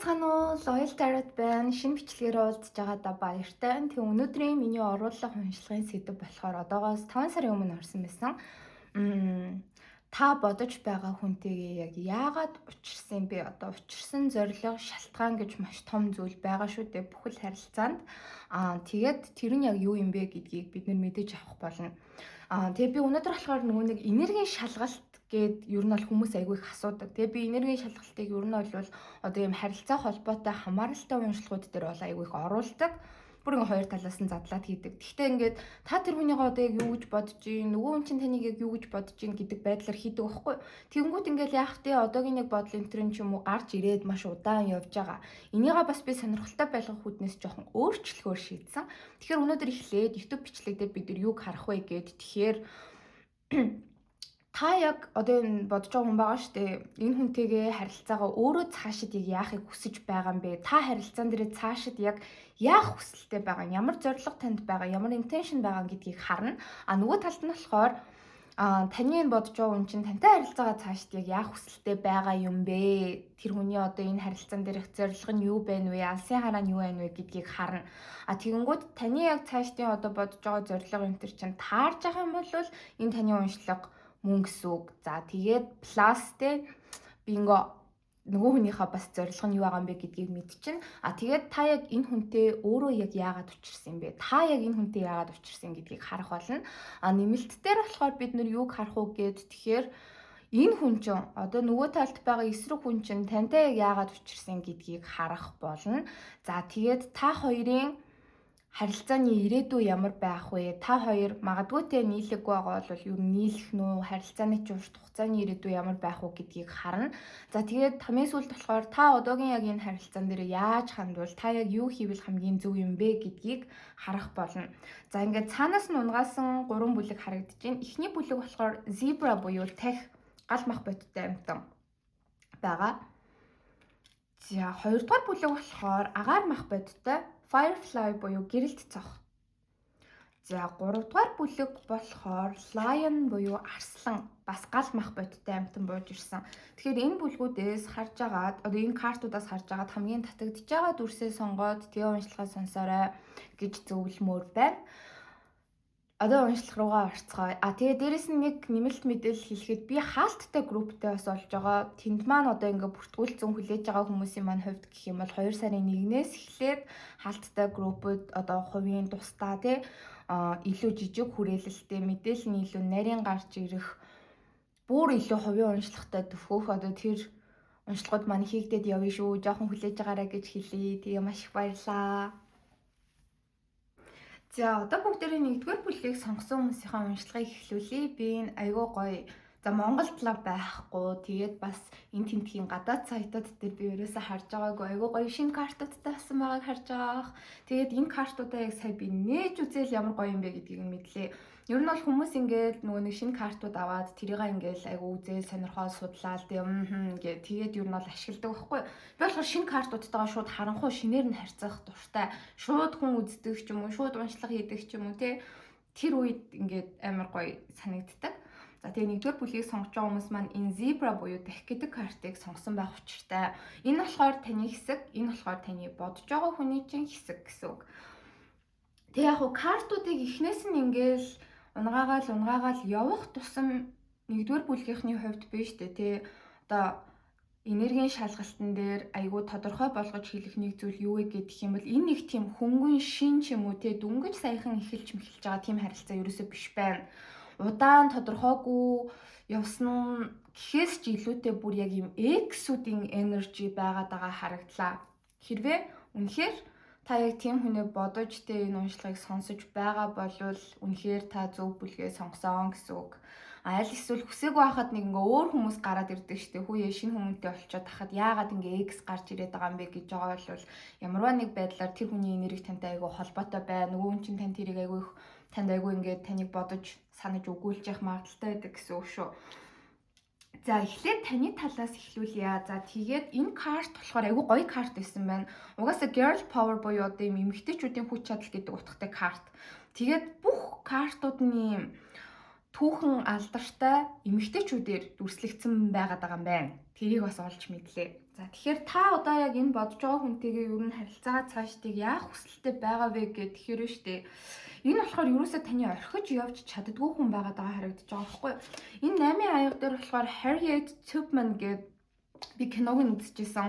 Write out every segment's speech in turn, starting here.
Байцгаана уу? Loyal Tarot байна. Шинэ бичлэгээр уулзж байгаадаа баяртай. Тэгээ өнөөдрийн миний оруулах уншлагын сэдэв болохоор одоогоос 5 сарын өмнө орсон байсан. Та бодож байгаа хүнтэйгээ яг яагаад учирсан бэ? Одоо учирсан зорилго, шалтгаан гэж маш том зүйл байгаа шүү дээ бүхэл харилцаанд. Тэгээд тэр нь яг юу юм бэ гэдгийг бид нар мэдэж авах болно. Тэгээ би өнөөдөр болохоор нөгөө нэг энергийн шалгалт гээд ер нь бол хүмүүс айгүй их асуудаг. Тэгээ би энергийн шалгалтыг ер нь бол одоо ийм харилцаа холбоотой хамааралтай уншлагууд дээр бол айгүй их оруулдаг. Бүр ингээ хоёр талаас нь задлаад хийдэг. Гэхдээ ингээд та тэр хүнийгээ одоо яг юу гэж бодож гин, нөгөө хүн чинь таныг яг юу гэж бодож гин гэдэг байдлаар хийдэг байхгүй. Тэгэнгүүт ингээл яах вэ? Одоогийн нэг бодол энэ төр ч юм уу гарч ирээд маш удаан явж байгаа. Энийгээ бас би сонирхолтой байлгах үүднээс жоохон өөрчлөхөөр шийдсэн. Тэгэхээр өнөөдөр эхлээд YouTube бичлэг дээр бид нар юуг харах вэ гээд, тэгэхээр та яг одоо энэ бодож байгаа хүн байгаа шүү дээ. Энэ хүнтэйгээ харилцаагаа өөрөө цаашид яг яахыг хүсэж байгаа юм бэ? Та харилцаан дээрээ цаашид яг яах хүсэлтэй байгаа, ямар зорилго танд байгаа, ямар intention байгаа гэдгийг харна. А нөгөө талд нь болохоор таны энэ бодож байгаа хүн чинь тантай харилцаагаа цаашид яг яах хүсэлтэй байгаа юм бэ? Тэр хүний одоо энэ харилцаан дээрх зорилго нь юу байна вэ? Алсын хараа нь юу байна вэ гэдгийг харна. А тэгэнгүүт таны яг цаашдын одоо бодож байгаа зорилго энэ төр чинь таарж байгаа юм бол энэ таны уншлага мөн гэсэн үг. За, тэгээд plus те би ингээ нөгөө хүнийхээ бас зорилго нь юу байгаа юм бэ гэдгийг мэдчихнэ. А тэгээд та яг энэ хүнтэй өөрөө яг яагаад учирсан юм бэ? Та яг энэ хүнтэй яагаад учирсан гэдгийг харах болно. А нэмэлт дээр болохоор бид нар юуг харах уу гээд, тэгэхээр энэ хүн чинь, одоо нөгөө талд байгаа эсрэг хүн чинь тантай яг яагаад учирсан гэдгийг харах болно. За, тэгээд та хоёрын харилцааны ирээдүй ямар байх вэ? Та хоёр магадгүй те нийлэггүй байгаа бол ер нь нийлэх нь үү? Харилцааны ч урт хугацааны ирээдүй ямар байх вэ гэдгийг харна. За, тэгээд хамгийн сүүлд болохоор та одоогийн яг энэ харилцаан дээр яаж хандвал, та яг юу хийвэл хамгийн зөв юм бэ гэдгийг харах болно. За, ингээд цаанаас нь унгаасан гурван бүлэг харагдаж байна. Эхний бүлэг болохоор zebra буюу тахь, гал мах бодтой амьтан байгаа. За, хоёрдугаар бүлэг болохоор агаар мах бодтой firefly буюу гэрэлт цох. За, гуравдугаар бүлэг болохоор lion буюу арслан, бас гал мах бодтой амьтан бууж ирсэн. Тэгэхээр энэ бүлгүүдээс харж агаад, одоо энэ картуудаас харж агаад хамгийн татагдж байгаа дүрсээ сонгоод тэгээ уншлагаа сонсоорой гэж зөвлөмөөр байна. Одоо уншлах руугаа орцгоё. А тэгээ дээрэс нь нэг нэмэлт мэдээлэл хэлэхэд би хаалттай групптэй бас болж байгаа. Тэнд маань одоо ингээ бүртгүүлсэн, хүлээж байгаа хүмүүсийн маань хувьд гэх юм бол 2 сарын 1-ээс эхлээд хаалттай группүүд одоо хувийн тусдаа тий илүү жижиг хүрээлэлтэй, мэдээлэл нь илүү нарийн гарч ирэх, бүр илүү хувийн уншлагатай төхөөх одоо тэр уншлагууд маань хийгдээд явна шүү. Жоохон хүлээж байгаарай гэж хэлье. Тэгээ маш их баярлаа. За, одоо бүгдээрээ нэгдүгээр бүлгийг сонгосон хүмүүсийнхээ уншлагыг эхлүүлье. Би энэ айгүй гоё. За, Монголд л байхгүй. Тэгээд бас энэ тентхийн гадаад сайтууд дээр би ерөөсөө харж байгаагүй айгүй гоё шинэ картуудтай болсон байгааг харж байгаа. Тэгээд энэ картуудаа яг сая би нээж үзээл ямар гоё юм бэ гэдгийг нь мэдлээ. Ер нь бол хүмүүс ингээд нөгөө нэг шинэ картууд аваад тэрийг ингээд айгүй үзээл, сонирхоод, судлаад тэгээ гэ тэгээд ер нь бол ашигладаг байхгүй. Би болохоор шинэ картуудтайгаа шууд харанхуй шинээр нь харьцах дуртай. Шууд хүн үздэг ч юм уу, шууд уншлага хийдэг ч юм уу те, тэр үед ингээд амар гоё санагддаг. За, тэгээ нэгдүгээр бүлгийг сонгож байгаа хүмүүс маань энэ zebra буюу тахь гэдэг картыг сонгосон байх учиртай. Энэ болохоор таны хэсэг, энэ болохоор таны бодож байгаа хүний чинь хэсэг гэсэн үг. Тэгээ яг хуу картуудыг эхнээс нь ингээл унгаагаал унгаагаал явах тусам нэгдүгээр бүлгийнхний хувьд биш үү те, одоо энергийн шалгалтан дээр айгүй тодорхой болгож хэлэх нэг зүйл юу вэ гэдэг юм бол энэ нэг тийм хөнгөн шин ч юм уу те, дөнгөж саяхан эхэлж мэхэлж байгаа тийм харилцаа ерөөсөө биш байна. Удаан тодорхойгүй явсан гэхээс ч илүүтэй бүр яг юм ex үүдийн energy байгаад байгаа харагдлаа. Хэрвээ үнэхээр та яг тийм хүнээ бодож те энэ уншлагыг сонсож байгаа болвол үнэхээр та зөв бүлгээ сонгосон гэсэн үг. Аль эсвэл хүсээгүй байхад нэг ингээ өөр хүмүүс гараад ирдэг штэ. Хүүе, шинэ хүмүүнтэй болчоод тахад яагаад ингээ ex гарч ирээд байгаа юм бэ гэж байгаа бол ямарваа нэг байдлаар тэр хүний энерги тантай айгүй холбоотой бай. Нөгөө хүн чинь тань тэрийг айгүй их, танд айгүй ингээд таныг бодож санаж өгүүлж явах магадлалтай байдаг гэсэн үг шүү. За, эхлээд таны талаас эхлүүлье. За, тэгээд энэ карт болохоор айгүй гоё карт байсан байна. Угаасаа girl power буюу одоо юм эмэгтэйчүүдийн хүч чадал гэдэг утгатай карт. Тэгээд бүх картууд нь ийм түүхэн алдартай эмэгтэйчүүдээр дүрслэгдсэн байгаад байгаа юм байна. Тэрийг бас олж мэдлээ. За, тэгэхээр та одоо яг энэ бодож байгаа хүнтэйгээ ер нь харилцаагаа цаашдыг яах хүсэлтэй байгаа вэ гэхээр штэ. Энэ болохоор ерөөсөө таны орхиж явж чаддгүй хүн байгаад байгаа харагдаж байгаа байхгүй юу? Энэ 8-ын аяга дээр болохоор Harriet Tubman гээд би киног нь үзчихсэн.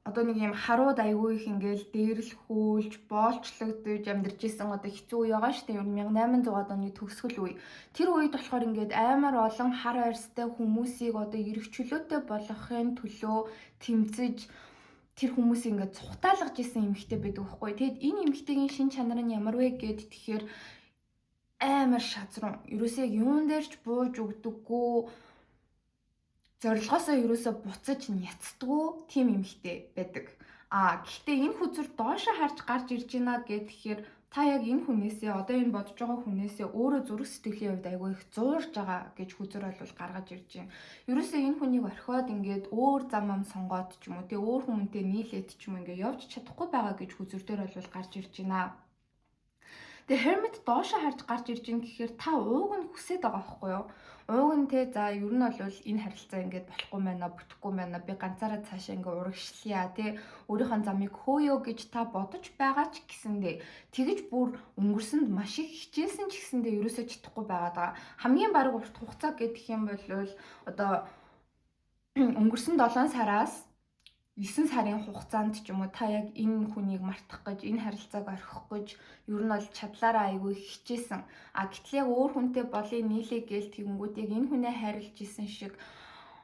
Одоо нэг юм харууд айгүй их ингээл дээрл хөөлж, боолчлогдож амьдарч исэн одоо хэцүү үе байгаа шүү дээ. Ер нь 1800-аад оны төгсгөл үе. Тэр үед болохоор ингээд амар олон хар арьстай хүмүүсийг одоо эрх чөлөөтэй болгохын төлөө тэмцэж, тэр хүмүүсийг ингээд цухтаалгаж исэн эмэгтэй байдаг байхгүй. Тэгэд энэ эмэгтэйгийн шин чанар нь ямар вэ гэд тэгэхээр амар шазрун. Ерөөсөө юун дээр ч бууж өгдөггүй, зорилгоосоо ерөөсөө буцаж няцдаггүй тийм эмэгтэй байдаг. А гэхдээ энэ хөзөр доошо харж гарч ирж байна гэхээр та яг энэ хүнээсээ, одоо энэ бодож байгаа хүнээсээ өөрөө зүрх сэтгэлийн хувьд айгүй их зуурж байгаа гэж хөзөр бол гаргаж ирж байна. Ерөөсөө энэ хүнийг орхиод ингээд өөр зам ам сонгоод ч юм уу, тэгээ өөр хүмүүнтэй нийлээд ч юм уу ингээд явж чадахгүй байгаа гэж хөзөр дээр бол гарч ирж байна. Тэгээ Hermit доошо харж гарч ирж байна гэхээр та ууг нь хүсээд байгаа байхгүй юу? Ууг нь те, за, ер нь бол энэ харилцаа ингээд болохгүй байна, бүтэхгүй байна. Би ганцаараа цаашаа ингээд урагшлая те. Өөрийнхөө замыг хөөё гэж та бодож байгаа ч гэсэндээ, тэгэж бүр өнгөрсөнд маш их хичээсэн ч гэсэндээ ерөөсөө чадахгүй байгаа даа. Хамгийн бараг урт хугацаа гэдэг юм бол одоо өнгөрсөн 7 сараас 9 сарын хугацаанд ч юм уу та яг энэ хүнийг мартах гэж, энэ харилцааг орхих гэж ер нь бол чадлаараа айгүй хичээсэн. А гэтэл яг өөр хүнтэй болъё, нийлээ гээл тэгэнгүүт яг энэ хүнээ хайрлаж исэн шиг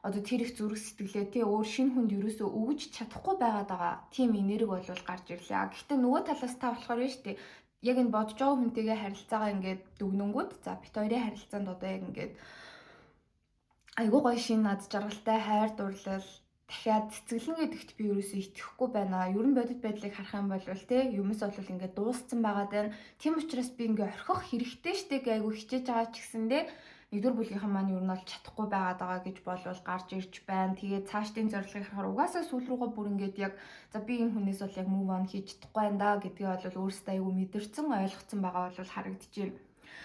одоо тэр их зүрх сэтгэлээ тий өөр шинэ хүнд ерөөсөө өгж чадахгүй байгаад байгаа тийм энерги бол гарч ирлээ. А гэхдээ нөгөө талаас та болохоор нь шүү дээ, яг энэ бодож байгаа хүнтэйгээ харилцаагаа ингээд дүгнэнгүүт, за, бид хоёрын харилцаанд одоо яг ингээд айгүй гоё шинэ над жаргалтай хайр дурлал дахиад цэцэглэн гэдэгт би ерөөсөө итгэхгүй байна. Ер нь бодит байдлыг харах юм бол те юмс бол ингээд дууссан байгаа даа. Тийм учраас би ингээд орхих хэрэгтэй штэ гэж айгүй хичээж байгаа ч гэсэндээ нэгдүгээр бүлгийнхэн маань ер нь бол чадахгүй байгаад байгаа гэж болвол гарч ирж байна. Тэгээд цаашдын зорилгыг харахаар угаасаа сүүл рүүгээ бүр ингээд яг за, би энэ хүнээс бол яг move on хийж чадахгүй байна да гэдгийг бол өөрөөсөө айгүй мэдэрсэн, ойлгоцсон байгаа бол харагдаж байна.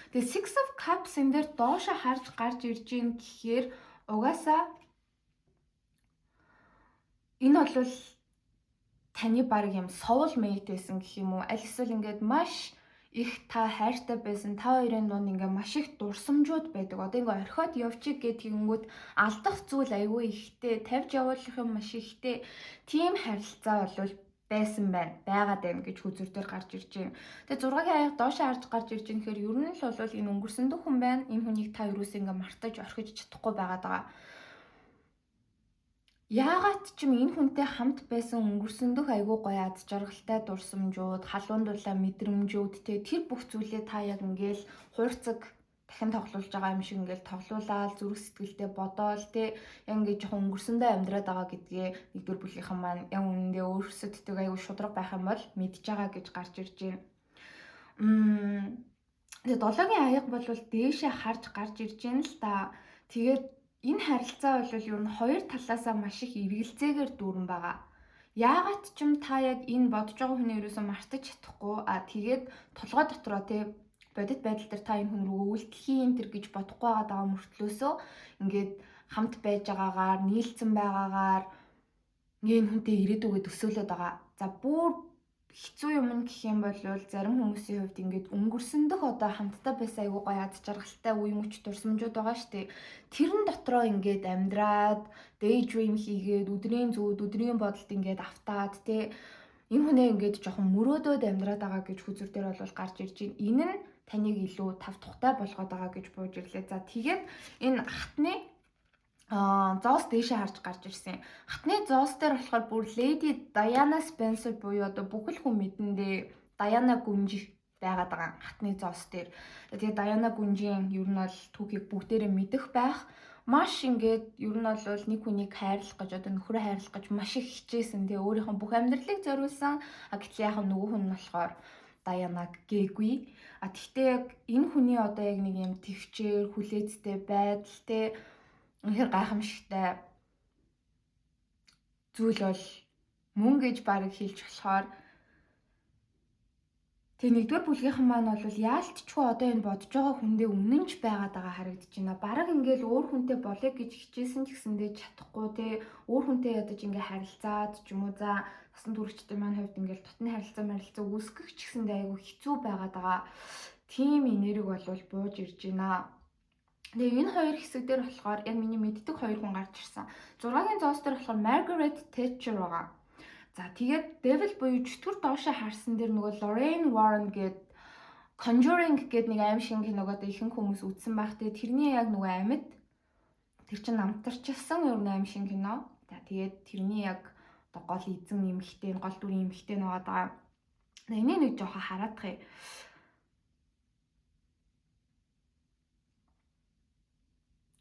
Тэгээд Six of Cups энэ дээр доошо харж гарч ирж байна гэхээр угаасаа энэ бол таны баг юм soul mate байсан гэх юм уу? Аль эсвэл ингээд маш их та хайртай байсан, та хоёрын дунд ингээ маш их дурсамжууд байдаг. Одоо ингээ орхиод явчих гэх тэгэнгүүт алдах зүйл айгүй ихтэй, тавьж явуулах юм маш ихтэй. Тийм харилцаа бол байсан байна. Байгаад байна гэж хөзөр дээр гарч ирж байна. Тэгээ 6-гийн аяга доошоо харж гарч ирж байгаа гэхээр ер нь л бол энэ өнгөрсөн дөх хүн байна. Энэ хүнийг та юусоо ингээ мартаж орхиж чадахгүй байгаад байгаа. Яагаад ч юм энэ хүнтэй хамт байсан өнгөрсөн дөх айгүй гоё аз жаргалтай дурсамжууд, халуун дулаан мэдрэмжүүд те, тэр бүх зүйлээ та яг ингээл хуурцаг дахин тоглуулж байгаа юм шиг ингээл тоглуулаад, зүрх сэтгэлдээ бодоол те, яг ингээд жоохон өнгөрсөндөө амьдраад байгаа гэдгээ нэгдүгээр бүлгийнхэн маань яг үнэндээ өөрсөддөг айгүй шударга байх юм бол мэдж байгаа гэж гарч ирж байна. Тэгээ долоогийн аяга бол дээшээ харж гарч ирж байна л та. Тэгээд энэ харилцаа бол ер нь хоёр талаасаа маш их эргэлзээгээр дүүрэн байгаа. Яагаад ч юм та яг энэ бодож байгаа хүний ерөөсөө мартаж чадахгүй. А тэгээд толгой дотроо те, бодит байдал дээр та энэ хүн рүү үйлдэл хийн тэр гэж бодохгүй байгаа мөртлөөсөө ингээд хамт байж байгаагаар, нийлцэн байгаагаар ингээ энэ хүнтэй ирээдүгээ төсөөлөд байгаа. За, бүр хэцүү юм гэх юм бол зарим хүмүүсийн хувьд ингээд өнгөрсөн дэх одоо хамтдаа байсан айгуу гоё аз жаргалтай үе мөч дурсамжууд байгаа штэ. Тэрэн дотроо ингээд амьдраад, daydream хийгээд, өдрийн зүуд, өдрийн бодолд ингээд автаад те, энэ хүнээ ингээд жоохон мөрөөдөөд амьдраад байгаа гэж хөзөр дээр бол гарч ирж байна. Энэ нь таныг илүү тав тухтай болгоод байгаа гэж бууж ирлээ. За, тэгээд энэ хатны зоос дээшээ харж гарч ирсэн. Хатны зоос дээр болохоор бүр Lady Diana Spencer буюу одоо бүхэл хүн мэдэндээ Diana гүнж байгаад байгаа хатны зоос дээр. Тэгээ Diana гүнжийн ер нь бол түүхийг бүгдээрээ мэдэх байх. Маш ингээд ер нь бол нэг хүнийг хайрлах гэж, одоо нөхрөө хайрлах гэж маш их хичээсэн. Тэгээ өөрийнхөө бүх амьдралыг зориулсан. А гэтэл яг нөгөө хүн нь болохоор Дайанаг гээгүй. А тэгтээ яг энэ хүний одоо яг нэг юм тэвчээр, хүлээцтэй байдал те, үнэхээр гайхамшигтай зүйл бол мөн гэж баг хэлж болохоор Тэгээ нэгдүгээр бүлгийнхэн маань бол яалтчгүй одоо энэ бодож байгаа хүндээ үнэнч байгаад байгаа харагдаж байна. Бараг ингээл өөр хүнтэй болъё гэж хичээсэн ч гэсэндээ чадахгүй те, өөр хүнтэй ядаж ингээ харилцаад ч юм уу, за насан туршидтын маань хувьд ингээл дотны харилцаа марилцаа үүсгэх ч гэсэндээ айгүй хэцүү байгаад байгаа. Тийм энерги бол бууж ирж байна. Тэгээ энэ хоёр хэсэг дээр болохоор яг миний мэддэг хоёр хүн гарч ирсэн. 6-гийн зоос дээр болохоор Margaret Thatcher байгаа. За, тэгээд Devil буюу чөтгөр доошоо харсан дээр нөгөө Lorraine Warren гээд Conjuring гээд нэг аим шиг киног одоо ихэнх хүмүүс үзсэн байх. Тэгээд тэрний яг нөгөө амьд, тэр чинь намтарчилсан ер нь аим шиг кино. За, тэгээд тэрний яг одоо гол эзэн эмэгтэй, гол дүрийн эмэгтэй байгаа даа. Энийг нэг жоохон хараадах юм.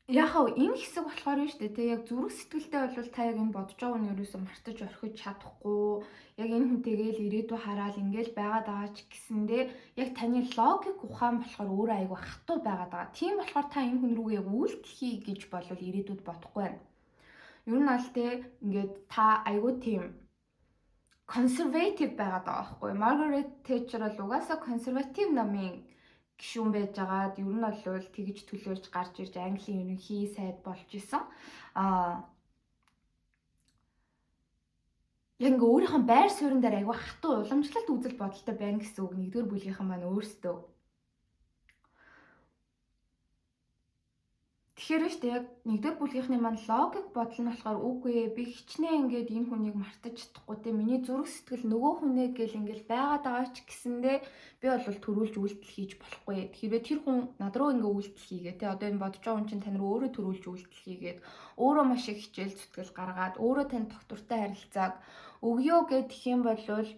Яг хав энэ хэсэг болохоор нь шүү дээ, те, яг зүрх сэтгэлдээ бол та яг энэ бодож байгаа хүн ерөөсөө мартаж орхиж чадахгүй, яг энэ хүнтэйгээ л ирээдүй хараал ингээл байгаад байгаа ч гэсэндээ яг таны логик ухаан болохоор өөрөө айгүй хатуу байгаад байгаа. Тийм болохоор та энэ хүн рүүгээ яг үйлдэл хий гэж болвол ирээдүйд бодохгүй байна. Ер нь аль те, ингээд та айгүй тийм conservative байгаад байгаа байхгүй. Margaret Thatcher бол угаасаа консерватив намын гишүүн байжгаад ер нь бол тэгж төлөөлж гарч ирж Английн ерөнхий сайд болж исэн. Яг ингээ өөрийнхөө байр суурин дээр айгүй хатуу уламжлалт үзэл бодолтой байна гэсэн үг нэгдүгээр бүлгийнхэн маань өөрсдөө. Тэгэхээр шүү дээ, яг нэгдүгээр бүлгийнхний маань логик бодол нь болохоор үгүй ээ, би хичнээн ингээд энэ хүнийг мартаж чадахгүй те, миний зүрх сэтгэл нөгөө хүнээ гэл ингээл байгаад байгаа ч гэсэндээ би бол төрүүлж үйлдэл хийж болохгүй. Тэгэхээр тэр хүн над руу ингээ үйлдэл хийгээ те, одоо энэ бодож байгаа хүн чинь тань руу өөрөө төрүүлж үйлдэл хийгээд өөрөө маш их хичээл зүтгэл гаргаад өөрөө тань тогтвортой харилцааг өгөө гэх юм бол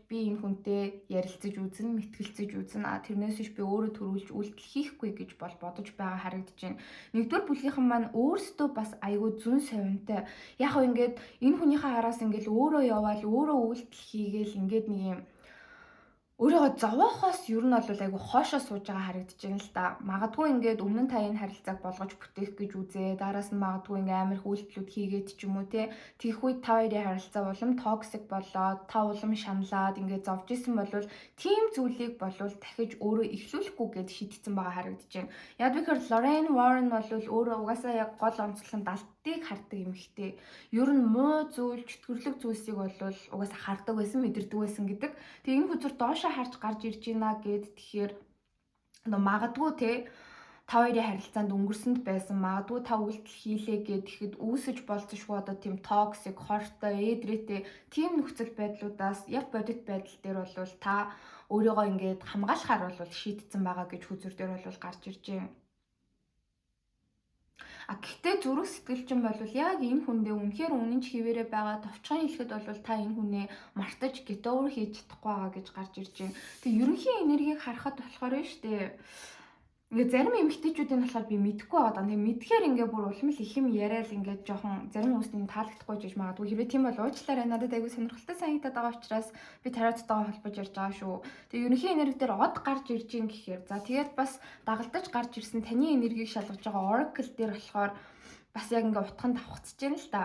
би энэ хүнтэй ярилцаж үзэн, мэтгэлцэж үзэн, тэрнээс биш би өөрөө төрүүлж үйлдэл хийхгүй гэж бол бодож байгаа харагдаж байна. Нэгдүгээр бүлгийнхэн маань өөрсдөө бас айгүй зүүн совинтой. Яг хөө ингээд энэ хүнийхээ араас ингээд өөрөө яваал өөрөө үйлдэл хийгээл ингээд нэг юм өөрийгөө зовоохоос ер нь бол айгүй хоошоо сууж байгаа харагдаж байна л да. Магадгүй ингээд өмнө нь та энэ харилцааг болгож бүтээх гэж үзээ. Дараас нь магадгүй ингээд амар их үйлдэлүүд хийгээд ч юм уу те. Тэгэх үед та хоёрын харилцаа улам toxic болоод та улам шаналаад ингээд зовж исэн бол тийм зүйлийг болвол дахиж өөрөө эхлүүлэхгүй гэд шийдсэн байгаа харагдаж байна. Яг тэгэхээр Lorraine Warren бол өөрөө угаасаа яг гол онцлог нь далтыг хардаг эмэгтэй. Ер нь муу зүйл, чөтгөрлөг зүйлсийг бол угаасаа хардаг байсан, мэдэрдэг байсан гэдэг. Тэгээ энэ хөзөр доошоо харж гарч ирж байна гэд, тэгэхээр нөө магадгүй те, та хоёрын харилцаанд өнгөрсөнд байсан, магадгүй та үйлдэл хийлээ гэд тэгэхэд үүсэж болцсошгүй одоо тийм toxic, хортой, ээдрээтэй тийм нөхцөл байдлуудаас яг бодит байдал дээр бол та өөрийгөө ингээд хамгаалахаар бол шийдсэн байгаа гэж хөзөр дээр бол гарч ирж байна. А гэхдээ зүрх сэтгэл чинь бол яг энэ хүндээ үнэхээр үнэн ч хിവэрэ байгаа, товчхон хэлэхэд бол та энэ хүнээ мартаж get over хийж чадахгүй байгаа гэж гарч ирж байна. Тэгээ ерөнхий энергийг харахад болохоор нь штэ, ингээ зарим эмэгтэйчүүдийн болохоор би мэдэхгүй байгаа. Тэгээ мэдхээр ингээ бүр улам л их юм яриад ингээд жоохон зарим хүмүүст энэ таалагдахгүй жиж магадгүй. Хэрвээ тийм бол уучлаарай. Надад айгүй сонирхолтой санагдаад байгаа учраас би тароттойгоо холбож ярьж байгаа шүү. Тэгээ ерөнхий энерги дээр од гарч ирж гин гэхээр, за, тэгээд бас дагалдаж гарч ирсэн таны энергийг шалгаж байгаа oracle дээр болохоор бас яг ингээ утган давхцаж байна л да.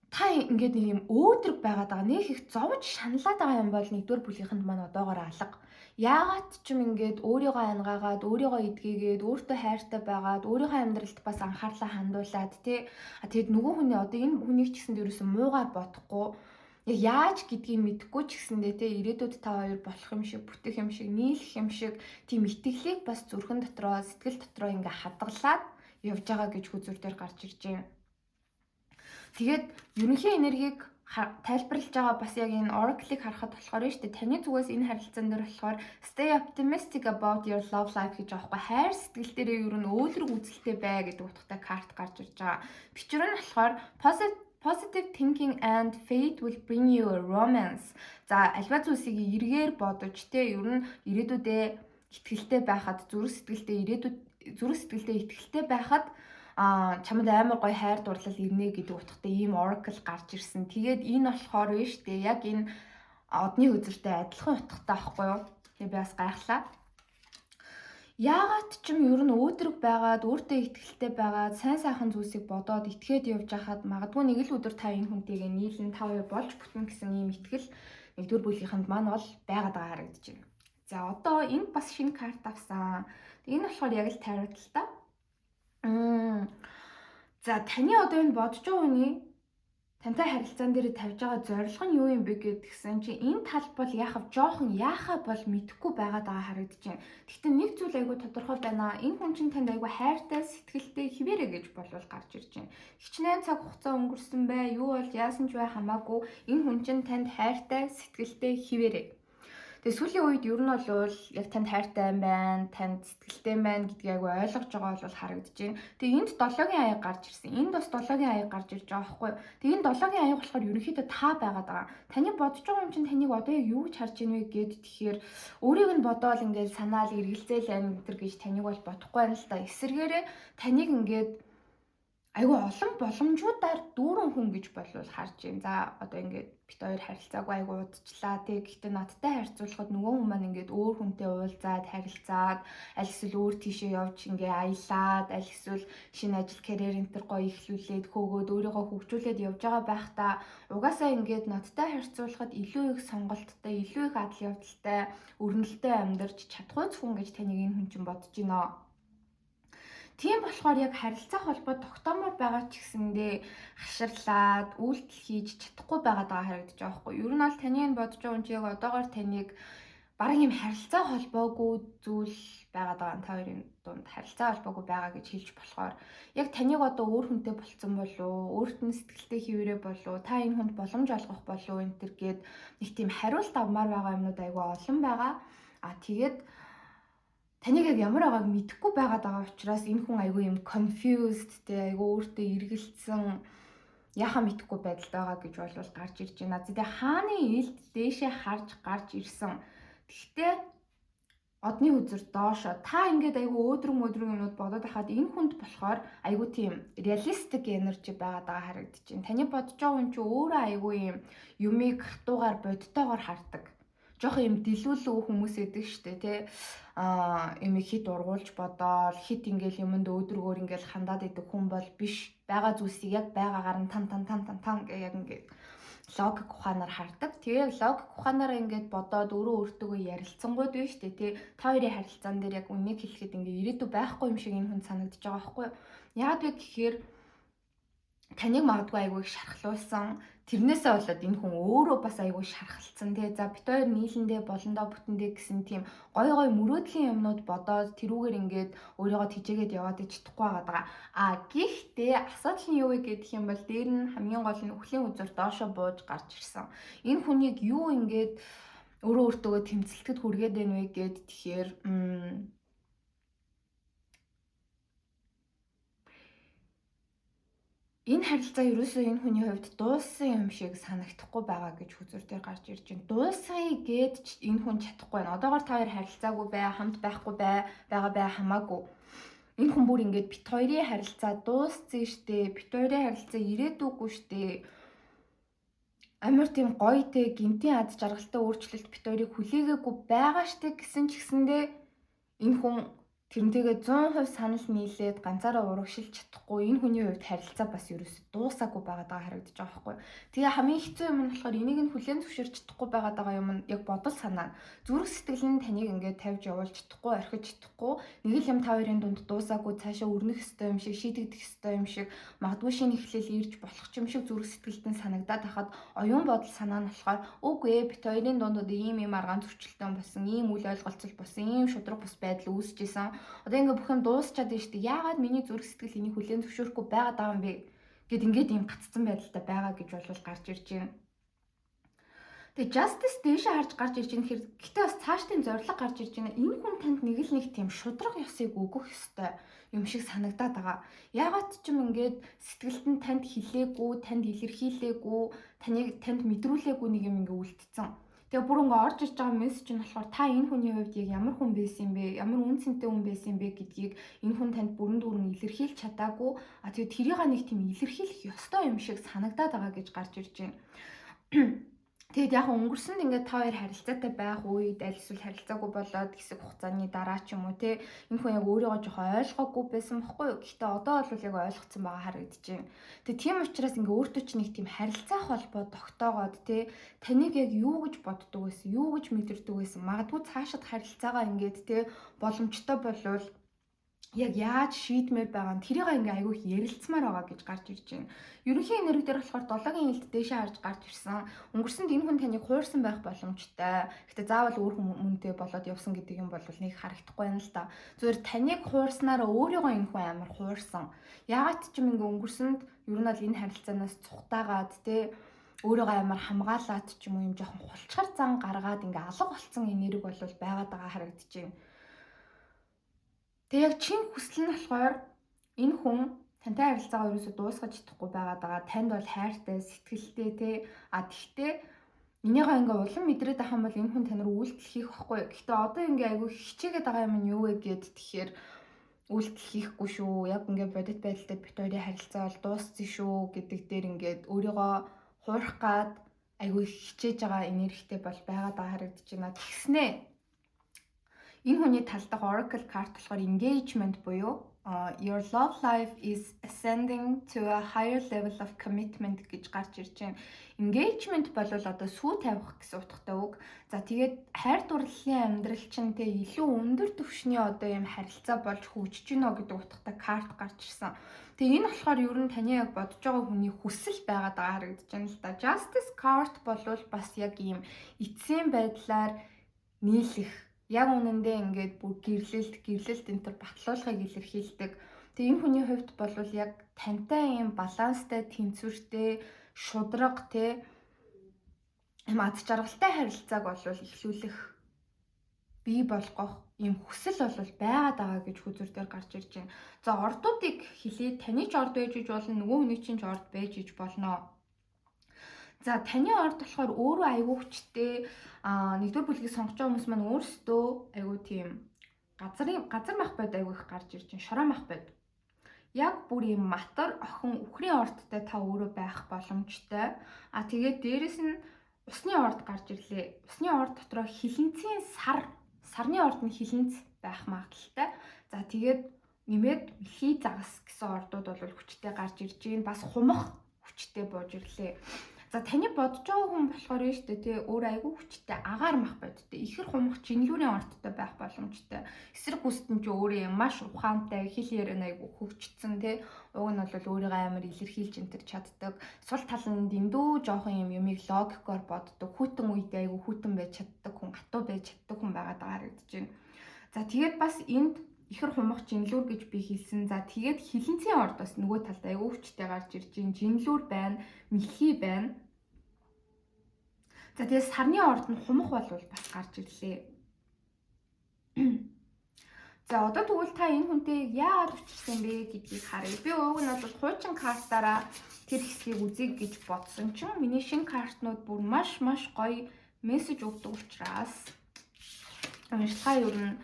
Та ингээд нэг юм өөдрөг байгаад байгаа. Нэг их зовж шаналаад байгаа юм бол нэгдүгээр бүлгийнхэнд маань одоогоор алга. Яагаад ч юм ингээд өөрийгөө ангаагаад, өөрийгөө эдгээгээд, өөртөө хайртай байгаад, өөрийнхөө амьдралд бас анхаарлаа хандуулад тий. А тэгэд нөгөө хүний одоо энэ хүнийг ч гэсэн ерөөсөн муугаар бодохгүй, яг яаж гэдгийг мэдэхгүй ч гэсэндээ те, ирээдүйд та хоёр болох юм шиг, бүтэх юм шиг, нийлэх юм шиг тийм итгэлийг бас зүрхэн дотроо, сэтгэл дотроо ингээ хадгалаад явж байгаа гэж хөзөр дээр гарч ирж байна. Тэгээд ерөнхий энергийг тайлбарлаж байгаа бас яг энэ oracle-ыг харахад болохоор нь шүү дээ. Таны зүгээс энэ харилцаан дээр болохоор stay optimistic about your love life гэж байгаа байхгүй. Хайр сэтгэл дээрээ ер нь өөлрөг үзэлтэй бай гэдэг утгатай карт гарч ирж байгаа. Бичвэр нь болохоор positive thinking and faith will bring you a romance. За, альва зүйлсийг эргээр бодож те, ер нь ирээдүйдээ итгэлтэй байхад, зүрх сэтгэлдээ, ирээдүйд зүрх сэтгэлдээ итгэлтэй байхад чамд амар гоё хайр дурлал ирнэ гэдэг утгатай ийм oracle гарч ирсэн. Тэгээд энэ болохоор биш үү? Яг энэ одны хөзөртэй адилхан утгатай байхгүй юу? Тэгээ би бас гайхлаа. Яагаад ч юм ер нь өөдрөг байгаад, өөртөө итгэлтэй байгаад, сайн сайхан зүйлсийг бодоод итгээд явж байхад магадгүй нэг л өдөр та энэ хүнтэйгээ нийлэн та хоёр болж бүтнэ гэсэн ийм итгэл нэгдүгээр бүлгийнхэнд маань бол байгаад байгаа харагдаж байна. За, одоо энд бас шинэ карт авсан. Энэ болохоор яг л tarot л та. За, таны одоо энэ бодож байгаа хүний тантай харилцаан дээр тавьж байгаа зорилго нь юу юм бэ гэдгсэн чи энэ тал бол яхав жоохон яхаа бол мэдэхгүй байгаад байгаа харагдаж байна. Гэхдээ нэг зүйл айгүй тодорхой байна. Энэ хүн чинь танд айгүй хайртай, сэтгэлтэй хэвээрээ гэж болвол гарч ирж байна. Хичнээн цаг хугацаа өнгөрсөн бай, юу бол яасан ч бай хамаагүй энэ хүн чинь танд хайртай, сэтгэлтэй хэвээрээ. Тэгээ сүүлийн үед ер нь бол яг танд хайртай юм байна, танд сэтгэлтэй юм байна гэдгийг айгүй ойлгож байгаа бол харагдаж байна. Тэгээ энд долоогийн аяг гарч ирсэн. Энд бас долоогийн аяг гарч ирж байгаа байхгүй юу? Тэгээ энэ долоогийн аяг болохоор ерөнхийдөө та байгаад байгаа. Таны бодож байгаа юм чинь таныг одоо яг юу гэж харж ийн вэ гэд, тэгэхээр өөрийг нь бодоол ингээд санаал эргэлзээл байна энэ гэж таныг бол бодохгүй байна л да. Эсвэргээрээ таныг ингээд айгүй олон боломжуудаар дүүрэн хүн гэж болвол харж байна. За, одоо ингээд бид хоёр харилцаагүй айгүй удажлаа тий. Гэхдээ надтай харьцуулахад нөгөө хүн маань ингээд өөр хүнтэй уулзаад, харилцаад, аль эсвэл өөр тийшээ явж ингээ аялаад, аль эсвэл шинэ ажил, карьер энэ төр гоё эхлүүлээд, хөөгөөд, өөрийгөө хөгжүүлээд явж байгаа байхдаа угаасаа ингээд надтай харьцуулахад илүү их сонголттой, илүү их адал явдалтай, өрнөлттэй амьдарч чадахгүй хүн гэж таныг энэ хүн чинь бодож байна. Тийм болохоор яг харилцаа холбоо тогтоомоор байгаа ч гэсэндээ хаширлаад үйлдэл хийж чадахгүй байгаад байгаа харагдаж байгаа байхгүй. Ер нь бол таны энэ бодож байгаа юм чи яг одоогоор таныг бараг юм харилцаа холбоогүй зүйл байгаад байгаа. Та хоёрын дунд харилцаа холбоогүй байгаа гэж хэлж болохоор яг таныг одоо өөр хүнтэй болцсон болов, өөрт нь сэтгэлтэй хэвээрээ болов, та энэ хүнд боломж олгох болов энэ төр гээд нэг тийм хариулт авмаар байгаа юмнууд айгүй олон байгаа. А тэгээд таныг яг ямар байгааг мэдэхгүй байгаад байгаа учраас энэ хүн айгүй юм confused те, айгүй өөртөө эргэлцсэн, яхаа мэдэхгүй байдалд байгаа гэж бол гарч ирж байна. Тэгээ хааны илд дээшээ харж гарч ирсэн. Гэхдээ одны хөзөр доошо та ингээд айгүй өөдрөг мөдрөг юмнууд бодоод байхад энэ хүнд болохоор айгүй тийм realistic energy байгаад байгаа харагдаж байна. Таны бодож байгаа хүн чинь өөрөө айгүй юм юмыг хатуугаар, бодтойгоор хардаг, жоохон юм дэлгүүлэг хүмүүс идэг штэ тий. А юм хит ургуулж бодоол, хит ингээл юмд өөдрөгөөр ингээл хандаад идэг хүн бол биш. Байгаа зүйлсийг яг байгаагаар нь тан тан тан тан тан гэх яг ингээд логик ухаанаар хардаг. Тэгээ логик ухаанаараа ингээд бодоод өөрөө өөртөөгөө ярилцсангууд биш үү тий. Та хоёрын харилцаан дээр яг үнийг хэлэхэд ингээд ирээдүй байхгүй юм шиг энэ хүн санагдаж байгаа байхгүй юу? Яагаад вэ гэхээр таныг магадгүй айгүй их шархлуулсан. Тэрнээсээ болоод энэ хүн өөрөө бас айгүй шархалцсан тий. За, бид хоёр нийлэндээ болондоо бүтэндээ гэсэн тийм гой гой мөрөөдлийн юмнууд бодоод тэрүүгээр ингээд өөрийгөө тижээгээд яваад чадахгүй байгаа. А гэхдээ асуудал нь юу вэ гэх юм бол дээр нь хамгийн гол нь үхлийн үзүр доошо бууж гарч ирсэн. Энэ хүнийг юу ингээд өөрөө өөртөөгөө тэмцэлтэд хүргээд байна вэ гэд, тэгэхээр энэ харилцаа ерөөсөө энэ хүний хувьд дууссан юм шиг санагдахгүй байгаа гэж хөзөр дээр гарч ирж байна. Дуусгая гээд ч энэ хүн чадахгүй байна. Одоогор та хоёр харилцаагүй бай, хамт байхгүй бай, байгаа бай хамаагүй. Энэ хүн бүр ингээд бит хоёрын харилцаа дууссан штэ. Бит хоёрын харилцаа ирээдүггүй штэ. Амар тийм гоё те, гинтийн ад жаргалтай өөрчлөлт бит хоёрыг хүлээгээгүй байгаа штэ гэсэн ч гэсэндээ энэ хүн тэрнтэйгээ 100% санал нийлээд ганцаараа урагшилж чадахгүй. Энэ хүний хувьд харилцаа бас ерөөсө дуусаагүй байгаад байгаа харагдаж байгаа байхгүй. Тэгээ хамгийн хэцүү юм нь болохоор энийг нь хүлээн зөвшөөрч чадахгүй байгаад байгаа юм нь яг бодол санаа. Зүрх сэтгэл нь таныг ингээд тавьж явуулж чадахгүй, орхиж чадахгүй. Нэг л юм та хоёрын дунд дуусаагүй, цаашаа өрнөх ёстой юм шиг, шийдэгдэх ёстой юм шиг, магадгүй шинэ эхлэл ирж болох юм шиг зүрх сэтгэлд нь санагдаад хахад оюун бодол санаа нь болохоор үгүй ээ, бит хоёрын дунд одоо ийм ийм аргаан зөрчилтэй болсон, ийм үл ойлголцол болсон, ийм шудраг бус байдал үүсэж исэн. Одоо ингээ бүх юм дуусчаад байна шүү дээ. Яагаад миний зүрх сэтгэл энийг хүлээн зөвшөөрөхгүй байгаад байгаа юм бэ гэд ингээд ийм гаццсан байдалтай байгаа гэж бол гарч ирж байна. Тэгээ justice дээшээ харж гарч ирж байгаа хэрэг гэтээ бас цаашдын зорилго гарч ирж байна. Энэ хүн танд нэг л нэг тийм шудраг ёсыг өгөх ёстой юм шиг санагдаад байгаа. Яагаад ч юм ингээд сэтгэлд нь танд хэлээгүй, танд илэрхийлээгүй, таныг танд мэдрүүлээгүй нэг юм ингээ үлдсэн. Тэгээ бүр ингээ орж ирж байгаа мессеж нь болохоор та энэ хүний хувьд яг ямар хүн байсан юм бэ? Ямар үн цэнтэй хүн байсан юм бэ гэдгийг энэ хүн танд бүрэн дүүрэн илэрхийлж чадаагүй. А тэгээ тэрийг нэг тийм илэрхийлэх ёстой юм шиг санагдаад байгаа гэж гарч ирж байна. Тэгээд яг өнгөрсөнд ингээд та хоёр харилцаатай байх үед аль эсвэл харилцаагүй болоод хэсэг хугацааны дараа ч юм уу те энэ хүн яг өөрийгөө жоохон ойлгоогүй байсан бохгүй юу. Гэхдээ одоо бол яг ойлгоцсон байгаа харагдаж байна. Тэгээд тийм учраас ингээд өөртөө ч нэг тийм харилцаа холбоо тогтоогоод те таныг яг юу гэж боддог байсан, юу гэж мэдэрдэг байсан, магадгүй цаашид харилцаагаа ингээд те боломжтой болвол яг яаж шийдмээр байгаа нь тэрийг ингээ айгүй их ярилцмаар байгаа гэж гарч ирж байна. Ерөнхий энерги дээр болохоор долоогийн илт дээшээ харж гарч ирсэн. Өнгөрсөнд энэ хүн таныг хуурсан байх боломжтой. Гэтэ заавал өөр хүмүүнтэй болоод явсан гэдэг юм бол нэг харагдахгүй байна л да. Зүгээр таныг хуурснараа өөрийгөө энэ хүн амар хуурсан. Яагаад ч юм ингээ өнгөрсөнд ер нь бол энэ харилцаанаас цухтаагаад те өөрийгөө амар хамгаалаад ч юм уу юм жоохон хулчгар зан гаргаад ингээ алга болцсон энерги бол байгаад байгаа харагдаж байна. Тэг яг чин хүсэл нь болохоор энэ хүн тантай харилцаагаа ерөөсөө дуусгаж чадахгүй байгаад байгаа. Танд бол хайртай, сэтгэлтэй те. А тэгтээ энийгээ ингээ улам мэдрээд байх юм бол энэ хүн тань руу үйлдэл хийх байхгүй. Гэхдээ одоо ингээ айгүй хичээгээд байгаа юм нь юу вэ гэд тэгэхээр үйлдэл хийхгүй шүү. Яг ингээ бодит байдалтай бит хоёрын харилцаа бол дууссан шүү гэдэг дээр ингээд өөрийгөө хуурах гад айгүй хичээж байгаа энергитэй бол байгаад байгаа харагдаж байна. Тэгснээ энэ хүний тал дахь Oracle card болохоор engagement буюу your love life is ascending to a higher level of commitment гэж гарч ирж байна. Engagement бол одоо сүү тавих гэсэн утгатай үг. За тэгээд хайр дурлалын амьдрал чинь тэ илүү өндөр түвшний одоо юм харилцаа болж хөгжиж гинэ гэдэг утгатай карт гарч ирсэн. Тэгээ энэ болохоор ер нь таны яг бодож байгаа хүний хүсэл байгаад байгаа харагдаж байна л да. Justice card бол бас яг ийм эцсийн байдлаар нийлэх яг үнэндээ ингээд бүр гэрлэлт гэрлэлт энэ төр батлуулахыг илэрхийлдэг. Тэгээ энэ хүний хувьд бол яг тантай ийм баланстай, тэнцвэртэй, шудраг те юм аз жаргалтай харилцааг бол эхлүүлэх бий болгох ийм хүсэл бол байгаад байгаа гэж хөзөр дээр гарч ирж байна. За ордуудыг хэлье. Таны ч орд байж иж болно, нөгөө хүний чинь ч орд байж иж болно. За таны орд болохоор өөрөө айгүй хүчтэй нэгдүгээр бүлгийг сонгож байгаа хүмүүс маань өөрсдөө айгүй тийм газрын газар мах бод айгүй их гарч ирж байна. Шороо мах бод. Яг бүр юм матар охин үхрийн ордтой та өөрөө байх боломжтой. А тэгээд дээрэс нь усны орд гарч ирлээ. Усны орд дотроо хилэнцийн сар, сарны орд нь хилэнц байх магадлалтай. За тэгээд нэмээд мэлхий загас гэсэн ордууд бол хүчтэй гарч ирж байна. Бас хумах хүчтэй бууж ирлээ. За таны бодож байгаа хүн болохоор нь шүү дээ тий өөр айгүй хүчтэй агаар мах бодтой ихэр хумх жинлүүрийн орттой байх боломжтой. Эсрэг хүсэлт нь ч өөрөө маш ухаантай хэл яриа айгүй хөгжсөн тий уг нь бол өөрийгөө амар илэрхийлж энэ төр чаддаг. Сул тал нь дэндүү жоохон юм юмыг логикоор боддог. Хүйтэн үед айгүй хүйтэн байж чаддаг хүн, гатуу байж чаддаг хүн байгаад байгаа харагдаж байна. За тэгээд бас энд ихэр хумх жинлүүр гэж би хэлсэн. За тэгээд хилэнцгийн орд бас нөгөө талд айгүй хүчтэй гарч ирж байна. Жинлүүр байна, мэлхий байна. За тэгээд сарны орд нь хумх бол бас гарч ирлээ. За одоо тэгвэл та энэ хүнтэй яагаад учирсан бэ гэдгийг харъя. Би уг нь бол хуучин картаараа тэр хэсгийг үзье гэж бодсон чинь миний шинэ картнууд бүр маш маш гоё мессеж өгдөг учраас уншилгаа ер нь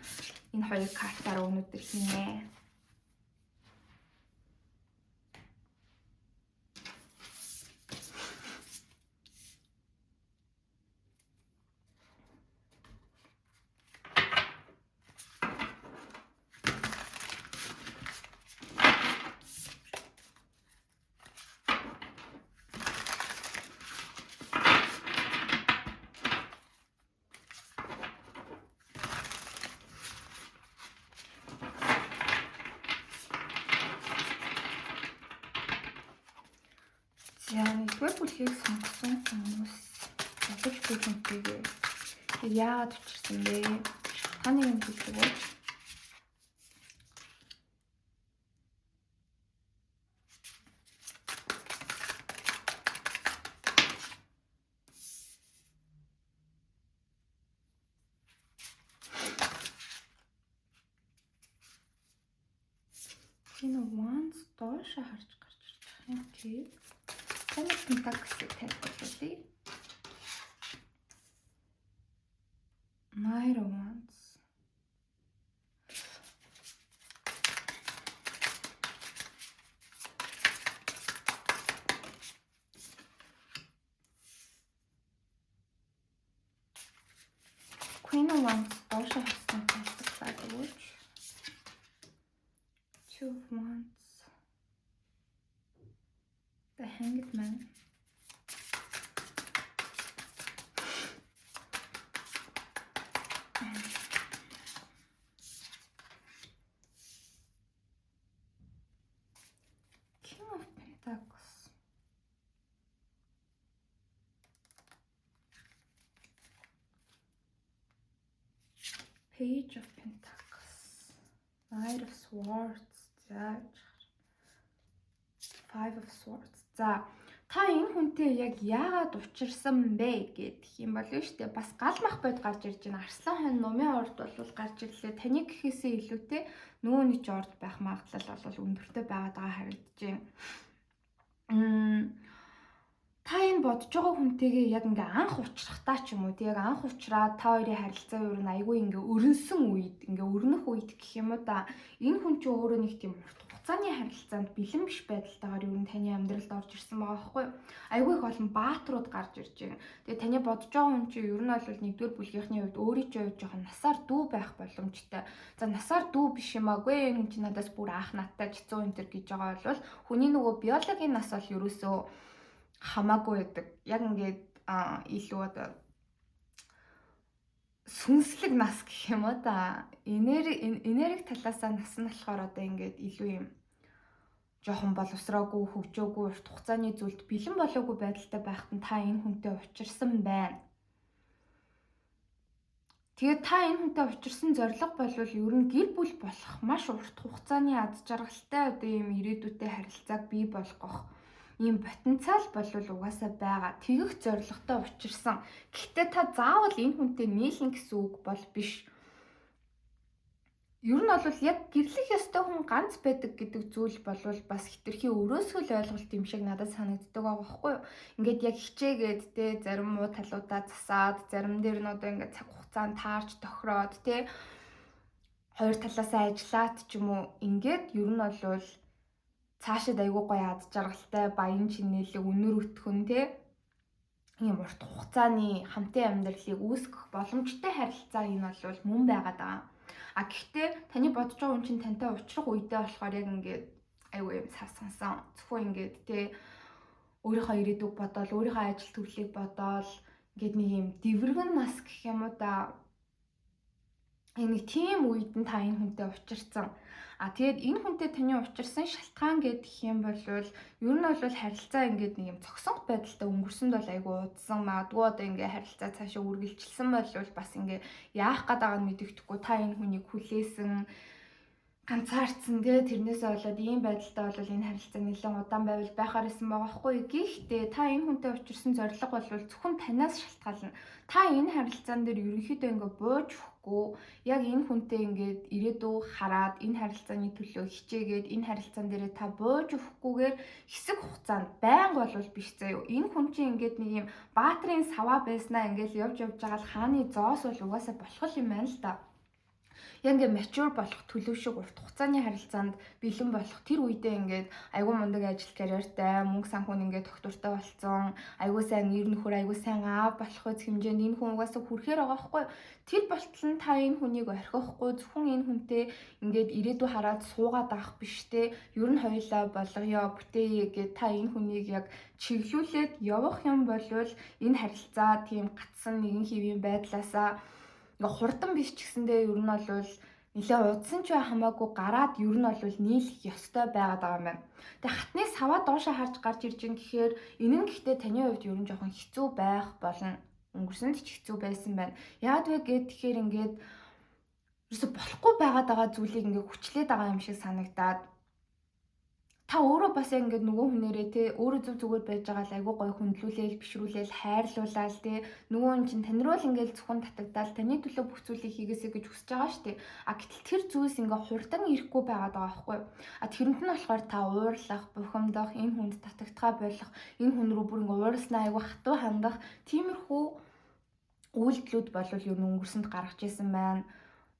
энэ хоёр картаар өнөөдөр хийнэ. За нэгдүгээр бүлгийг сонгосон хүмүүс бодож буй хүнтэйгээ яагаад учирсан бэ? Таны юм хэлдэг үү? Энэ once доошо харж гарч ирж байгаа юм тий. Таны Pentacle-ийг тайлбарлуулъя. Knight of Wands. Queen of Wands доошоо харсан тайлбарлаад өгөөч. Two of Wands. The Hanged Man. King of Pentacles. Page of Pentacles. Knight of Swords. За, Five of Swords. За, та энэ хүнтэй яг яагаад учирсан бэ гэх юм бол шүү дээ. Бас гал мах бод гарч ирж байна. Арслан хонь нумын орд бол гарч ирлээ. Таны гэхээсээ илүүтэй нөгөөний ч орд байх магадлал бол өндөртэй байгаад байгаа харагдаж байна. Та энэ бодож байгаа хүнтэйгээ яг ингээ анх учрахтаа ч юм уу, тэг яг анх учраад та хоёрын харилцаа юу н айгүй ингээ өрнсөн үед, ингээ өрнөх үед гэх юм уу да, энэ хүн чинь өөрөө нэг тийм урт хугацааны харилцаанд бэлэн биш байдалтайгаар юу н таны амьдралд орж ирсэн байгаа байхгүй юу? Айгүй их олон баатрууд гарч ирж байна. Тэгээ таны бодож байгаа хүн чинь ер нь бол нэгдүгээр бүлгийнхний хувьд өөрийн чинь хувьд жоохон насаар дүү байх боломжтой. За, насаар дүү биш юм аагүй, энэ хүн чинь надаас бүр аах наттай ч 100 энэ төр гэж байгаа бол хүний нөгөө биологийн нас бол ерөөсөө хамаагүй байдаг. Яг ингээд илүү одоо сүнслэг нас гэх юм уу да. Энерги талаасаа нас нь болохоор одоо ингээд илүү юм жоохон боловсроогүй, хөгжөөгүй, урт хугацааны зүйлд бэлэн болоогүй байдалтай байхад нь та энэ хүнтэй учирсан байна. Тэгээд та энэ хүнтэй учирсан зорилго болвол ер нь гэр бүл болох маш урт хугацааны аз жаргалтай одоо ийм ирээдүйтэй харилцааг бий болгох ийм потенциал болвол угаасаа байгаа. Тэгэх зорилготой учирсан. Гэхдээ та заавал энэ хүнтэй нийлнэ гэсэн үг бол биш. Ер нь бол яг гэрлэх ёстой хүн ганц байдаг гэдэг зүйл болвол бас хэтэрхий өрөөсгөл ойлголт юм шиг надад санагддаг байгаа байхгүй юу? Ингээд яг хичээгээд те зарим муу талуудаа засаад, зарим дээр нь одоо ингээд цаг хугацаанд таарч тохироод те хоёр талаасаа ажиллаад ч юм уу, ингээд ер нь бол цаашид айгүй гоё ад жаргалтай, баян чинээлэг, өнөр өтгөн те ийм урт хугацааны хамтын амьдралыг үүсгэх боломжтой харилцаа энэ бол мөн байгаад байгаа. А гэхдээ таны бодож байгаа хүн чинь тантай учрах үедээ болохоор яг ингээд айгүй юм цав сансан, зөвхөн ингээд те өөрийнхөө ирээдүг бодоол, өөрийнхөө ажил төрлийг бодоол, ингээд нэг юм дэврэгэн нас гэх юм уу да, нэг тийм үед нь та энэ хүнтэй учирсан. А тэгээд энэ хүнтэй таны учирсан шалтгаан гэдэг юм бол ер нь бол харилцаа ингээд нэг юм цогсонх байдалтай өнгөрсөнд бол айгүй удсан. Магадгүй одоо ингээд харилцаа цаашаа үргэлжилсэн бол бас ингээд яах гээд байгааг нь мэдэгдэхгүй, та энэ хүнийг хүлээсэн, ганцаардсан тий, тэрнээсээ болоод ийм байдалтай бол энэ харилцаа нэлээд удаан байвал байхаар исэн байгаа хгүй. Гэхдээ та энэ хүнтэй учирсан зорилго бол зөвхөн танаас шалтгаална. Та энэ харилцаан дээр ерөнхийдөө ингээ бууж өгөхгүй, яг энэ хүнтэй ингээд ирээдүй хараад, энэ харилцааны төлөө хичээгээд, энэ харилцаан дээрээ та бууж өгөхгүйгээр хэсэг хугацаанд байнга бол биш заяо. Энэ хүн чинь ингээд нэг юм баатрын саваа байснаа ингээд явж явж байгаа л хааны зоос бол угаасаа болох юм байна л да. Яг ингээ mature болох, төлөв шиг урт хугацааны харилцаанд бэлэн болох тэр үедээ ингээд айгүй мундаг ажил карьертай, мөнгө санхүүн ингээд тогтвортой болцсон, айгүй сайн ер нөхөр, айгүй сайн аав болох үз хэмжээнд энэ хүн угаасаа хүрэхээр байгаа байхгүй. Тэр болтол нь та энэ хүнийг орхихгүй, зөвхөн энэ хүнтэй ингээд ирээдүй хараад суугаад авах биш те. Ер нь хоёулаа болгоё, бүтээе гэд та энэ хүнийг яг чиглүүлээд явах юм болвол энэ харилцаа тийм гатсан нэгэн хэвийн байдлаасаа ингээ хурдан биш ч гэсэндээ ер нь бол нэлээ удсан ч хамаагүй гараад ер нь бол нийлэх ёстой байгаад байгаа юм байна. Тэгээ хатны саваа доошоо харж гарч ирж гин гэхээр энэ нь гэхдээ таны хувьд ер нь жоохон хэцүү байх болно. Өнгөрсөнд ч хэцүү байсан байна. Яад вэ гэхээр ингээд ерөөсө болохгүй байгаад байгаа зүйлийг ингээ хүчлээд байгаа юм шиг санагдаад, та өөрөө бас яг ингээд нөгөө хүнээрээ те өөрөө зүг зүгээр байж байгаа л айгүй гоё хүндлүүлээл, бишрүүлээл, хайрлуулаад те, нөгөө хүн чинь тань руу л ингээд зөвхөн татагдаал, таны төлөө бүх зүйлийг хийгээсэй гэж хүсэж байгаа шүү дээ. А гэтэл тэр зүйлс ингээд хурдан ирэхгүй байгаад байгаа байхгүй юу? А тэрэнд нь болохоор та уурлах, бухимдах, энэ хүнд татагдхаа болох, энэ хүн рүү бүр ингээд уурласнаа айгүй хатуу хандах тиймэрхүү үйлдэлүүд болвол ер нь өнгөрсөнд гаргаж исэн байна.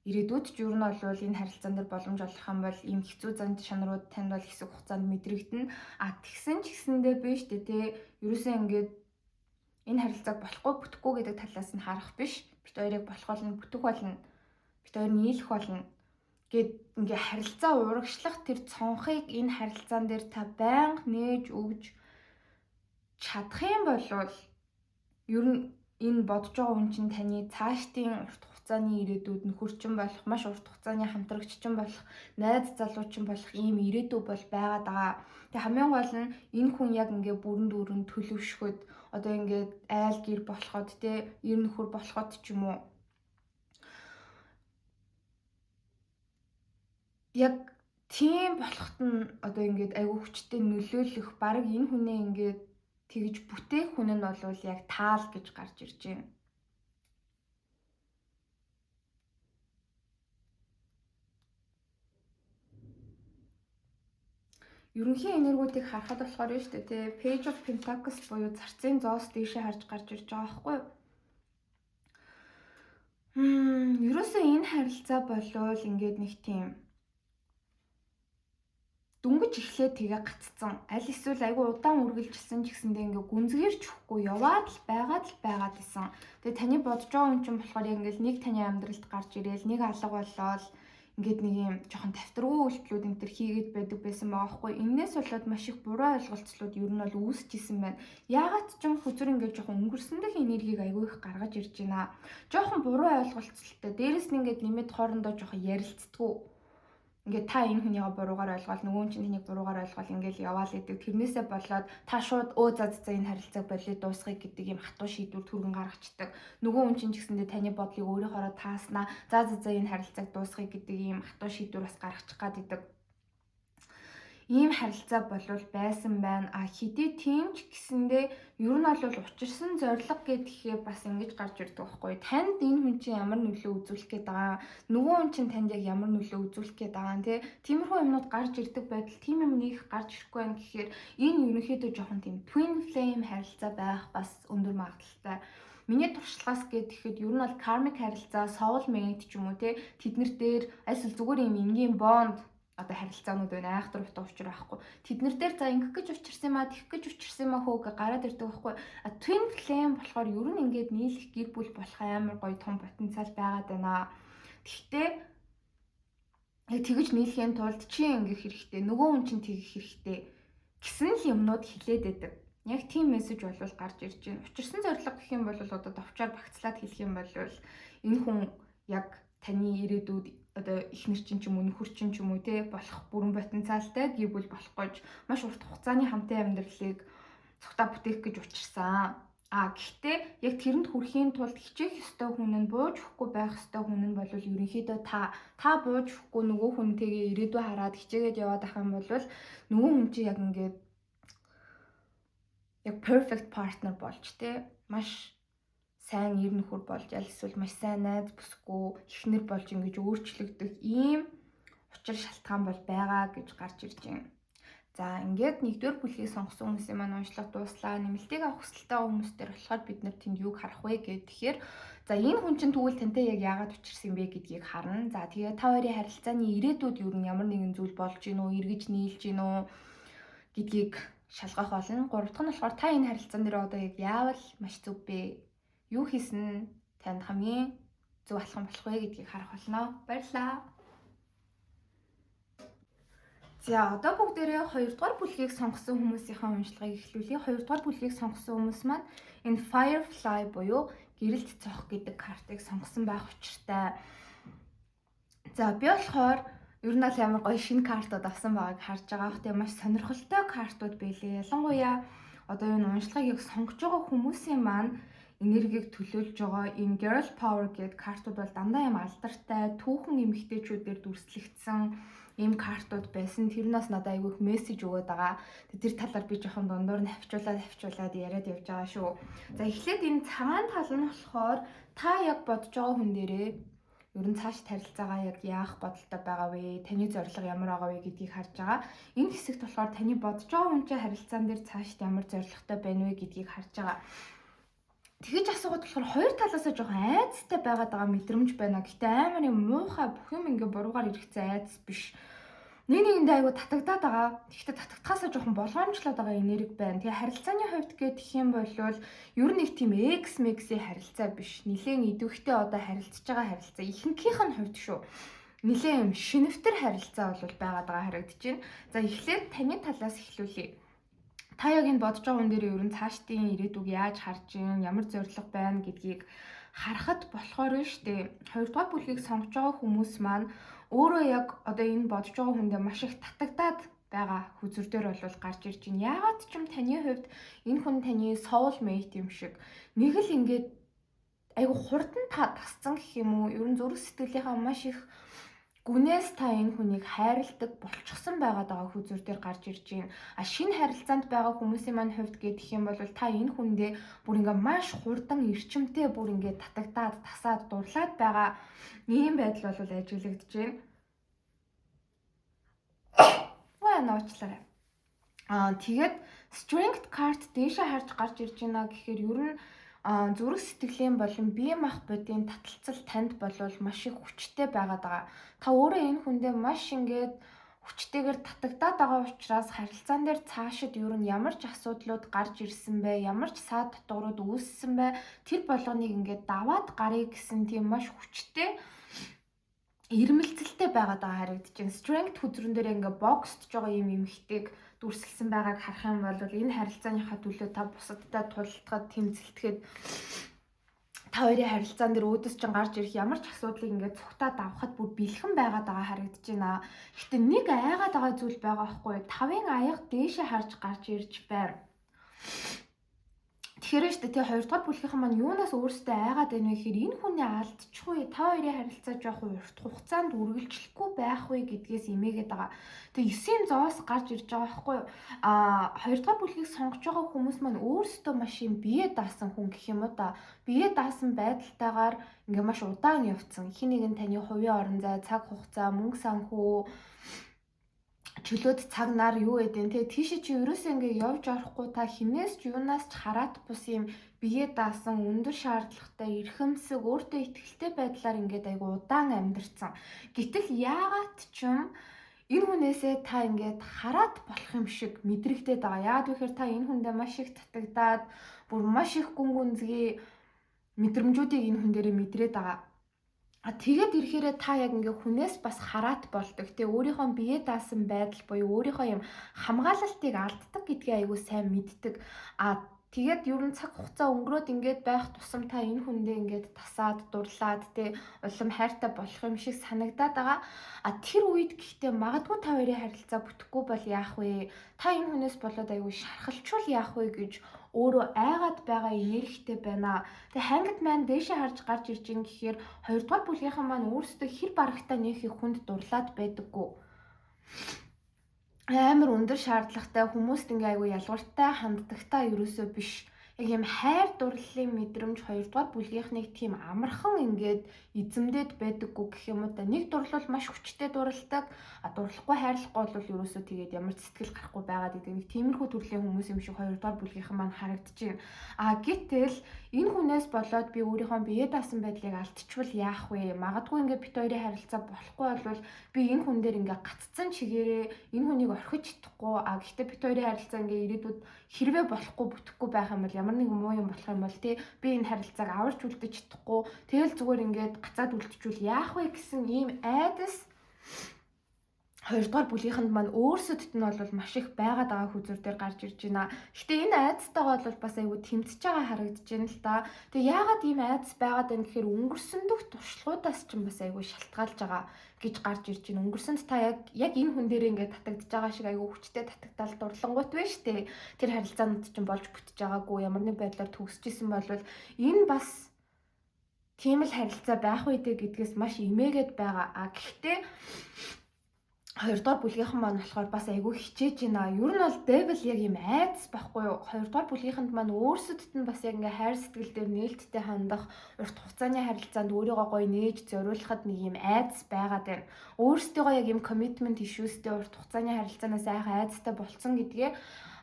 Ирээдүйд ч ер нь бол энэ харилцаан дээр боломж олох юм бол ийм хэцүү зан чанарууд танд бол хэсэг хугацаанд мэдрэгдэнэ. А тэгсэн ч гэсэндээ биш үү те. Ерөөсөө ингээд Энэ харилцааг болохгүй, бүтэхгүй гэдэг талаас нь харах биш. Бид хоёрыг болох болно, бүтэх болно. Бид хоёр нийлэх болно гэд ингээ харилцаа урагшлах тэр цонхыг энэ харилцаан дээр та байнга нээж өгж чадах юм бол ер нь энэ бодож байгаа хүн чинь таны цаашдын урт хугацааны ирээдүйд нөхөрчин болох, маш урт хугацааны хамтрагччин болох, найз залуучин болох ийм ирээдүй бол байгаад байгаа. Тэгээ хамгийн гол нь энэ хүн яг ингээ бүрэн дүүрэн төлөвшөхөд, одоо ингээд айл гэр болоход, те, ер нөхөр болоход ч юм уу, яг тийм болоход нь одоо ингээд айгүй хүчтэй нөлөөлөх, бараг энэ хүнээ ингээд тэгж бүтээх хүн нь бол яг таал гэж гарч ирж байна. Ерөнхий энергиудыг харахад болохоор нь шүү дээ, тий, Page of Pentacles буюу зарцын зоос дээшээ харж гарч ирж байгаа байхгүй юу? Ерөөсөө энэ харилцаа болвол ингээд нэг тийм дөнгөж эхлээд тэгээ гаццсан. Аль эсвэл айгүй удаан үргэлжилсэн ч гэсэндээ ингээ гүнзгийрч өгөхгүй яваад л байгаад л байгаад исэн. Тэгээ таны бодож байгаа хүн чинь болохоор яг ингээл нэг таны амьдралд гарч ирээл, нэг алга болоод ингээд нэг юм жоохон тавтаргүй үйлдэлүүд энэ төр хийгээд байдаг байсан байгаа байхгүй. Энээс болоод маш их буруу ойлголцлууд ер нь бол үүсэж исэн байна. Яагаад ч юм хөзөр ингээд жоохон өнгөрсөн дэх энергийг айгүй их гаргаж ирж байна. Жоохон буруу ойлголцолтой. Дээрэс нь ингээд нэмээд хоорондоо жоохон ярилцдаггүй. Ингээд та энэ хүнийгээ буруугаар ойлгоол, нөгөө хүн чинь таныг буруугаар ойлгоол, ингээл яваал гэдэг. Тэрнээсээ болоод та шууд өө за за энэ харилцааг болио дуусгая гэдэг юм хатуу шийдвэр түргэн гаргацдаг. Нөгөө хүн чинь ч гэсэндээ таны бодлыг өөрөөхөөрөө тааснаа, за за за энэ харилцааг дуусгая гэдэг юм хатуу шийдвэр бас гаргачих гад идэг. Ийм харилцаа болвол байсан байна. А хэдий тийм ч гэсэндээ ер нь бол учирсан зорилго гэдэхээ бас ингэж гарч ирдэг байхгүй. Танд энэ хүн чинь ямар нөлөө үзүүлэх гээд байгаа, нөгөө хүн чинь танд яг ямар нөлөө үзүүлэх гээд байгаа тий. Тиймэрхүү юмнууд гарч ирдэг байдал, тийм юм нэг гарч ирэхгүй байна гэхээр энэ ерөнхийдөө жоохон тийм twin flame харилцаа байх бас өндөр магадлалтай. Миний туршлагаас гэхэд ер нь бол karmic харилцаа, soulmate ч юм уу тий, тэднэр дээр аль зүгээр юм энгийн bond одоо харилцаанууд байна. Айхтар утга учир байхгүй. Тэднэр дээр за ингэх гэж учирсан юм а, тэгэх гэж учирсан юм а хөө гэ гараад ирдэг байхгүй. А twin flame болохоор ер нь ингээд нийлэх гэр бүл болох амар гоё том потенциал байгаад байна. Гэхдээ яг тэгэж нийлэхийн тулд чи ингэх хэрэгтэй, нөгөө хүн чинь тэгэх хэрэгтэй гэсэн л юмнууд хилээд байдаг. Яг тийм мессеж бол гарч ирж байна. Учирсан зорилго гэх юм бол одоо товчоор багцлаад хэлэх юм бол энэ хүн яг таны ирээдүйд одоо эхнэр чинь ч юм уу, нөхөр чинь ч юм уу те болох бүрэн потенциалтай гэр бүл болох гэж маш урт хугацааны хамтын амьдралыг цогтаа бүтээх гэж учирсан. А гэхдээ яг тэрэнд хүрэхийн тулд хичээх ёстой хүн нь, бууж өгөхгүй байх ёстой хүн нь бол ерөнхийдөө та бууж өгөхгүй нөгөө хүнтэйгээ ирээдүй хараад хичээгээд яваад ах юм бол нөгөө хүн чинь яг ингээд яг perfect partner болж те маш сайн ер нөхөр болж, аль эсвэл маш сайн найз бүсгүй, эхнэр болж ингэж өөрчлөгдөх ийм учир шалтгаан бол байгаа гэж гарч ирж байна. За ингээд нэгдүгээр бүлгийг сонгосон хүмүүсийн маань уншлага дууслаа. Нэмэлтийг авах хүсэлтэй хүмүүс дээр болохоор бид нар тэнд юуг харах вэ гэхээр за энэ хүн чинь тэгвэл тантай яг яагаад учирсан бэ гэдгийг харна. За тэгээ та хоёрын харилцааны ирээдүйд юу нь ямар нэгэн зүйл болж гин үү, эргэж нийлж гин үү гэдгийг шалгах болно. Гурав дахь нь болохоор та энэ харилцаан дээр одоо яг яавал маш зөв бэ? Юу хийсэн танд хамгийн зөв алхам болох вэ гэдгийг харах болно. Баярлалаа. За одоо бүгдээрээ 2 дугаар бүлгийг сонгосон хүмүүсийнхээ уншлагыг эхлүүлье. 2 дугаар бүлгийг сонгосон хүмүүс маань энэ Firefly буюу гэрэлт цох гэдэг картыг сонгосон байх учиртай. За би болохоор ер нь л ямар гоё шинэ картууд авсан байгааг харж байгаа. Тэгээ маш сонирхолтой картууд байлээ. Ялангуяа одоо энэ уншлагыг яг сонгож байгаа хүмүүсийн маань энергийг төлөөлж байгаа энэ Girl Power гэдэг картууд бол дандаа юм алдартай түүхэн эмэгтэйчүүдээр дүрслэгдсэн ийм картууд байсан. Тэр нь бас надад айгүй их мессеж өгөөд байгаа. Тэр талаар би жоохон дундуур нь хавчуулаад яриад явж байгаа шүү. За эхлээд энэ цагаан тал нь болохоор та яг бодож байгаа хүн дээрээ ер нь цааш харилцаагаа яг яах бодолтой байгаа вэ? Таны зорилго ямар байгаа вэ гэдгийг харж байгаа. Энэ хэсэгт болохоор таны бодож байгаа хүн чинь харилцаан дээр цаашд ямар зорилготой байна вэ гэдгийг харж байгаа. Тэгэж асуугаад болохоор хоёр талаасаа жоохон айцтай байгаад байгаа мэдрэмж байна. Гэтэ амар юм муухай бүх юм ингээ буруугаар хэрэгцээ айц биш. Нэг нэгэндээ айгу татагдаад байгаа. Тэгэхдээ татагдахаасаа жоохон болгоомжлоод байгаа энерги байна. Тэгээ харилцааны хувьд гэх юм бол ер нь нэг тийм ex mex-ийн харилцаа биш. Нилээн идэвхтэй одоо харилцаж байгаа харилцаа. Ихэнхийнх нь хувьд шүү. Нилээн юм шинэвтер харилцаа бол байгаад байгаа харагдаж байна. За, эхлээд таны талаас эхлүүлье. Та яг энэ бодож байгаа хүн дээр ер нь цаашдын ирээдүг яаж харж байна, ямар зорилго байна гэдгийг харахад болохоор нь штэ. Хоёрдугаар бүлгийг сонгож байгаа хүмүүс маань өөрөө яг одоо энэ бодож байгаа хүндээ маш их татагдаад байгаа хөзөр дээр бол гарч ирж байна. Яагаад ч юм таны хувьд энэ хүн таны soul mate юм шиг нэг л ингээд айгу хурдан та тасцсан гэх юм уу? Ер нь зүрх сэтгэлийнхаа маш их гүнээс та энэ хүнийг хайрладаг болчихсон байгаад байгаа хөзөр дээр гарч ирж байна. А шинэ харилцаанд байгаа хүмүүсийн маань хувьд гэх юм бол та энэ хүндээ бүр ингээ маш хурдан, эрчимтэй бүр ингээ татагдаад, тасаад, дурлаад байгаа ийм байдал бол ажиглагдаж байна. Ваа, нуучлаарай. Аа, тэгээд Strength card дээшээ харж гарч ирж байна гэхээр ер нь зүрх сэтгэлийн болон бие махбодын таталцал танд болвол маш их хүчтэй байгаад байгаа. Та өөрөө энэ хүндээ маш ингээд хүчтэйгээр татагдаад байгаа учраас харилцаан дээр цаашид ер нь ямар ч асуудлууд гарч ирсэн бэ, ямар ч саад дотоорууд үүссэн бэ, тэр болгоныг ингээд даваад гаръя гэсэн тийм маш хүчтэй ирмэлцэлтэй байгаад байгаа харагдаж байна. Strength хөзрөн дээр ингээ боксдож байгаа юм эмэгтэйг дүрсэлсэн байгааг харах юм бол энэ харилцааныхаа төлөө та бусадтай тулалдахад, тэмцэлтэхэд, та хоёрын харилцаан дээр өөдөөс чинь гарч ирэх ямар ч асуудлыг ингээд цугтаа давхад бүр бэлхэн байгаад байгаа харагдаж байна. Гэтэ нэг айгаад байгаа зүйл байгаа байхгүй юу? Тавын аяга дээшээ харж гарч ирж байна. Тэгэхээр шүү дээ, тий, хоёрдугаар бүлгийнхэн маань юунаас өөрсдөө айгаад байна вэ гэхээр энэ хүний алдчихгүй, та хоёрын харилцаа жоохон урт хугацаанд үргэлжлэхгүй байх вэ гэдгээс имээгээд байгаа. Тэгээ 9-ийн зоос гарч ирж байгаа байхгүй юу? А хоёрдугаар бүлгийг сонгож байгаа хүмүүс маань өөрсдөө маш юм бие даасан хүн гэх юм уу та. Бие даасан байдалтайгаар ингээ маш удаан явцсан. Хин нэгэн таны хувийн орон зай, цаг хугацаа, мөнгө санхүү чөлөөт цаг нар юу гэдэг те, тийшээ чи ерөөсөө ингээ явж орохгүй, та хинээс ч юунаас ч хараат бус юм бие даасан, өндөр шаардлагатай, эрхэмсэг, өөртөө итгэлтэй байдлаар ингээд айгу удаан амьдарсан. Гэтэл яагаад ч юм энэ хүнээсээ та ингээд хараат болох юм шиг мэдрэгдээд байгаа. Яагаад гэхээр та энэ хүндээ маш их татагдаад, бүр маш их гүн гүнзгий мэдрэмжүүдийг энэ хүн дээрээ мэдрээд байгаа. А тэгээд ирэхээрээ та яг ингээ хүнээс бас хараат болдог. Тэ, өөрийнхөө бие даасан байдал буюу өөрийнхөө юм хамгаалалтыг алддаг гэдгийг айгүй сайн мэддэг. А тэгээд ер нь цаг хугацаа өнгөрөөд ингээд байх тусам та энэ хүндээ ингээд тасаад, дурлаад, тэ, улам хайртай болох юм шиг санагдаад байгаа. А тэр үед гэхдээ магадгүй та хоёрын харилцаа бүтэхгүй бол яах вэ? Та энэ хүнээс болоод айгүй шархалчвал яах вэ гэж өөрөө айгаад байгаа энергитэй байна. Тэгээ Hanged Man дээшээ харж гарч ирж ин гэхээр хоёрдугаар бүлгийнхэн маань өөрсдөө хэр барагтаа нөх их хүнд дурлаад байдаггүй, амар өндөр шаардлагатай, хүмүүст ингээ айгүй ялгууртай ханддагтай ерөөсөө биш. Яг юм хайр дурлалын мэдрэмж хоёрдугаар бүлгийнхнийг тийм амархан ингээд эзэмдээд байдаггүй гэх юм уу та. Нэг дурлал маш хүчтэй дурладаг, а дурлахгүй, хайрлахгүй бол ерөөсөө тэгээд ямар ч сэтгэл гарахгүй байгаад идэг. Нэг тиймэрхүү төрлийн хүмүүс юм шиг хоёрдугаар бүлгийнхэн маань харагдаж байна. А гэтэл энэ хүнээс болоод би өөрийнхөө бие даасан байдлыг алдчихвал яах вэ? Магадгүй ингээд бит хоёрын харилцаа болохгүй болвол би энэ хүн дээр ингээд гаццсан чигээрээ энэ хүнийг орхиж чадахгүй. А гэхдээ бит хоёрын харилцаа ингээд ирээдүйд хэрвээ болохгүй, бүтэхгүй байх юм бол, ямар нэгэн муу юм болох юм бол, тий, би энэ харилцааг аварч үлдэж чадахгүй. Тэгэл зүгээр ингээд гацаад үлдчихвэл яах вэ гэсэн ийм айдас хоёрдугаар бүлгийнхэнд маань өөрсөдд нь бол маш их байгаад байгаа хөзөр дээр гарч ирж байна. Гэтэ энэ айдастайгаа бол бас айгүй тэмцэж байгаа харагдаж байна л да. Тэгээ яагаад ийм айдас байгаад байна гэхээр өнгөрсөн дөх туршлагуудаас ч бас айгүй шалтгаалж байгаа гэж гарч ирж байна. Өнгөрсөнд та яг энэ хүн дээр ингээд татагдж байгаа шиг айгүй хүчтэй татагдаал дурлангуут байна штэ. Тэр харилцаанууд чинь болж бүтэж байгаагүй, ямар нэг байдлаар төгсөж исэн бол энэ бас тийм л харилцаа байх үедээ гэдгээс маш имээгээд байгаа. А гэхдээ хоёрдугаар бүлгийнхэн маань болохоор бас айгүй хичээж байна. Ер нь бол devil яг юм айдас байхгүй юу? Хоёрдугаар бүлгийнхэнд маань өөрсдөд нь бас яг ингээ хайр сэтгэл дээр нээлттэй хандах, урт хугацааны харилцаанд өөрийгөө гоё нээж зориулахад нэг юм айдас байгаад байна. Өөрсдийгөө яг юм commitment issues-тэй, урт хугацааны харилцаанаас айх айдастай болцсон гэдгээ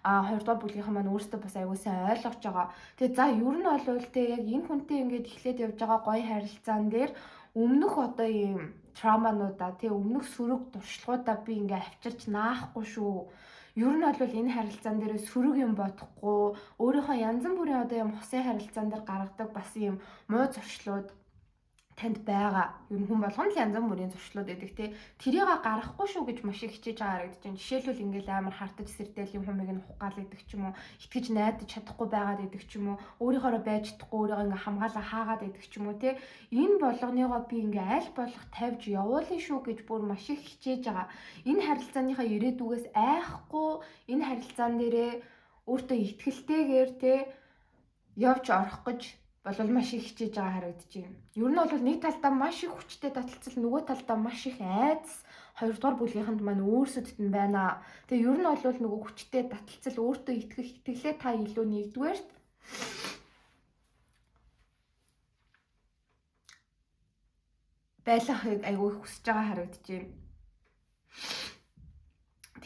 хоёрдугаар бүлгийнхэн маань өөрсдөө бас аягүй сайн ойлгож байгаа. Тэгээ за, ер нь бол тэ яг энэ хүнтэй ингээд эхлээд явж байгаа гоё харилцаан дээр Өмнөх одоо ийм trauma нуудаа, тий, өмнөх сөрөг туршлагуудаа би ингээ авчирч наахгүй шүү. Ер нь бол энэ харилцаан дээр сөрөг юм бодохгүй, өөрийнхөө янз бүрийн одоо юм хосын харилцаан дээр гаргадаг бас юм муу зуршлууд танд байгаа. Ер нь хүн болгоно л янз бүрийн зуршлууд байдаг, те. Тэрийг гаргахгүй шүү гэж маш их хичээж байгаа харагдаж байна. Жишээлбэл, ингээл амар хартаж сэрдээл юм хүмийг нь ухгаал идэх ч юм уу, итгэж найдаж чадахгүй байгаад идэх ч юм уу, өөрийнхоороо байж чадахгүй өөрийгөө ингээ хамгаалаа хаагаад идэх ч юм уу, те. Энэ болгоныгоо би ингээ аль болох тавьж явуулна шүү гэж бүр маш их хичээж байгаа. Энэ харилцааныхаа ирээдүгээс айхгүй, энэ харилцаан дээрээ өөртөө итгэлтэйгээр, те, явж орох гэж болол маш их хичээж байгаа харагдаж байна. Ер нь бол нэг талдаа маш их хүчтэй таталцал, нөгөө талдаа маш их айдас хоёрдугаар бүлгийнхэнд маань өөрсөдд нь байна. Тэгээ ер нь бол нөгөө хүчтэй таталцал, өөртөө итгэх итгэлээ та илүү нэгдүгээрт байлгахыг айгүй их хүсэж байгаа харагдаж байна.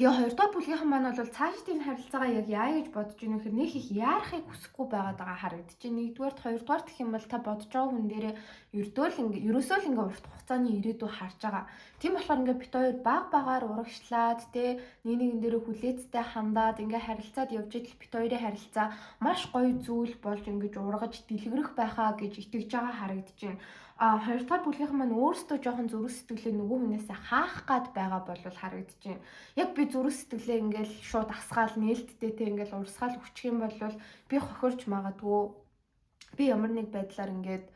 Тэгээ хоёрдугаар бүлгийнхэн маань бол цаашдын энэ харилцаагаа яг яа гэж бодож ийнө гэхээр нэг их яарахыг хүсэхгүй байгаад байгаа харагдаж байна. Нэгдүгээрт, хоёрдугаарт гэх юм бол та бодож байгаа хүн дээрээ ердөө л ингээ ерөөсөө л ингээ урт хугацааны ирээдүй харж байгаа. Тийм болохоор ингээ бит хоёр баг багаар урагшлаад, те, нэг нэгэн дээрээ хүлээцтэй хандаад ингээ харилцаад явж идэл бит хоёрын харилцаа маш гоё зүйл болж ингэж ургаж дэлгэрэх байхаа гэж итгэж байгаа харагдаж байна. А хоёр дахь бүлгийнхэн маань өөрсдөө жоохон зүрх сэтгэлээ нөгөө хүнээсээ хаах гад байгаа бол харагдаж байна. Яг би зүрх сэтгэлээ ингээл шууд асгаал нээлттэй, те, ингээл урсгаал өччих юм бол би хохирч магадгүй, би ямар нэг байдлаар ингээд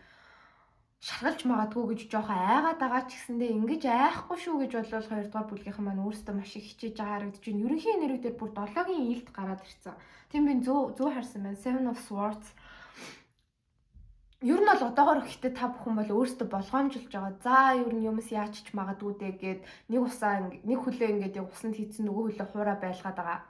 шаргалж магадгүй гэж жоохон айгаад байгаа ч гэсэндээ ингэж айхгүй шүү гэж болвол хоёр дахь бүлгийнхэн маань өөрсдөө маш их хичээж байгаа харагдаж байна. Ерөнхий нэрэг дээр бүр долоогийн илд гараад ирсэн. Тийм, би зөв зөв харсан байна. Seven of Swords. Ер нь бол одоогоор гэхдээ та бүхэн бол өөрсдөө болгоомжилж байгаа. За, ер нь юмс яачч магадгүй дээ гэд нэг усаа, нэг хөлөө ингээд яг усанд хийцэн, нөгөө хөлөө хуурай байлгаад байгаа.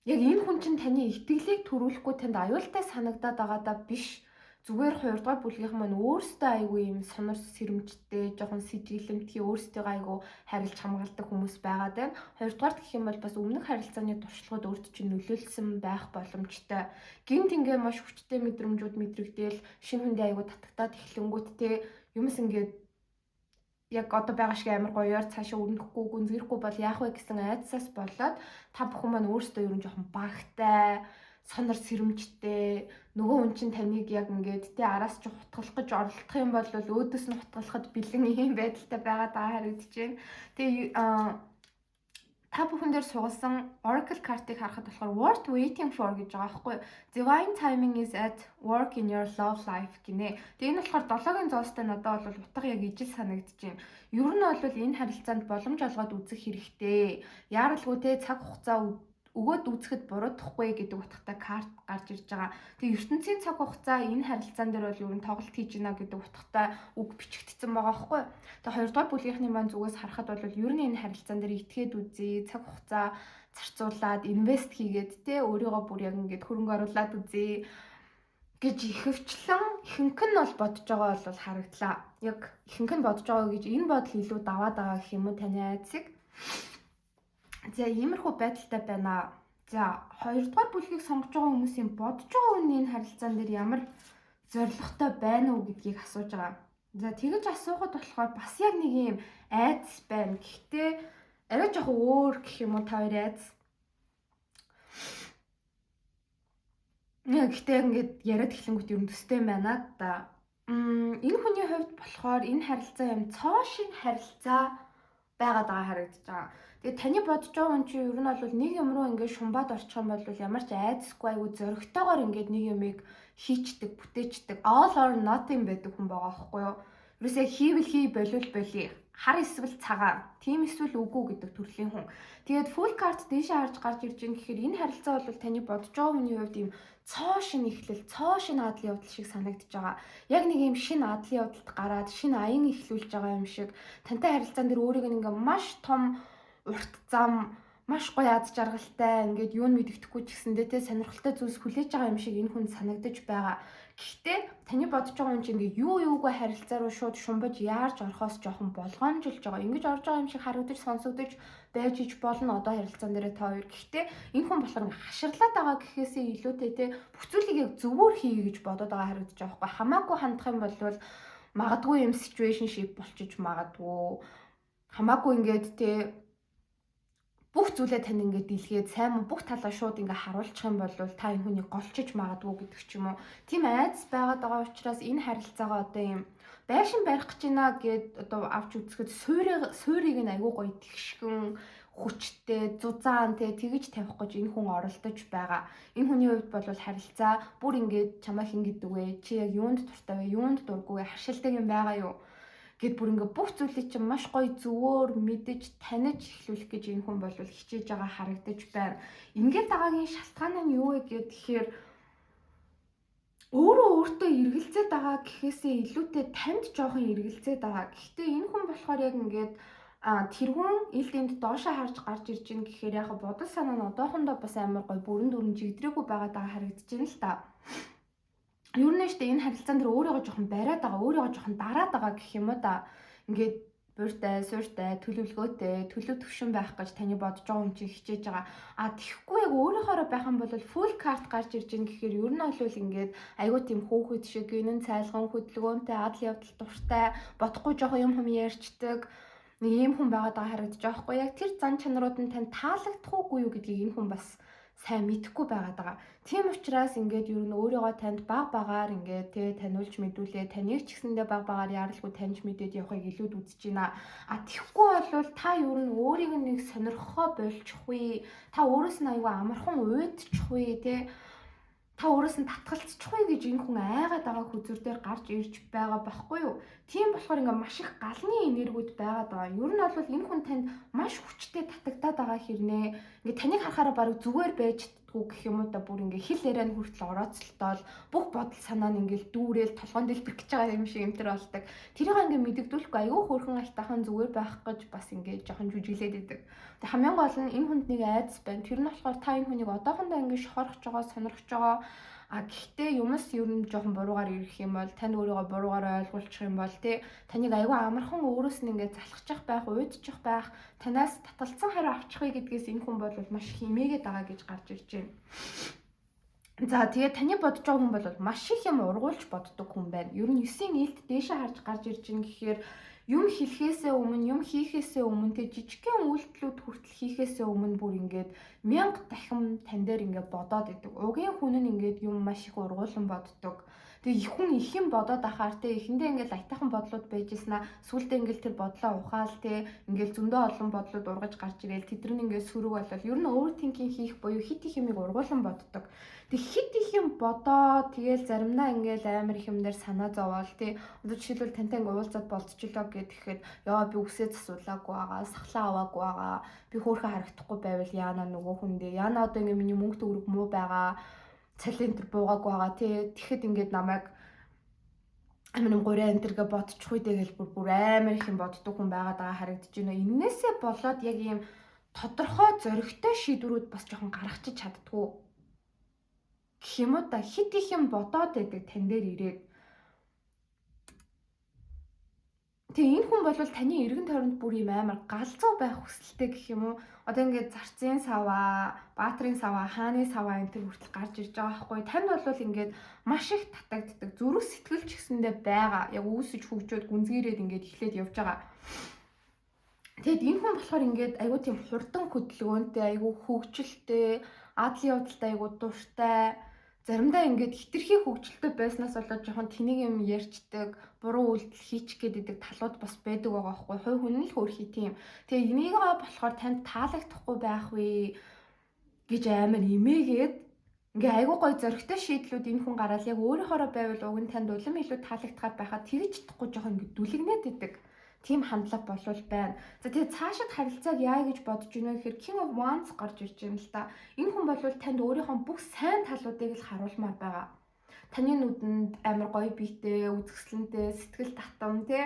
Яг энэ хүн чинь таны итгэлийг төрүүлэхгүй, танд аюултай санагдаад байгаадаа биш, зүгээр хоёрдугаар бүлгийнхэн маань өөрсдөө айгүй юм сонор сэрэмжтэй, жоохон сэжиглэмтгий, өөрсдийгөө айгүй харилж хамгаалдаг хүмүүс байгаад байна. Хоёрдугаар гэх юм бол бас өмнөх харилцааны туршлагууд өөрт чинь нөлөөлсөн байх боломжтой. Гинт ингээ маш хүчтэй мэдрэмжүүд мэдрэгдээл, шинэ хүндээ айгүй татагтаад эхлэнгүүт, те, юмс ингээд яг одоо байгаа шиг амар гоёор цаашаа өрнөхгүй, гүнзгийрэхгүй бол яах вэ гэсэн айдсаас болоод та бүхэн маань өөрсдөө ер нь жоохон багтай, сонор сэрэмжтэй, нөгөө хүн чинь таныг яг ингээд, те, араас чи хутгалах гэж оролдох юм бол өөдөөс нь хутгалахад бэлэн ийм байдалтай байгаа даа харагдаж байна. Тэгээ та бүхэн дээр сугалсан Oracle картыг харахад болохоор worth waiting for гэж байгаа байхгүй. Divine timing is at work in your love life гинэ. Тэгээ энэ болохоор долоогийн зоостой надад бол утга яг ижил санагдаж байна. Ер нь бол энэ харилцаанд боломж олгоод үзэх хэрэгтэй. Яаралгүй, те, цаг хугацаа өгөөд үзэхэд буруудахгүй гэдэг утгатай карт гарч ирж байгаа. Тэгээ ертөнцийн цаг хугацаа энэ харилцаан дээр бол ер нь тоглолт хийж байна гэдэг утгатай үг бичигдсэн байгаа байхгүй. Тэгээ хоёрдугаар бүлгийнхний маань зүгээс харахад бол ер нь энэ харилцаан дээр итгээд үзье, цаг хугацаа зарцуулаад invest хийгээд, те, өөрийгөө бүр яг ингээд хөрөнгө оруулаад үзье гэж ихэвчлэн ихэнх нь бол бодож байгаа бол харагдлаа. Яг ихэнх нь бодож байгаа гэж энэ бодол илүү даваад байгаа гэх юм уу таны айдсыг. За, иймэрхүү байдалтай байна. За, хоёрдугаар бүлгийг сонгож байгаа хүмүүсийн бодож байгаа хүний энэ харилцаан дээр ямар зорилготой байна уу гэдгийг асууж байгаа. За, тэгэж асуухад болохоор бас яг нэг юм айдас байна. Гэхдээ арай жоохон өөр гэх юм уу та хоёр айдас. Гэхдээ ингээд яриад эхлэнгүүт ер нь төстэй юм байна да. Энэ хүний хувьд болохоор энэ харилцаа юм цоо шиг харилцаа байгаад байгаа харагдаж байгаа. Тэгээ таны бодож байгаа хүн чинь ер нь бол нэг юм руу ингээд шумбаад орчих юм бол ямар ч айдасгүй, айгу зоригтойгоор ингээд нэг юмыг хийчдэг, бүтээчдэг, all or nothing байдаг хүн байгаа байхгүй юу? Ерөөсөө хийвэл хий, болиул болий. Хар эсвэл цагаан, тийм эсвэл үгүй гэдэг төрлийн хүн. Тэгээд Fool card дээшээ харж гарч ирж байгаа гэхээр энэ харилцаа бол таны бодож байгаа хүний хувьд ийм цоо шинэ эхлэл, цоо шинэ адал явдал шиг санагдаж байгаа. Яг нэг ийм шинэ адал явдалд гараад шинэ аян эхлүүлж байгаа юм шиг, тантай харилцаан дээр өөрийг ингээ маш том урт зам, маш гоё аз жаргалтай, ингээд юу нь мэддэхгүй ч гэсэндээ, те, сонирхолтой зүйлс хүлээж байгаа юм шиг энэ хүн санагдаж байгаа. Гэхдээ таны бодож байгаа хүн чинь ингээд юу юугүй харилцаа руу шууд шумбаж яарч орохоос жоохон болгоомжилж байгаа. Ингэж орж байгаа юм шиг харагдаж сонсогдож байж ич болно одоо харилцаан дээрээ та хоёр. Гэхдээ энэ хүн болохоор ингээд хаширлаад байгаа гэхээсээ илүүтэй, те, бүх зүйлийг яг зөвөр хийе гэж бодоод байгаа харагдаж байгаа байхгүй. Хамаагүй хандах юм бол Магадгүй юм situationship болчиж магадгүй. Хамаагүй ингээд те бүх зүйлээ тань ингээд дэлгээд сайн муу бүх талаа шууд ингээд харуулчих юм бол та энэ хүнийг голчиж магадгүй гэдэг ч юм уу. Тийм айдас байгаад байгаа учраас энэ харилцаагаа одоо юм байшин барих гэж байна гэд одоо авч үзэхэд суурийг нь айгүй гоё тэгшгэн хүчтэй, зузаан те тэгж тавих гэж энэ хүн оролдож байгаа. Энэ хүний хувьд бол харилцаа бүр ингээд чамаа хин гэдэг вэ? Чи яг юунд дуртай вэ? Юунд дургүй вэ? Харшилдаг юм байгаа юу? Гэт бүр ингээ бүх зүйлийг чинь маш гоё зөвөөр мэдэж таних эхлүүлэх гэж энэ хүн бол хичээж байгаа харагдаж байна. Ингээд байгаагийн шалтгаан нь юу вэ гэхээр өөрөө өөртөө эргэлзээд байгаа гэхээсээ илүүтэй танд жоохон эргэлзээд байгаа. Гэхдээ энэ хүн болохоор яг ингээд тэрхүүн илд энд доошоо харж гарч ирж гин гэхээр яг бодол санаа нь одоохондоо бас амар гоё бүрэн дүрэн жигдрээгүй байгаа даа харагдаж байна л та. Ер нь штэ энэ харилцаан дээр өөрийгөө жоохон бариад байгаа, өөрийгөө жоохон дараад байгаа гэх юм уу да. Ингээд бууртай, сууртай, төлөвлөгөөтэй, төлөв төвшин байх гэж таны бодож байгаа хүн чинь хичээж байгаа. А тэгэхгүй яг өөрийнхоороо байх юм бол full card гарч ирж гин гэхээр ер нь бол ингээд айгуу тийм хүүхэд шиг гинэн цайлган хөдөлгөөнтэй, адал явдал дуртай, бодохгүй жоохон юм хүм ярьчдаг нэг ийм хүн байгаад байгаа харагдаж байгаа хгүй. Яг тэр зан чанарууд нь танд таалагдах уугүй юу гэдгийг энэ хүн бас сайн мэдэхгүй байгаад байгаа. Тийм учраас ингээд ер нь өөрийгөө танд баг багаар ингээд тэ таниулж мэдүүлээ. Таныг ч гэсэндээ баг багаар яаралгүй таньж мэдээд явахыг илүүд үзэж байна. А тэгэхгүй бол та ер нь өөрийг нэг сонирхохоо болчихгүй. Та өөрөөс нь айгүй амархан уйдчихгүй тэ. Та өөрөөс нь татгалцчихгүй гэж энэ хүн айгаад байгаа хөзөр дээр гарч ирж байгаа байхгүй юу? Тийм болохоор ингээ маш их галны энергиуд байгаад байгаа. Ер нь бол энэ хүн танд маш хүчтэй татагдаад байгаа хэрнээ. Ингээ таныг харахаараа бараг зүгээр байж чаддгүй гэх юм уу да, бүр ингээ хэл яриа нь хүртэл орооцолтоол бүх бодол санаа нь ингээл дүүрэл толгойн дэлбэрэх гэж байгаа юм шиг юм төр болдог. Тэрийг ингээ мэдэгдүүлэхгүй айгүй хөөрхөн айтаахан зүгээр байх гэж бас ингээ жоохон жүжиглээд идэг. Тэг хамгийн гол нь энэ хүнд нэг айдас байна. Тэр нь болохоор та энэ хүнийг одоохондоо ингээ шохорхож байгаа, сонирхож байгаа. А гэхдээ юмс ер нь жоохон буруугаар ирэх юм бол танд өөрийгөө буруугаар ойлгуулчих юм бол тий таныг айгүй амархан өөрөөс нь ингээд залхчих байх, уйдчих байх, танаас татгалцсан хариу авчихъя гэдгээс энэ хүн бол маш химээгээд байгаа гэж гарч ирж байна. За тэгээ таны бодож байгаа хүн бол маш их юм ургуулж боддог хүн байна. Ер нь 9-ийн илт дээшээ харж гарч ирж байна гэхээр юм хэлэхээсээ өмнө, юм хийхээсээ өмнө тэг жижигхэн үйлдэлүүд хүртэл хийхээсээ өмнө бүр ингээд 1000 дахин тань дээр ингээд бодоод идэг. Угийн хүн нь ингээд юм маш их ургуулan боддог. Тэгээ их хүн их юм бодоод ахаар те эхэндээ ингээд аятайхан бодлууд байжсэн аа сүулдэ ингээд тэр бодлоо ухаал те ингээд зөндөө олон бодлууд ургаж гарч ирээл тэд нар ингээд сөрөг болол ер нь overthinking хийх буюу хит их юмыг ургуулan боддог. Тэг хит их юм бодоо тэгээл заримдаа ингээд амар их юм дээр санаа зовоол те одоо жишээлбэл тантай ингээд уулзаад болцчихлоо гэхэд ёо би үсээ засуулаагүй байгаа, сахлаа аваагүй байгаа, би хөөрхөн харагдахгүй байвал яана нөгөө хүндээ яана одоо ингээд миний мөнгө төгрөг муу байгаа, цалин энэ буугаагүй байгаа тий. Тэгэхэд ингээд намайг амар юм гурай энэ тэргээ бодчихгүй дээ гэл бүр амар их юм боддог хүн байгаад байгаа харагдаж байна. Эннээсээ болоод яг ийм тодорхой зоригтой шийдвэрүүд бас жоохон гаргачих чаддгүй гэх юм уу да, хит их юм бодоод байдаг тань дээр ирээд. Тэгээ энэ хүн бол таны эргэн тойронд бүр юм амар галзуу байх хүсэлтэй гэх юм уу? Одоо ингээд зарцын саваа, баатрын саваа, хааны саваа энэ төр хүртэл гарч ирж байгаа байхгүй. Танд бол ингээд маш их татагддаг. Зүрх сэтгэл ч гэсэндээ байгаа. Яг үүсэж хөгжөөд гүнзгийрээд ингээд эхлээд явж байгаа. Тэгэд энэ хүн болохоор ингээд айгүй тийм хурдан хөдөлгөөнтэй, айгүй хөгжилтэй, адал явдалтай айгүй дуртай. Заримдаа ингээд хитрхи хөгжилтэй байснаас болоод жоохон тэнийг юм ярьчдаг, буруу үйлдэл хийчих гээд идэг талууд бас байдаг байгаа байхгүй. Хувь хүн нь л хөөрхий тийм. Тэгээ энийгээ болохоор танд таалагдахгүй байх вэ гэж амар имээгээд ингээ айгүй гой зоригтой шийдлүүд энэ хүн гараал яг өөрийнхоороо байвал уг нь танд улам илүү таалагдахаар байхад тэгж чадахгүй жоохон ингээ дүлэгнээд идэг. Тийм хандлага болвол байна. За тэгээ цаашид харилцааг яа гэж бодож байна вэ гэхээр King of Wands гарч ирж байна л да. Энэ хүн бол танд өөрийнхөө бүх сайн талуудыг л харуулмаар байгаа. Таны нүдэнд амар гоё биетэй, үзэсгэлэнтэй, сэтгэл татам тий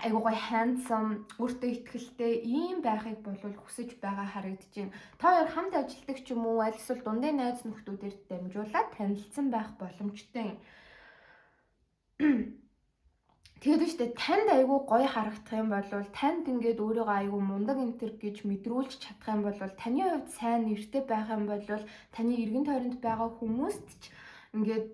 айгуу гоё handsome, өөртөө ихтгэлтэй ийм байхыг бол хүсэж байгаа харагдаж байна. Та хоёр хамт ажилладаг ч юм уу, аль эсвэл дундын найз нөхдүүдээр дамжуулаад танилцсан байх боломжтой. Тэгээд нь штэ танд айгүй гоё харагдах юм бол танд ингээд өөрийгөө айгүй мундаг энтер гэж мэдрүүлж чадах юм бол таны хувьд сайн нэртэй байх юм бол таны эргэн тойронд байгаа хүмүүст ч ингээд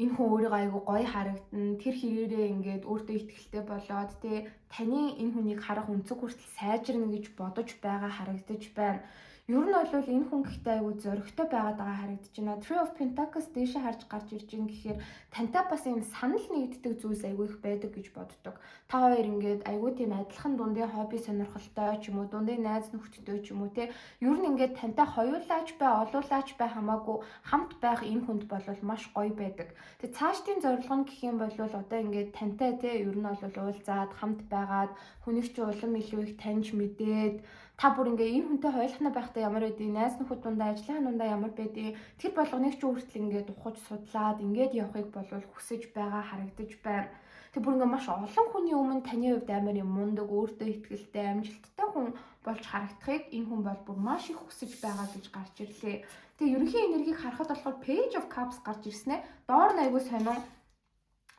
Энэ хүн өөрийгөө айгүй гоё харагдана. Тэр хэрээрээ ингээд өөртөө итгэлтэй болоод, те, таны энэ хүнийг харах өнцөг хүртэл сайжирна гэж бодож байгаа харагдаж байна. Ер нь бол энэ хүн гэхдээ айгүй зоригтой байгаад байгаа харагдаж байна. Three of Pentacles дээшээ харж гарч ирж байгаа гэхээр тантай бас ийм санал нэгддэг зүйлс айгүй их байдаг гэж боддог. Та хоёр ингээд айгүй тийм адилхан дундын хобби сонирхолтой ч юм уу, дундын найз нөхдөдтэй ч юм уу, те. Ер нь ингээд тантай хоёулаач бай, олуулаач бай хамаагүй хамт байх энэ хүнд бол маш гоё байдаг. Тэгээ цаашдын зорилго нь гэх юм бол одоо ингээд тантай, те, ер нь бол уулзаад хамт байгаад хүнийг чи улам илүү их таньж мэдээд, та бүр ингээ энэ хүнтэй хоёулахна байхдаа ямар байдгийг, найз нөхөд дундаа, ажлын дундаа ямар байдгийг, тэр болгоныг чи хүртэл ингээд ухаж судлаад ингээд явахыг болвол хүсэж байгаа харагдаж байна. Тэг бүр ингээ маш олон хүний өмнө таны хувьд амар юм мундаг, өөртөө итгэлтэй, амжилттай хүн болж харагдахыг энэ хүн бол бүр маш их хүсэж байгаа гэж гарч ирлээ. Тэгээ ерөнхий энергийг харахад болохоор Page of Cups гарч ирснэ. Доор нь айгүй сонин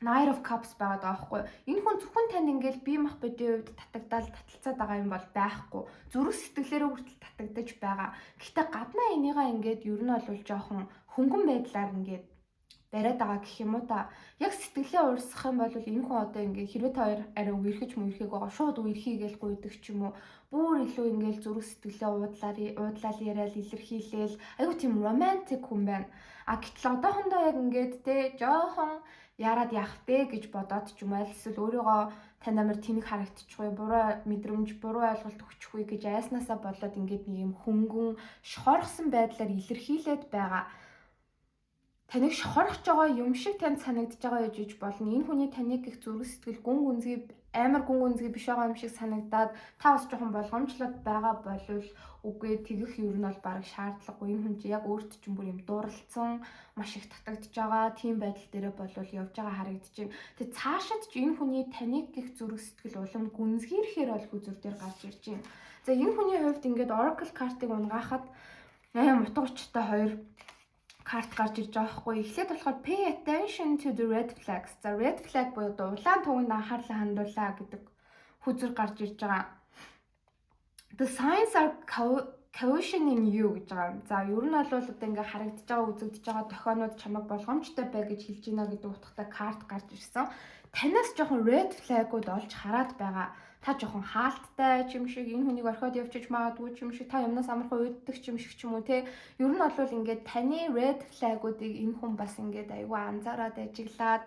Knight of Cups байгаад байгаа байхгүй. Энэ хүн зөвхөн танд ингээл бие махбодын хувьд татагдаал таталцаад байгаа юм бол байхгүй. Зүрх сэтгэлээрээ хүртэл татагдаж байгаа. Гэхдээ гаднаа энийгээ ингээд ер нь бол жоохон хөнгөн байдлаар ингээд бариад байгаа гэх юм уу та. Яг сэтгэлээ уурсах юм бол энэ хүн одоо ингээд хэрвээ та хоёр арай үерхэж мүерхэг байгаа, шууд үерхийгээл гуйдаг ч юм уу. Бүр илүү ингээл зүрх сэтгэлээ уудлаар уудлал яриад илэрхийлээл айгу тийм романтик хүн байна. А гэтэл одоохондоо яг ингээд те жоохон яарад яах вэ гэж бодоод ч юм уу, эсвэл өөрийгөө танд амар тэнэг харагдчихгүй, буруу мэдрэмж, буруу ойлголт өгчихгүй гэж айснаасаа болоод ингээд нэг юм хөнгөн шохорхсон байдлаар илэрхийлээд байгаа. Таныг шохорхож байгаа юм шиг танд санагдаж байгаа гэж болно. Энэ хүний таныг их зүрх сэтгэл гүн гүнзгий, амар гүн гүнзгий биш байгаа юм шиг санагдаад та бас жоохон болгоомжлоод байгаа болвол үгүй, тэгэх ер нь бол бараг шаардлагагүй. Энэ хүн чи яг өөрт чинь бүр юм дурлцсан, маш их татагдж байгаа тийм байдал дээрээ болвол явж байгаа харагдаж байна. Тэгээ цаашид ч энэ хүний таныг гих зүрх сэтгэл улам гүнзгийрэхээр бол хөзөр дээр гарч ирж байна. За, энэ хүний хувьд ингээд Oracle картыг унгаахад аим утга учиртай хоёр карт гарч ирж байгаа байхгүй. Эхлээд болохоор "Pay attention to the red flags". За, red flag буюу улаан туганд анхаарлаа хандуулаа гэдэг хөзөр гарч ирж байгаа. "The signs are cautioning you" гэж байгаа. За, ер нь бол одоо ингээ харагдаж байгаа, үзэгдэж байгаа дохионууд чамайг болгоомжтой бай гэж хэлж байна гэдэг утгатай карт гарч ирсэн. Танаас жоохон red flag-ууд олж хараад байгаа. Та жоохон хаалттай ч юм шиг, энэ хүнийг орхиод явчих магадгүй ч юм шиг, та юмнаас амархан уйддаг ч юм шиг ч юм уу, те. Ер нь бол ингээд таны red flag-уудыг энэ хүн бас ингээд айгүй анзаараад, ажиглаад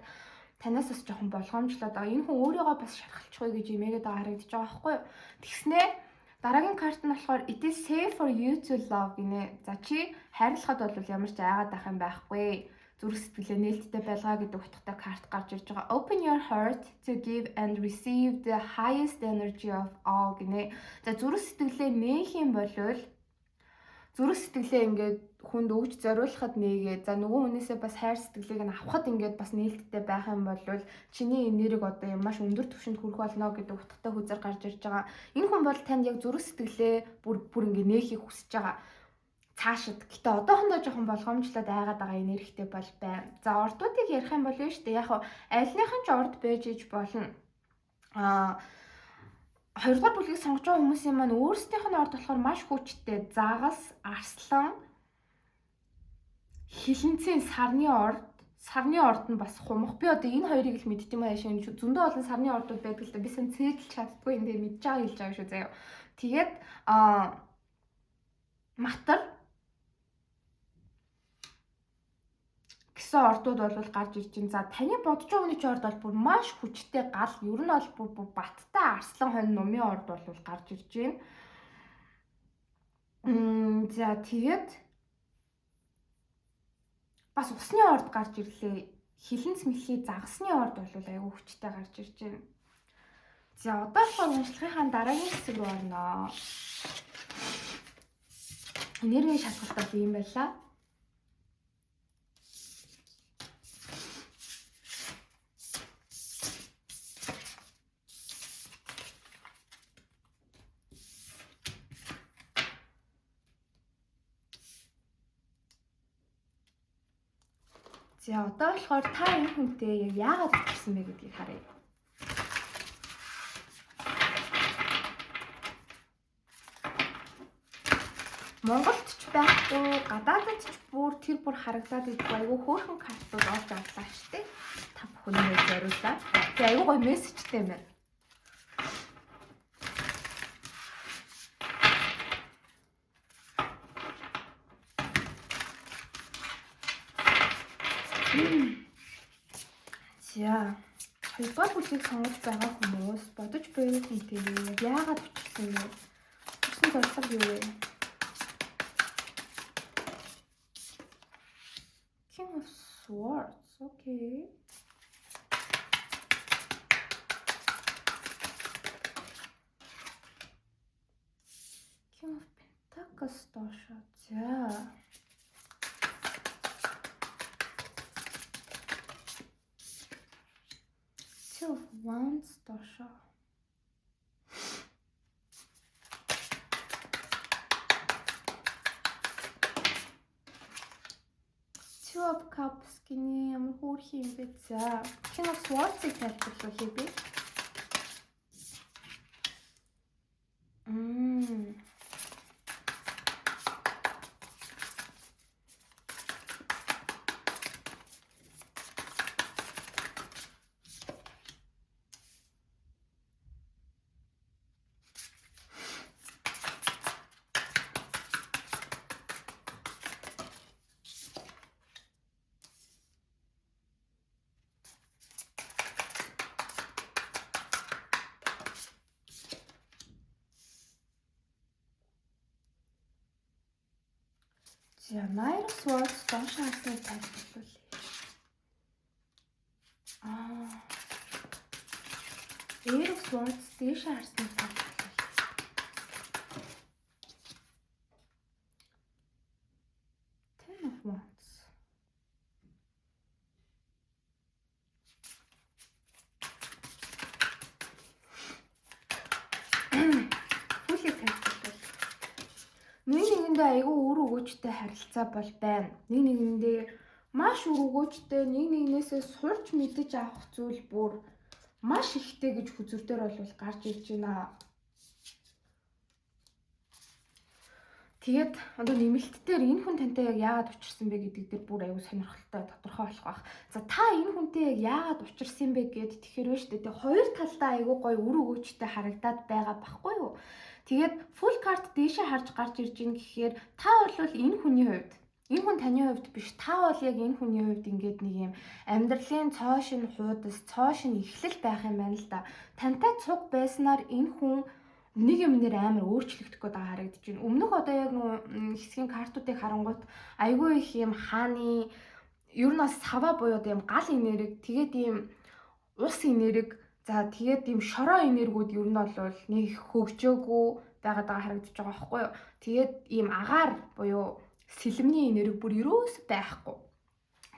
танаас бас жоохон болгоомжлоод байгаа. Энэ хүн өөрийгөө бас шархалчихгүй гэж имээгээд байгаа харагдаж байгаа байхгүй юу? Тэгснээ дараагийн карт нь болохоор "It is safe for you to love" гинэ. За, чи хайрлахад бол ямар ч айгаад ах юм байхгүй, зүрх сэтгэлээ нээлттэй байлгаа гэдэг утгатай карт гарч ирж байгаа. "Open your heart to give and receive the highest energy of all" гинэ. За, зүрх сэтгэлээ нээх юм бол, зүрх сэтгэлээ ингээд хүнд өгч зориулахад нээгээ, за, нөгөө хүнээсээ бас хайр сэтгэлийг нь авахад ингээд бас нээлттэй байх юм бол чиний энерги одоо юм маш өндөр түвшинд хүрэх болно гэдэг утгатай хөзөр гарч ирж байгаа. Энэ хүн бол танд яг зүрх сэтгэлээ бүр бүр ингээд нээхийг хүсэж байгаа цаашид. Гэтэ одоохондоо жоохон болгоомжлоод айгаад байгаа энергитэй бол байна. За, ордуудыг ярих юм бол шүү дээ. Яг альных нь ч орд байж иж болно. Хоёрдугаар бүлгийг сонгож байгаа хүмүүсийн маань өөрсдийнх нь орд болохоор маш хүчтэй загас, арслан, хилэнцийн сарны орд, сарны орд нь бас хумх. Би одоо энэ хоёрыг л мэддэм юм аашаа. Зөндөө олон сарны ордууд байдаг л да. Би сан цээжилж чаддгүй энэ мэдж байгаа хэлж байгаа шүү заяа. Тэгээд матар гэсэн ордууд бол гарч ирж байна. За, таны бодож байгаа хүний чи орд бол бүр маш хүчтэй гал. Ер нь бол бүр баттай арслан хонь нумын орд бол гарч ирж байна. За, тэгээд бас усны орд гарч ирлээ. Хилэнц мэлхий загасны орд бол айгүй хүчтэй гарч ирж байна. За, одоо болохоор уншлагынхаа дараагийн хэсэг рүү орноо. Энергийн шалгалт бол ийм байлаа. За, одоо болохоор та энэ хүнтэй яг яагаад татсан бэ гэдгийг харъя. Монголд ч байхгүй, гадаадд ч бүр тэр бүр харагдаад идэггүй айгүй хөөрхөн картууд олж авлаа штэ. Та бүхэндээ зориулаад. Тэгээ айгүй гоё мессежтэй юм байна. За, хоёрдугаар бүлгийг сонгож байгаа хүмүүс бодож буй хүнтэйгээ яагаад учирсан бэ? Учирсан зорилго юу вэ? King of Swords. Okay. King of Pentacles доошоо. За. Two of Wands доошоо. Two of Cups гинэ, ямар хөөрхөн юм бэ? За, King of Swords-ыг тайлбарлуулъя би. За, Knight of Swords доош харсныг тайлбарлуулъя. Ace of Swords дээш харсныг тайлбарлуулъя. Ten of Wands. Бүлийг тайлбарлуулъя. Нэг нэгэндээ айгүй үр өгөөжтэй харилцаа бол байна. Нэг нэгэндээ маш үр өгөөжтэй, нэг нэгнээсээ сурч мэдэж авах зүйл бүр маш ихтэй гэж хөзөр дээр бол гарч ирж байна. Тэгээд одоо нэмэлт дээр энэ хүн тантай яг яагаад учирсан бэ гэдэг дээр бүр аюу сонирхолтой тодорхой болох байх. За, та энэ хүнтэй яг яагаад учирсан бэ гэд тэгэхээр вэ штэ. Тэгээ хоёр талдаа аюу гоё үр өгөөжтэй харагдаад байгаа байхгүй юу? Тэгээд Fool card дээшээ харж гарч ирж ийн гэхээр та бол энэ хүний хувьд, энэ хүн таны хувьд биш, та бол яг энэ хүний хувьд ингээд нэг юм амьдралын цоо шинэ хуудас, цоо шинэ эхлэл байх юм байна л да. Тантай цуг байснаар энэ хүн нэг юм нэр амар өөрчлөгдөх гээд байгаа харагдаж байна. Өмнөх одоо яг нөгөө хэсгийн картуудыг харангуут айгүй их юм хааны ер нь бас сава буюу юм гал энерги, тэгээд ийм ус энерги, за тэгээд ийм шороо энергиуд ер нь бол нэг хөгжөөгүй байгаад байгаа харагдаж байгаа байхгүй юу. Тэгээд ийм агаар буюу сэлэмний энерги бүр ерөөс байхгүй.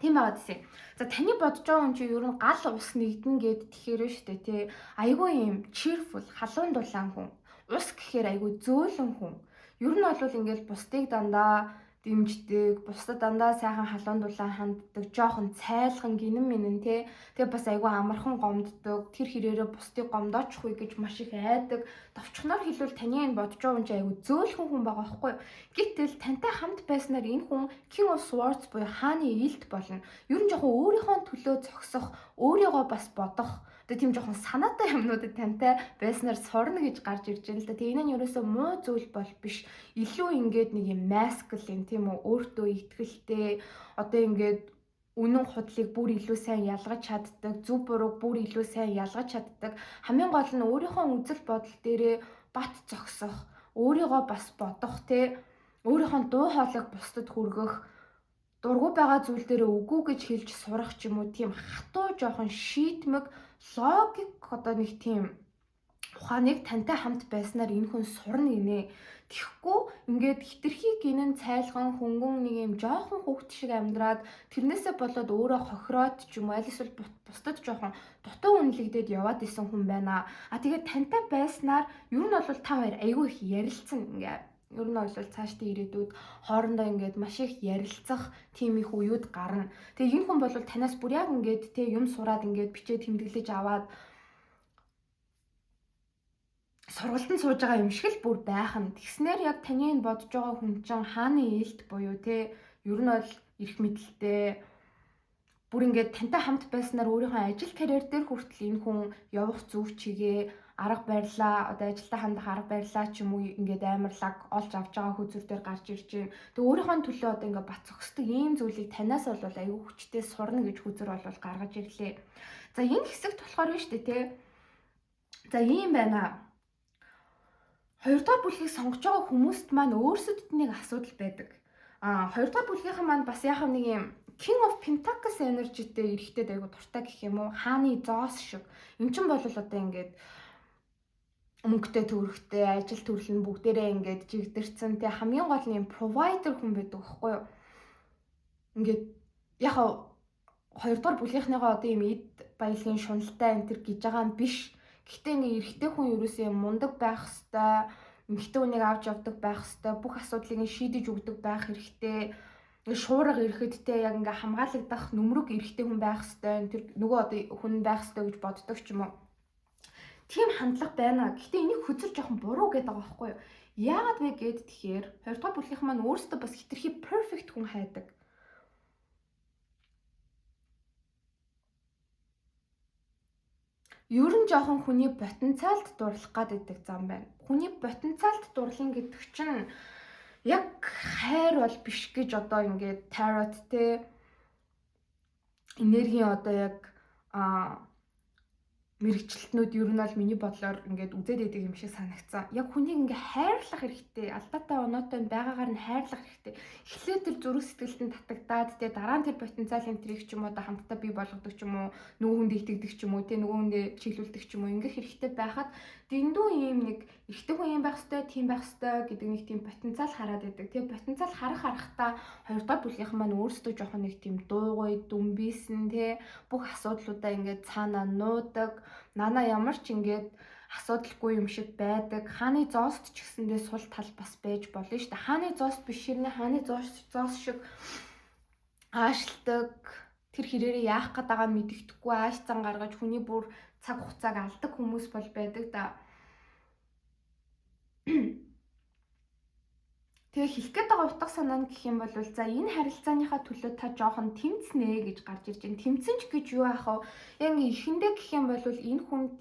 Тийм байгаа гэсэн. За, таны бодож байгаа хүн чинь ер нь гал ус нэгдэн гэд тэгэхээр шүү дээ тий. Айгүй ийм cheerful, халуун дулаан хүн. Ус гэхээр айгүй зөөлөн хүн. Ер нь бол ингээл бусдыг дандаа дэмждэг, бусдад дандаа сайхан халуун дулаан ханддаг, жоохон цайлган гинэн минэн те. Тэгээ бас айгүй амархан гомддог. Тэр хэрээрээ бусдыг гомдоочихгүй гэж маш их айдаг. Товчхоноор хэлбэл таны энэ бодож байгаа хүн чинь айгүй зөөлхөн хүн байгаа байхгүй юу? Гэтэл тантай хамт байснаар энэ хүн King of Swords буюу хааны илт болно. Ер нь жоохон өөрийнхөө төлөө зогсох, өөрийгөө бас бодох, одоо тийм жоохон санаатай юмнуудад тантай байснаар сурна гэж гарч ирж байна л да. Тэгээ энэ нь ерөөсөө муу зүйл бол биш. Илүү ингээд нэг юм masculine тийм үү, өөртөө итгэлтэй, одоо ингээд үнэн худлыг бүр илүү сайн ялгаж чаддаг, зөв бурууг бүр илүү сайн ялгаж чаддаг. Хамгийн гол нь өөрийнхөө үзэл бодол дээрээ бат зогсох, өөрийгөө бас бодох те, өөрийнхөө дуу хоолойг бусдад хүргэх, дургүй байгаа зүйл дээрээ үгүй гэж хэлж сурах ч юм уу, тийм хатуу жоохон шийдмэг логик одоо нэг тийм ухааныг тантай хамт байснаар энэ хүн сурна гинэ. Тэгэхгүй ингээд хитрхи гинэн цайлган хөнгөн нэг юм жоохон хүүхд шиг амьдраад тэрнээсээ болоод өөрөө хохироод ч юм уу аль эсвэл бусдад жоохон дутуу үнэлэгдээд яваад исэн хүн байна. А тэгээд тантай байснаар ер нь бол та хоёр айгүй их ярилцсан, ингээ ер нь бол цаашдын ирээдүйд хоорондоо ингээд маш их ярилцах тийм их үеуд гарна. Тэгээ энэ хүн бол танаас бүр яг ингээд те юм сураад ингээд бичээ тэмдэглэж аваад Сургалтанд сууж байгаа юм шиг л бүр байх нь. Тэгснээр яг таны энэ бодож байгаа хүн чинь хааны илт буюу те ер нь бол эрх мэдэлтэй бүр ингээд тантай хамт байснаар өөрийнхөө ажил карьер дээр хүртэл энэ хүн явах зөв чигээ арга барилаа, одоо ажилдаа хандах арга барилаа ч юм уу ингээд амар лаг олж авч байгаа хөзөр дээр гарч ирж байна. Тэгээ өөрийнхөө төлөө одоо ингээд бат зогсдог ийм зүйлийг танаас бол аюу хүчтэй сурна гэж хөзөр бол гаргаж ирлээ. За энэ хэсэгт болохоор нь шүү дээ те. За ийм байна. Хоёрдугаар бүлгийг сонгож байгаа хүмүүст маань өөрсдөд нэг асуудал байдаг. Хоёрдугаар бүлгийнхэн маань бас яхав нэг юм King of Pentacles energy-тэй эрэхтэй айгу дуртай гэх юм уу? Хааны зоос шиг. Эн чинь бол одоо ингээд мөнгөтэй төрөхтэй, ажил төрөл нь бүгдээрээ ингээд жигдэрсэн те хамгийн гол нь юм provider хүн байдаг байхгүй юу? Ингээд яг хоёрдугаар бүлгийнхнийгаа одоо юм эд баялагын шуналтай энэ төр гэж байгаа юм биш. Гэхдээ ингээд эрэгтэй хүн ерөөсөө юм мундаг байх хэвээр, эмэгтэй хүнийг авч явдаг байх хэвээр, бүх асуудлыг нь шийдэж өгдөг байх хэрэгтэй. Ингээд шуурга ирэхэд те яг ингээ хамгаалагдах нүмерэг эрэгтэй хүн байх хэвээр, тэр нөгөө одоо хүн байх хэвээр гэж боддог ч юм уу. Тийм хандлага байна. Гэхдээ энийг хөзөр жоохон буруу гэдэг байгаа байхгүй юу? Яагаад вэ гээд тэгэхээр хоёр дахь бүлгийнх маань өөрсдөө бас хитрхи perfect хүн хайдаг. Ер нь жоохон хүний потенциалд дурлах гад байдаг зам байна. Хүний потенциалд дурлан гэдэг чинь яг хайр бол биш гэж одоо ингээд tarot те энергийн одоо яг мэрэгчлэтнүүд ер нь бол миний бодлоор ингээд үзээд идэг юм шиг санагцсан. Яг хүнийг ингээ хайрлах хэрэгтэй. Алдаатай оноотой нь байгаагаар нь хайрлах хэрэгтэй. Эхлээд тэр зүрх сэтгэлд нь татагдаад те дараа нь тэр потенциал энэ трийг ч юм уу одоо хамтдаа бий болгодог ч юм уу, нөгөө хүндээ итгэдэг ч юм уу, те нөгөө хүндээ чиглүүлдэг ч юм уу ингэх хэрэгтэй байхад дэндүү ийм нэг эрэгтэй хүн юм байх ёстой, тийм байх ёстой гэдэг нэг тийм потенциал хараад идэг. Тэгээ потенциал харах харахтаа хоёрдугаар бүлгийнхэн маань өөрсдөө жоохон нэг тийм дуугүй, дүмбийсэн те бүх асуудлуудаа ингээд цаанаа нуудаг. Нана ямар ч ингээд асуудалгүй юм шиг байдаг. Хааны зоост ч гэсэндээ сул тал бас байж болно шүү дээ. Хааны зоост биш хэрнээ хааны зоос шиг аашилдаг. Тэр хэрээрээ яах гээд байгааг мэддэхгүй ааш зан гаргаж хүний бүр цаг хугацааг алдаг хүмүүс бол байдаг да. Тэгээ хэлэх гээд байгаа утга санаа нь гэх юм бол за энэ харилцааныхаа төлөө та жоохон тэмцнэ гэж гарч ирж байна. Тэмцэн ч гэж юу аах вэ? Яг ингээ эхэндээ гэх юм бол энэ хүнд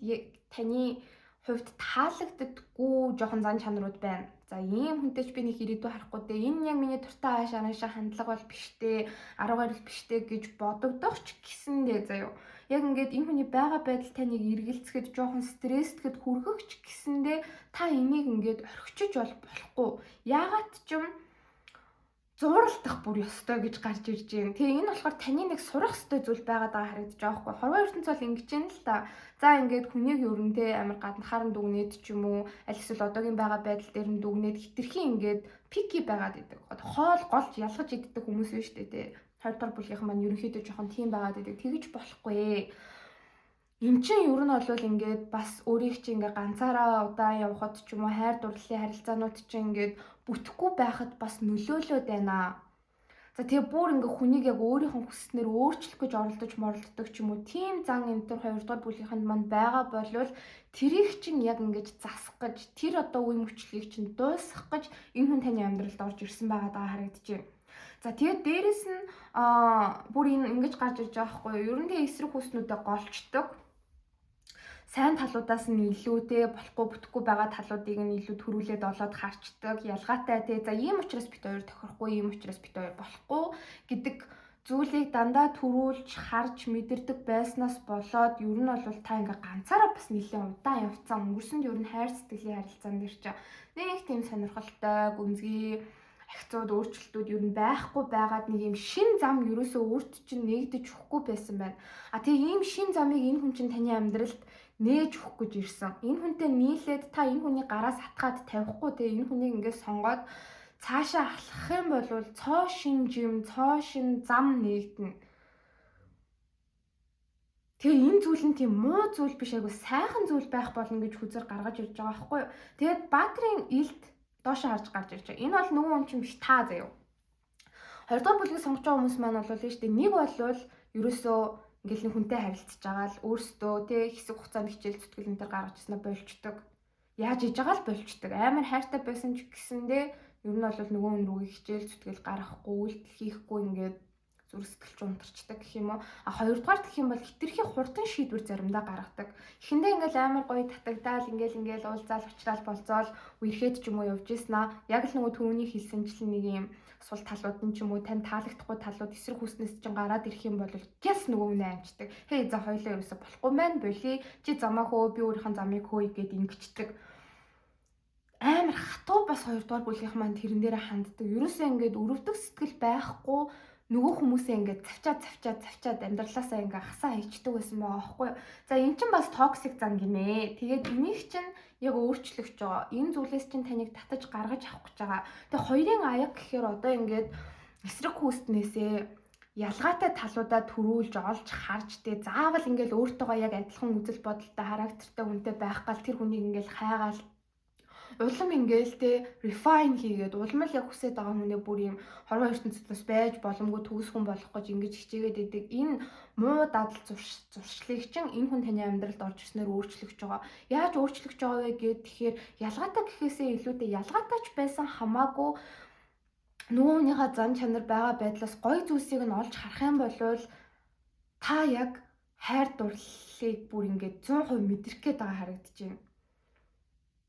таны хувьд таалагддаггүй жоохон зан чанарууд байна. За ийм хүнтэй ч би нэг ирээдүй харахгүй дээ. Энэ яг миний дуртай ааш араашаа хандлага бол биш дээ. Арга барил биш дээ гэж бодогдох ч гэсэндээ заяо. Яг ингээд энэ хүний байгаа байдал таныг эргэлзэхэд жоохон стресстхэд хүргэх ч гэсэндээ та энийг ингээд орхичиж бол болохгүй. Яагаад ч юм зууралдах бүр ёстой гэж гарч ирж байна. Тэгээ энэ болохоор таны нэг сурах ёстой зүйл байгаад байгаа харагдаж байгаа байхгүй. Хорвоо ертөнц бол ингэж юм л та. За ингээд хүнийг ер нь те амар гаднахаар нь дүгнээд ч юм уу аль эсвэл одоогийн байгаа байдал дээр нь дүгнээд хитрхи ингээд пики байгаад идэг. Хоол голж ялгаж иддэг хүмүүс биш үү те. Хоёр дахь бүлгийнхэн маань ерөнхийдөө жоохон тийм байгаад идэг. Тэгэж болохгүй. Энд чинь ер нь бол ингээд бас өөрийг чи ингээ ганцаараа удаан явхад ч юм уу хайр дурлалын харилцаанууд чи ингээд бүтэхгүй байхад бас нөлөөлөөд байна. За тэгээ бүр ингээ хүнийг яг өөрийнх нь хүсснээр өөрчлөх гэж оролдож моролддог ч юм уу тийм зан энэ төр хоёр дахь бүлгийнхэнд манд байгаа болвол тэрийг чинь яг ингэж засах гэж тэр одоо үе мөчлөгийг чинь дуусгах гэж энэ хүн таны амьдралд орж ирсэн байгаа даа харагдаж байна. За тэгээд дээрэс нь бүр энэ ингэж гарч ирж байгаа байхгүй юу? Ер нь тэгээ эсрэг хүснүүдээ голчдөг. Сайн талуудаас нь илүү те болохгүй бүтэхгүй байгаа талуудыг нь илүү төрүүлээд олоод харчдаг. Ялгаатай те за ийм учраас бит хоёр тохирохгүй, ийм учраас бит хоёр болохгүй гэдэг зүйлийг дандаа төрүүлж харж мэдэрдэг байснаас болоод ер нь бол та ингээ ганцаараа бас нэлээд удаан явцсан. Өнгөрсөнд ер нь хайр сэтгэлийн харилцаан дээр чи нэг тийм сонирхолтой, гүнзгий ахицууд өөрчлөлтүүд ер нь байхгүй байгаад нэг юм шин зам ерөөсөө өөрт чинь нэгдэж өгөхгүй байсан байна. А тэгээ ийм шин замыг энэ хүн чинь таны амьдралд нээж өгөх гэж ирсэн. Энэ хүнтэй нийлээд та энэ хүний гараас хатгаад тавихгүй тэгээ энэ хүнийг ингээд сонгоод цаашаа алхах юм бол цоо шин жим, цоо шин зам нэгдэнэ. Тэгээ энэ зүйл нь тийм муу зүйл биш айгу сайхан зүйл байх болно гэж хүзэр гаргаж ирж байгаа байхгүй юу. Тэгээд Баатрын илт доошоо харж гарч ирж байгаа. Энэ бол нөгөө хүн чинь биш та заяо. Хоёр дахь бүлгийг сонгож байгаа хүмүүс маань бол нь шүү дээ. Нэг бол ерөөсөө ингээл нэг хүнтэй харилцаж байгаа л өөрсдөө тэ хэсэг хугацаанд хичээл зүтгэл энэ төр гаргаж ирснэ болчдөг. Яаж иж байгаа л болчдөг. Амар хайртай байсан ч гэсэндээ ер нь бол нөгөө хүн рүүгээ хичээл зүтгэл гаргахгүй, үйлдэл хийхгүй ингээд зүрх сэтгэл ч унтарчдаг гэх юм уу. А хоёрдугаар гэх юм бол хэтэрхий хурдан шийдвэр заримдаа гаргадаг. Эхэндээ ингээл амар гоё татагдаал ингээл уулзаал уучраал болзоол үерхэд ч юм уу явж ийсэн аа. Яг л нөгөө түрүүний хэлсэнчлэн нэг юм сул талууд нь ч юм уу тань таалагдахгүй талууд эсрэг хүснээс чинь гараад ирэх юм бол гяс нөгөө хүнээ амждаг. Хей за хоёлаа ерөөсө болохгүй мэн боли чи замаа хөө би өөрийнхөө замыг хөөе гэд ингэчдэг. Амар хатуу бас хоёрдугаар бүлгийнх маань тэрэн дээрээ ханддаг. Ерөөсөө ингээд өрөвдөх сэтгэл байхгүй нөгөө хүмүүсээ ингээд завчаад завчаад завчаад амьдралаасаа ингээд хасаа хийчдэг байсан байгаа байхгүй юу. За эн чинь бас toxic зан гинэ. Тэгээд энийг чинь яг өөрчлөгч байгаа. Энэ зүйлээс чинь таныг татаж гаргаж авах гэж байгаа. Тэгээ хоёрын аяга гэхээр одоо ингээд эсрэг хүүстнээсээ ялгаатай талуудаа төрүүлж олж харж тэ заавал ингээд өөртөөгөө яг адилхан үзэл бодолтой характертай хүнтэй байх гал тэр хүнийг ингээд хайгаал улам ингээл те refine хийгээд улам л яг хүсэж байгаа хүнээ бүр юм хорвоо ертөнцид бас байж боломгүй төгс хүн болох гэж ингэж хичээгээд идэг. Энэ муу дадал зуршлыг чинь энэ хүн таны амьдралд орж ирснээр өөрчлөгдөж байгаа. Яаж өөрчлөгдөж байгаа вэ гэхэд тэгэхээр ялгаатай гэхээсээ илүүтэй ялгаатай ч байсан хамаагүй нөгөө хүнийхээ зан чанар байгаа байдлаас гоё зүйлсийг нь олж харах юм бол та яг хайр дурлалыг бүр ингээд 100% мэдрэх гээд байгаа харагдаж байна.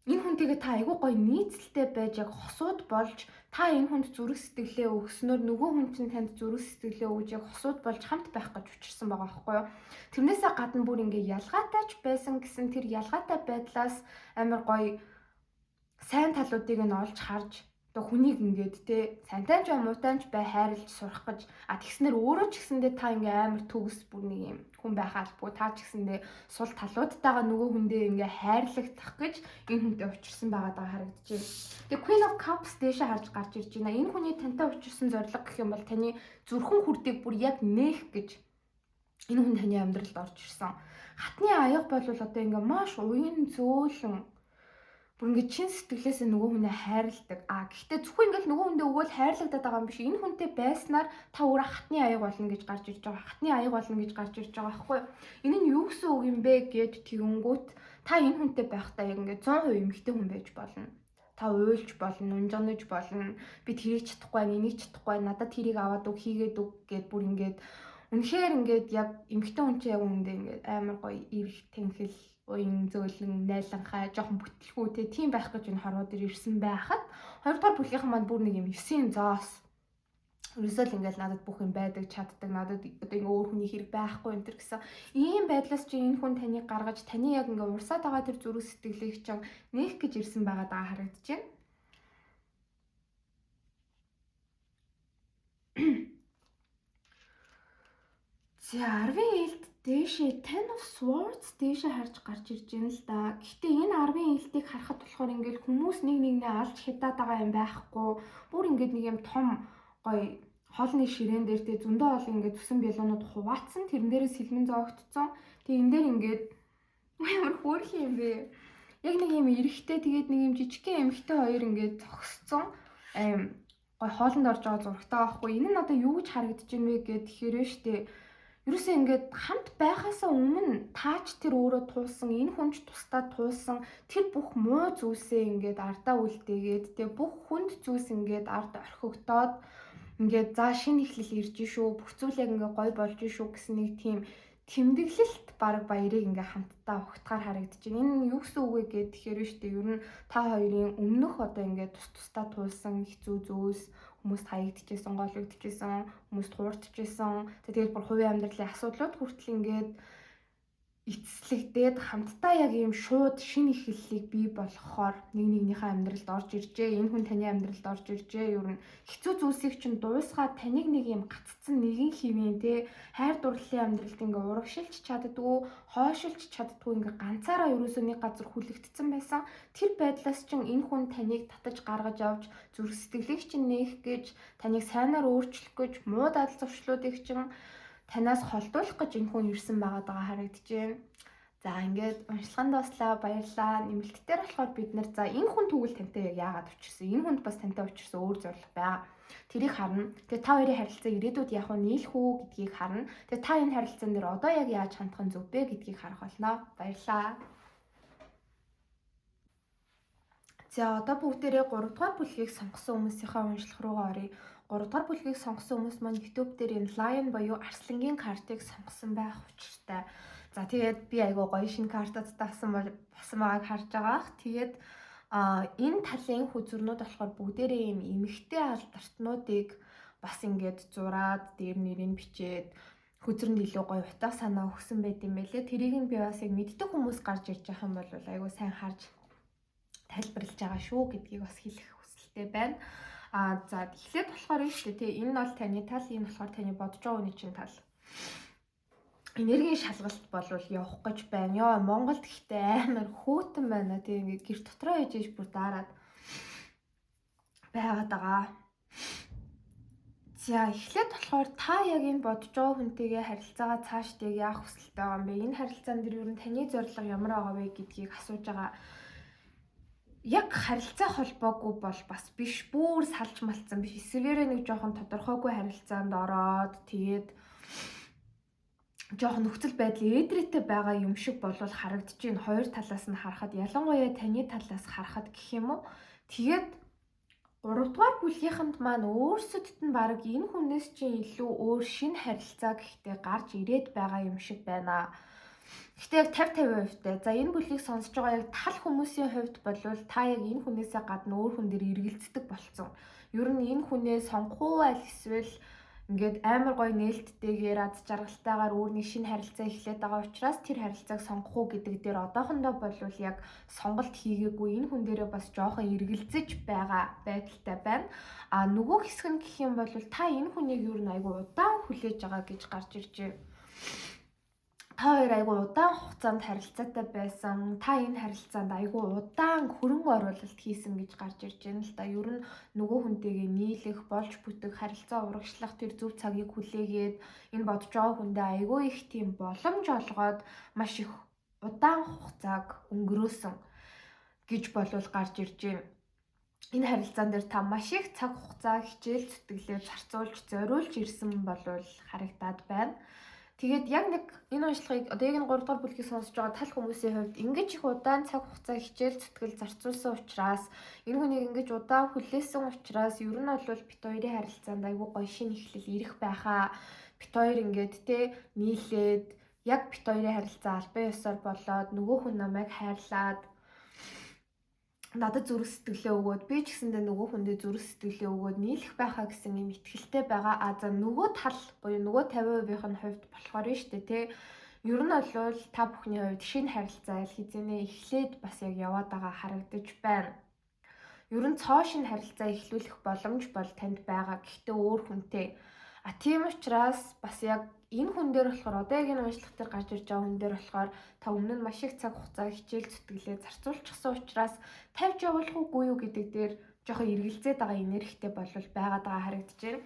Энэ хүнтэйгээ та айгүй гоё нийцэлтэй байж яг хосууд болж та энэ хүнд зүрх сэтгэлээ өгснөөр нөгөө хүн чинь танд зүрх сэтгэлээ өгж яг хосууд болж хамт байх гэж учирсан байгаа байхгүй юу. Тэрнээсээ гадна бүр ингээ ялгаатай ч байсан гэсэн тэр ялгаатай байдлаас амар гоё сайн талуудыг нь олж харж одоо хүнийг ингээд те сайнтай ч бай муутай ч бай хайрлж сурах гэж а тэгснэр өөрөө ч гэсэндээ та ингээ амар төгс бүр нэг юм хүн байхаа албагүй та ч гэсэндээ сул талуудтайгаа нөгөө хүндээ ингээ хайрлагдах гэж энэ хүнтэй учирсан байгаа даа харагдаж байна. Тэгээ Queen of Cups дээшээ харж гарч ирж байна. Энэ хүний тантай учирсан зорилго гэх юм бол таны зүрхэн хүрдийг бүр яг нээх гэж энэ хүн таны амьдралд орж ирсэн. Хатны аяга бол одоо ингээ маш уян зөөлөн бүр ингээд чин сэтгэлээсээ нөгөө хүнээ хайрладаг. А гэхдээ зөвхөн ингээд нөгөө хүндээ өгөөл хайрлагдаад байгаа юм биш. Энэ хүнтэй байснаар та өөрөө хатны аяга болно гэж гарч ирж байгаа. Хатны аяга болно гэж гарч ирж байгаа байхгүй юу? Энэ нь юу гэсэн үг юм бэ гэд тэгэнгүүт та энэ хүнтэй байхдаа яг ингээд 100% эмэгтэй хүн байж болно. Та уйлж болно, унжаанаж болно. Би тэрийг чадахгүй байна, энийг чадахгүй байна. Надад тэрийг аваад өг, хийгээд өг гэд бүр ингээд үнэхээр ингээд яг эмэгтэй хүн чинь яг үүндээ ингээд амар гоё эрх тэнхэл уян зөөлөн найланхай жоохон бүтлгүй те тийм байх гэж энэ хорвоо дээр ирсэн байхад хоёрдугаар бүлгийнхэн маань бүр нэг юм 9-ийн зоос ерөөсөө л ингээл надад бүх юм байдаг чаддаг надад одоо ингээ өөр хүний хэрэг байхгүй энэ төр гэсэн ийм байдлаас чи энэ хүн таныг гаргаж таны яг ингээ урсаад байгаа тэр зүрх сэтгэлийг чинь нээх гэж ирсэн байгаа даа харагдаж байна. За 10-ын ээлт дээшээ Ten of Swords дээшээ харж гарч ирж байна л да. Гэхдээ энэ 10-ын ээлтийг харахад болохоор ингээл хүмүүс нэг нэгнээ алж хядаад байгаа юм байхгүй. Бүр ингээд нэг юм том гоё хоолны ширээн дээр тэ зөндөө олон ингээд төсөн бялуунууд хуваацсан. Тэрэн дээрээ сэлмэн зоогдсон. Тэгээ энэ дээр ингээд ямар хөөрхөн юм бэ? Яг нэг юм эрэхтэй тэгээд нэг юм жижигхэн эмэгтэй хоёр ингээд зогсцсон. Аим гой хоолнд орж байгаа зурагтай байхгүй. Энэ нь одоо юу гэж харагдаж байна вэ гэхэд тэгэхээр штэ. Ерөөсөө ингээд хамт байхаасаа өмнө таач тэр өөрөө туулсан, энэ хүн ч тусдаа туулсан тэр бүх муу зүйлсээ ингээд ардаа үлдээгээд тэ бүх хүнд зүйлс ингээд ард орхигдоод ингээд за шинэ эхлэл ирж шүү, бүх зүйл яг ингээд гоё болж шүү гэсэн нэг тийм тэмдэглэлт баг баярыг ингээ хамтдаа угтахаар харагдаж байна. Энэ нь юу гэсэн үг вэ гэхэд тэгэхээр штэ ер нь та хоёрын өмнөх одоо ингээ тус тусдаа туулсан хэцүү зүйлс хүмүүст хаягдчихсэн, гологдчихсэн, хүмүүст хуурдчихсэн. Тэгээд бүр хувийн амьдралын асуудлууд хүртэл ингээд эцэслэгдээд хамтдаа яг ийм шууд шинэ эхлэлийг бий болгохоор нэг нэгнийхээ амьдралд орж иржээ. Энэ хүн таны амьдралд орж иржээ. Ер нь хэцүү зүйлсийг чинь дуусгаад таныг нэг юм гаццсан нэгэн хэвийн те хайр дурлалын амьдралд ингээ урагшилж чаддгүй, хойшилж чаддгүй ингээ ганцаараа ерөөсөө нэг газар хүлэгдсэн байсан. Тэр байдлаас чинь энэ хүн таныг татаж гаргаж авч зүрх сэтгэлийг чинь нээх гэж, таныг сайнаар өөрчлөх гэж, муу дадал зуршлуудыг чинь танаас холдуулах гэж энэ хүн ирсэн байгаа даа харагдаж байна. За ингээд уншилгаан дууслаа, баярлаа. Нэмэлтээр болохоор бид нар за энэ хүн тэгвэл тантай яг яагаад учирсан? Энэ хүнд бас тантай учирсан өөр зорилго байгаа. Тэрийг харна. Тэгээ та хоёрын харилцаа ирээдүйд яах вэ, нийлэх үү гэдгийг харна. Тэгээ та энэ харилцаан дээр одоо яг яаж хандах нь зөв бэ гэдгийг харах болно. Баярлаа. За, одоо бүгдээрээ 3 дугаар бүлгийг сонгосон хүмүүсийнхээ уншлах руугаа оръё. 3 дугаар бүлгийг сонгосон хүмүүс маань YouTube дээр энэ Lion буюу арслангийн картыг сонгосон байх учиртай. За, тэгээд би айгүй гоё шинэ картуудтай авсан болсон байгааг харж байгаа. Тэгээд энэ талын хөзөрнүүд болохоор бүгдээрээ ийм эмэгтэй алдартнуудыг бас ингээд зураад дээр нэрийг бичээд хөзрөнд илүү гоё утга санаа өгсөн байт юм байлээ. Тэрийг нь би бас яг мэддэг хүмүүс гарч ирж байгаа юм бол айгүй сайн харж тайлбарлаж байгаа шүү гэдгийг бас хэлэх хүсэлтэй байна. За, эхлээд болохоор нь шүү дээ, тий, энэ бол таны тал, энэ болохоор таны бодож байгаа хүний чинь тал. Энергийн шалгалт болвол явах гэж байна. Йоо, Монголд гэхдээ амар хөтөн байна. Тий, ингээд гэр дотроо ээж ээж бүр daarад байгаад байгаа. За, эхлээд болохоор та яг энэ бодож байгаа хүнтэйгээ харилцаагаа цаашдаа яг яах хүсэлтэй байгаа юм бэ? Энэ харилцаан дээр ер нь таны зорилго ямар байгаа вэ гэдгийг асууж байгаа. Яг харилцаа холбоогүй бол бас биш, бүр салж малцсан биш. Эсвэрээ нэг жоохон тодорхойгүй харилцаанд ороод тэгээд жоохон нөхцөл байдал ээдрээтэй байгаа юм шиг болвол харагдаж байна. Хоёр талаас нь харахад, ялангуяа таны талаас харахад гэх юм уу. Тэгээд 3 дугаар бүлгийнхэнд маань өөрсдөд нь баг энэ хүнээс чинь илүү өөр шинэ харилцаа гэхдээ гарч ирээд байгаа юм шиг байна. Гэхдээ яг 50 50%-тай. За, энэ бүлгийг сонсож байгаа яг тал хүмүүсийн хувьд болвол та яг энэ хүнээсээ гадна өөр хүн дээр эргэлздэг болцсон. Ер нь энэ хүнээ сонгох уу аль эсвэл ингээд амар гоё нээлттэйгээр аз жаргалтайгаар өөр нэг шинэ харилцаа эхлээд байгаа учраас тэр харилцааг сонгох уу гэдэг дээр одоохондоо болвол яг сонголт хийгээгүй, энэ хүн дээрээ бас жоохон эргэлзэж байгаа байдалтай байна. А нөгөө хэсэг нь гэх юм бол та энэ хүнийг юу н айгу удаан хүлээж байгаа гэж гарч ирж байна. Та хоёр айгу удаан хугацаанд харилцаатай байсан. Та энэ харилцаанд айгу удаан хөрөнгө оруулалт хийсэн гэж гарч ирж байна л да. Ер нь нөгөө хүнтэйгээ нийлэх, болж бүтэх, харилцаа урагшлах тэр зөв цагийг хүлээгээд энэ бодож байгаа хүндээ айгу их тийм боломж олгоод маш их удаан хугацааг өнгөрөөсөн гэж болвол гарч ирж байна. Энэ харилцаан дээр та маш их цаг хугацаа, хичээл зүтгэлээ зарцуулж, зориулж ирсэн болвол харагдаад байна. Тэгээд яг нэг энэ уншлагыг одоо яг энэ 3 дугаар бүлгийг сонсож байгаа тал хүмүүсийн хувьд ингэж их удаан цаг хугацаа, хичээл зүтгэл зарцуулсан учраас, энэ хүнийг ингэж удаан хүлээсэн учраас ер нь бол бит хоёрын харилцаанд айгүй гоё шинэ эхлэл ирэх байхаа. Бит хоёр ингээд те нийлээд яг бит хоёрын харилцаа албан ёсоор болоод нөгөө хүн намайг хайрлаад надад зүрх сэтгэлээ өгөөд, би ч гэсэндээ нөгөө хүндээ зүрх сэтгэлээ өгөөд нийлэх байхаа гэсэн юм итгэлтэй байгаа. А за, нөгөө тал буюу нөгөө 50%-ийн нь хувьд болохоор нь штэ тий. Ер нь бол та бүхний хувьд шинэ харилцаа аль хэзээ эхлээд бас яг яваад байгаа харагдаж байна. Ер нь цоо шинэ харилцаа эхлүүлэх боломж бол танд байгаа. Гэхдээ өөр хүнтэй. А тийм учраас бас яг энэ хүн дээр болохоор одоо яг энэ уншлах дээр гарч ирж байгаа хүн дээр болохоор та өмнө нь маш их цаг хугацаа, хичээл зүтгэлээ зарцуулчихсан учраас тавьж явуулах уугүй юу гэдэг дээр жоохон эргэлзээд байгаа энергитэй болвол байгаад байгаа харагдаж байна.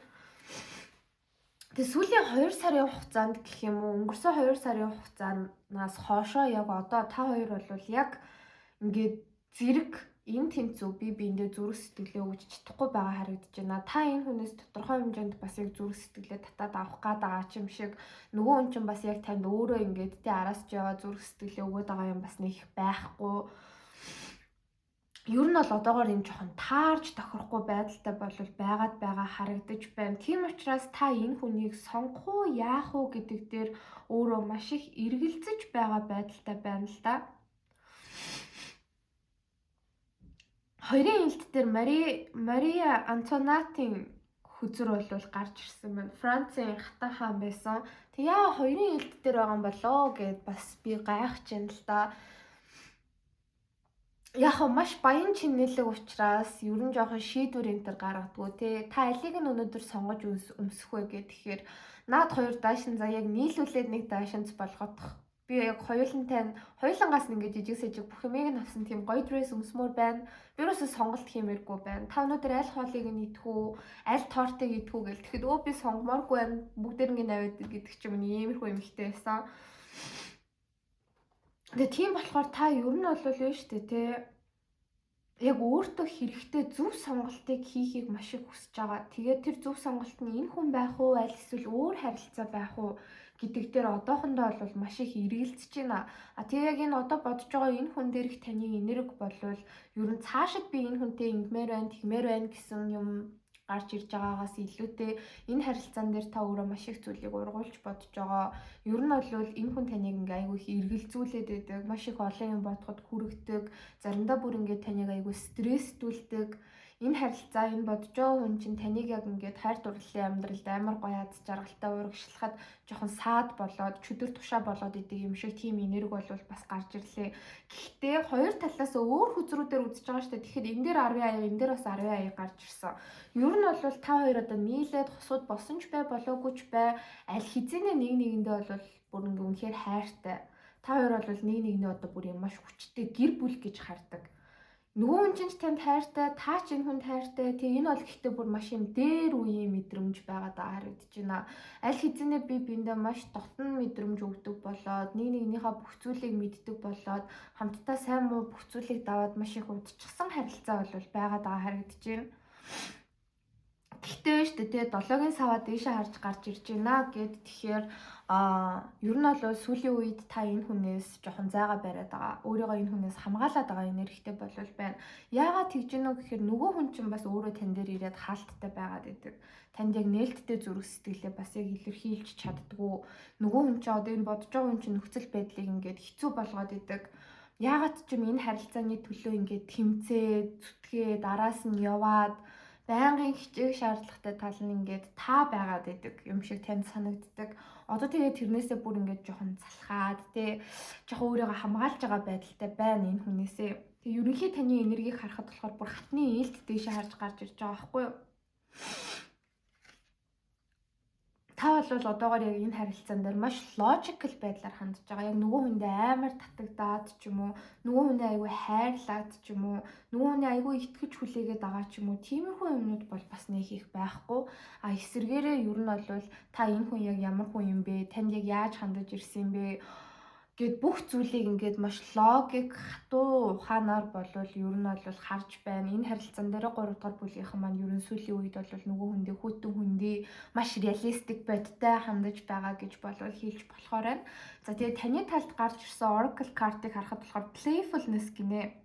Тэгээ сүүлийн 2 сарын хугацаанд гэх юм уу, өнгөрсөн 2 сарын хугацаанаас хоошоо яг одоо та хоёр бол яг ингээд зэрэг энэ тэнцүү би биэндээ зүрх сэтгэлээ өгч чадахгүй байгаа харагдаж байна. Та энэ хүнээс тодорхой хэмжээнд бас яг зүрх сэтгэлээ татаад авах гад байгаа ч юм шиг, нөгөө хүн чинь бас яг танд өөрөө ингээд тэ араас ч яваа зүрх сэтгэлээ өгөөд байгаа юм бас нэг их байхгүй. Ер нь бол одоогоор энэ жоохон таарч тохирохгүй байдалтай болвол байгаад байгаа харагдаж байна. Тийм учраас та энэ хүнийг сонгох уу, яах уу гэдэг дээр өөрөө маш их эргэлзэж байгаа байдалтай байна л да. Хоёрын илт дээр Мария Антонатын хөзөр бол гарч ирсэн байна. Францын хатан хаан байсан. Тэг яа хоёрын илт дээр байгаа юм болоо гэд бас би гайхаж байна л да. Яг хөө маш баян чинэлэг учраас ер нь жоохон шийдвэр энэ төр гаргадгүй те. Та алийг нь өнөөдөр сонгож өмсөх вэ гэхээр тэгэхээр наад хоёр даашин за яг нийлүүлээд нэг даашинц болгодох. Би яг хоёулантай нь хоёулангаас нь ингээд жижиг сажиг бүх юмыг нь авсан тийм гоё дресс өмсмөр байна. Би юусоо сонголт хиймээргүй байна. Та өнөөдөр аль хоолыг нь идэх үү, аль тортыг идэх үү гэл тэгэхэд өө би сонгомооргүй байна. Бүгдээр ингээд аваад гэдэг ч юм уу, иймэрхүү юмхтэй байсан. Тэгээ тийм болохоор та ер нь бол юу штэ те яг өөртөө хэрэгтэй зөв сонголтыг хийхийг маш их хүсэж байгаа. Тэгээд тэр зөв сонголт нь энэ хүн байх уу, аль эсвэл өөр харилцаа байх уу гэдэг дээр одоохондоо бол маш их эргэлзэж байна. А тэгээ яг энэ одоо бодож байгаа энэ хүн дээрх таны энерги болвол ер нь цаашид би энэ хүнтэй ингэмээр байна, тэгмээр байна гэсэн юм гарч ирж байгаагаас илүүтэй энэ харилцаан дээр та өөрөө маш их зүйлийг ургуулж бодож байгаа. Ер нь бол энэ хүн таныг ингээ айгүй их эргэлзүүлээд байдаг, маш их олон юм бодоход хүргэдэг, заримдаа бүр ингээ таныг айгүй стресстүүлдэг. Энэ харилцаа, энэ бодож байгаа хүн чинь таныг яг ингээд хайр дурлалын амьдралд амар гоё аз жаргалтай урагшлахад жоохон саад болоод чөдөр тушаа болоод идэг юм шиг тийм энерги бол бас гарч ирлээ. Гэхдээ хоёр талаас өөр хөзрүүдээр үзэж байгаа шүү дээ. Тэгэхээр энэ дээр 10 аяа, энэ дээр бас 10 аяа гарч ирсэн. Ер нь бол та хоёр одоо нийлээд хосууд болсон ч бай, болоогүй ч бай, аль хэзээ нэг нэгэндээ бол бүр ингээ үнэхээр хайртай. Та хоёр бол нэг нэгэндээ одоо бүр юм маш хүчтэй гэр бүл гэж хардаг. Нөгөө хүн чинь ч танд хайртай, та ч энэ хүнд хайртай. Тэг энэ бол гэхдээ бүр маш юм дээр үеийн мэдрэмж байгаа даа харагдаж байна. Аль хэзээ би биэндээ маш дотн мэдрэмж өгдөг болоод нэг нэгнийхээ бүх зүйлийг мэддэг болоод хамтдаа сайн муу бүх зүйлийг даваад маш их удчихсан харилцаа бол байгаа даа харагдаж байна. Гэхдээ шүү дээ, тэ долоогийн саваа дээшээ харж гарч ирж байна гэд. Тэгэхээр ер нь бол сүүлийн үед та энэ хүнээс жоохон зайгаа бариад байгаа. Өөрийгөө энэ хүнээс хамгаалаад байгаа энергитэй болвол байна. Яагаад тэгж гэнэ үү гэхээр нөгөө хүн чинь бас өөрөө тань дээр ирээд хаалттай байгаад байдаг. Танд яг нээлттэй зүрх сэтгэлээ бас яг илэрхийлж чаддгүй. Нөгөө хүн чинь одоо энэ бодож байгаа хүн чинь нөхцөл байдлыг ингээд хэцүү болгоод идэг. Яагаад ч юм энэ харилцааны төлөө ингээд тэмцээ, зүтгээ, дараас нь яваад байнгын хичээх шаардлагатай тал нь ингээд та байгаад байдаг юм шиг танд санагддаг. Одоо тэгээд тэрнээсээ бүр ингээд жоохон залхаад те жоохон өөрийгөө хамгаалж байгаа байдалтай байна энэ хүнээсээ. Тэгээ ерөнхий таны энергийг харахад болохоор бүр хатны ээлт дээшээ харж гарч ирж байгаа байхгүй юу? Та бол одоогоор яг энэ харилцаан дээр маш logical байдлаар хандж байгаа. Яг нөгөө хүндээ амар татагдаад ч юм уу, нөгөө хүндээ айгүй хайрлаад ч юм уу, нөгөө хүндээ айгүй итгэж хүлээгээд байгаа ч юм уу, тиймэрхүү юмнууд бол бас нэг их байхгүй. А эсэргээрээ ер нь бол та энэ хүн яг ямар хүн юм бэ? Танд яг яаж хандаж ирсэн юм бэ? Гэт бүх зүйлийг ингээд маш логик хатуу ухаанаар болвол ер нь бол харж байна. Энэ харилцаан дээр 3 дугаар бүлгийнхэн маань ер нь сүүлийн үед бол нөгөө хүндээ хүйтэн хүндээ маш realistic бодтой хандаж байгаа гэж болвол хэлж болохоор байна. За, тэгээд таны талд гарч ирсэн Oracle card-ыг харахад болохоор playfulness гинэ.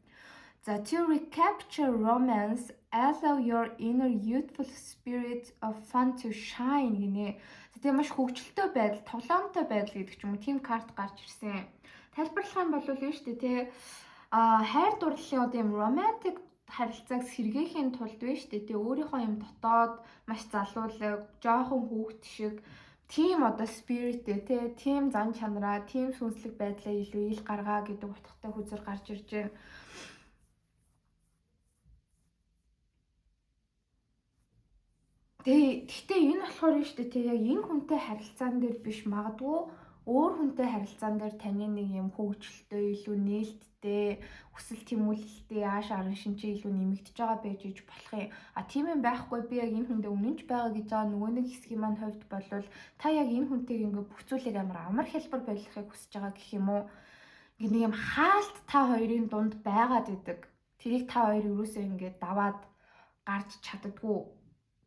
За, to recapture romance, allow your inner youthful spirit of fun to shine гинэ. За, тэгээ маш хөгжилтэй байдал, тоглоомтой байдал гэдэг ч юм уу, тийм карт гарч ирсэн. Тайлбарлах юм бол юу шүү дээ, те, хайр дурлалын одоо юм romantic харилцааг сэргээхийн тулд вэ шүү дээ, те, өөрийнхөө юм дотоод маш залуулаг, жоохон хүүхэд шиг тийм одоо spirit те, тийм зан чанараа, тийм сүнслэг байдлаа илүү ил гаргаа гэдэг утгатай хөзөр гарч ирж байна. Тэгээ гэхдээ энэ болохоор нь шүү дээ, те, яг энэ хүнтэй харилцаан дээр биш, магадгүй өөр хүнтэй харилцаан дээр таны нэг юм хөгжилтэй, илүү нээлттэй, хүсэл тэмүүлэлтэй, ааш аран шинжээ илүү нэмэгдэж байгаа байж иж болох юм. А тийм юм байхгүй, би яг энэ хүндээ үнэнч байгаа гэж байгаа нөгөө нэг хэсгийн маань хувьд болвол та яг энэ хүнтэйг ингээ бүх зүйлийг амар амар хялбар байлгахыг хүсэж байгаа гэх юм уу? Ингээ нэг юм хаалт та хоёрын дунд байгаад идэг. Тэрийг та хоёр юусоо ингээ даваад гарч чаддаггүй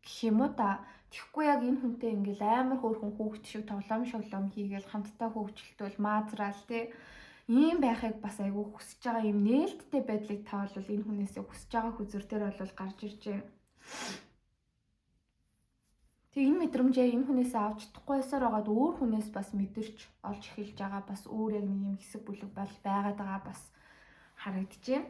гэх юм уу та. Тэгэхгүй яг энэ хүнтэй ингээл амар хөөрхөн хүүхэд шиг тоглоом шоглоом хийгээл хамтдаа хөгжилтөл маазраал те, ийм байхыг бас айгүй хүсэж байгаа юм нээлттэй байдлыг та бол энэ хүнээсээ хүсэж байгаа хөзөр дээр бол гарч ирж байна. Тэг энэ мэдрэмжээ энэ хүнээсээ авч чадахгүйсээр байгаад өөр хүнээс бас мэдэрч олж эхэлж байгаа бас өөр яг нэг юм хэсэг бүлэг бол байгаад байгаа бас харагдаж байна.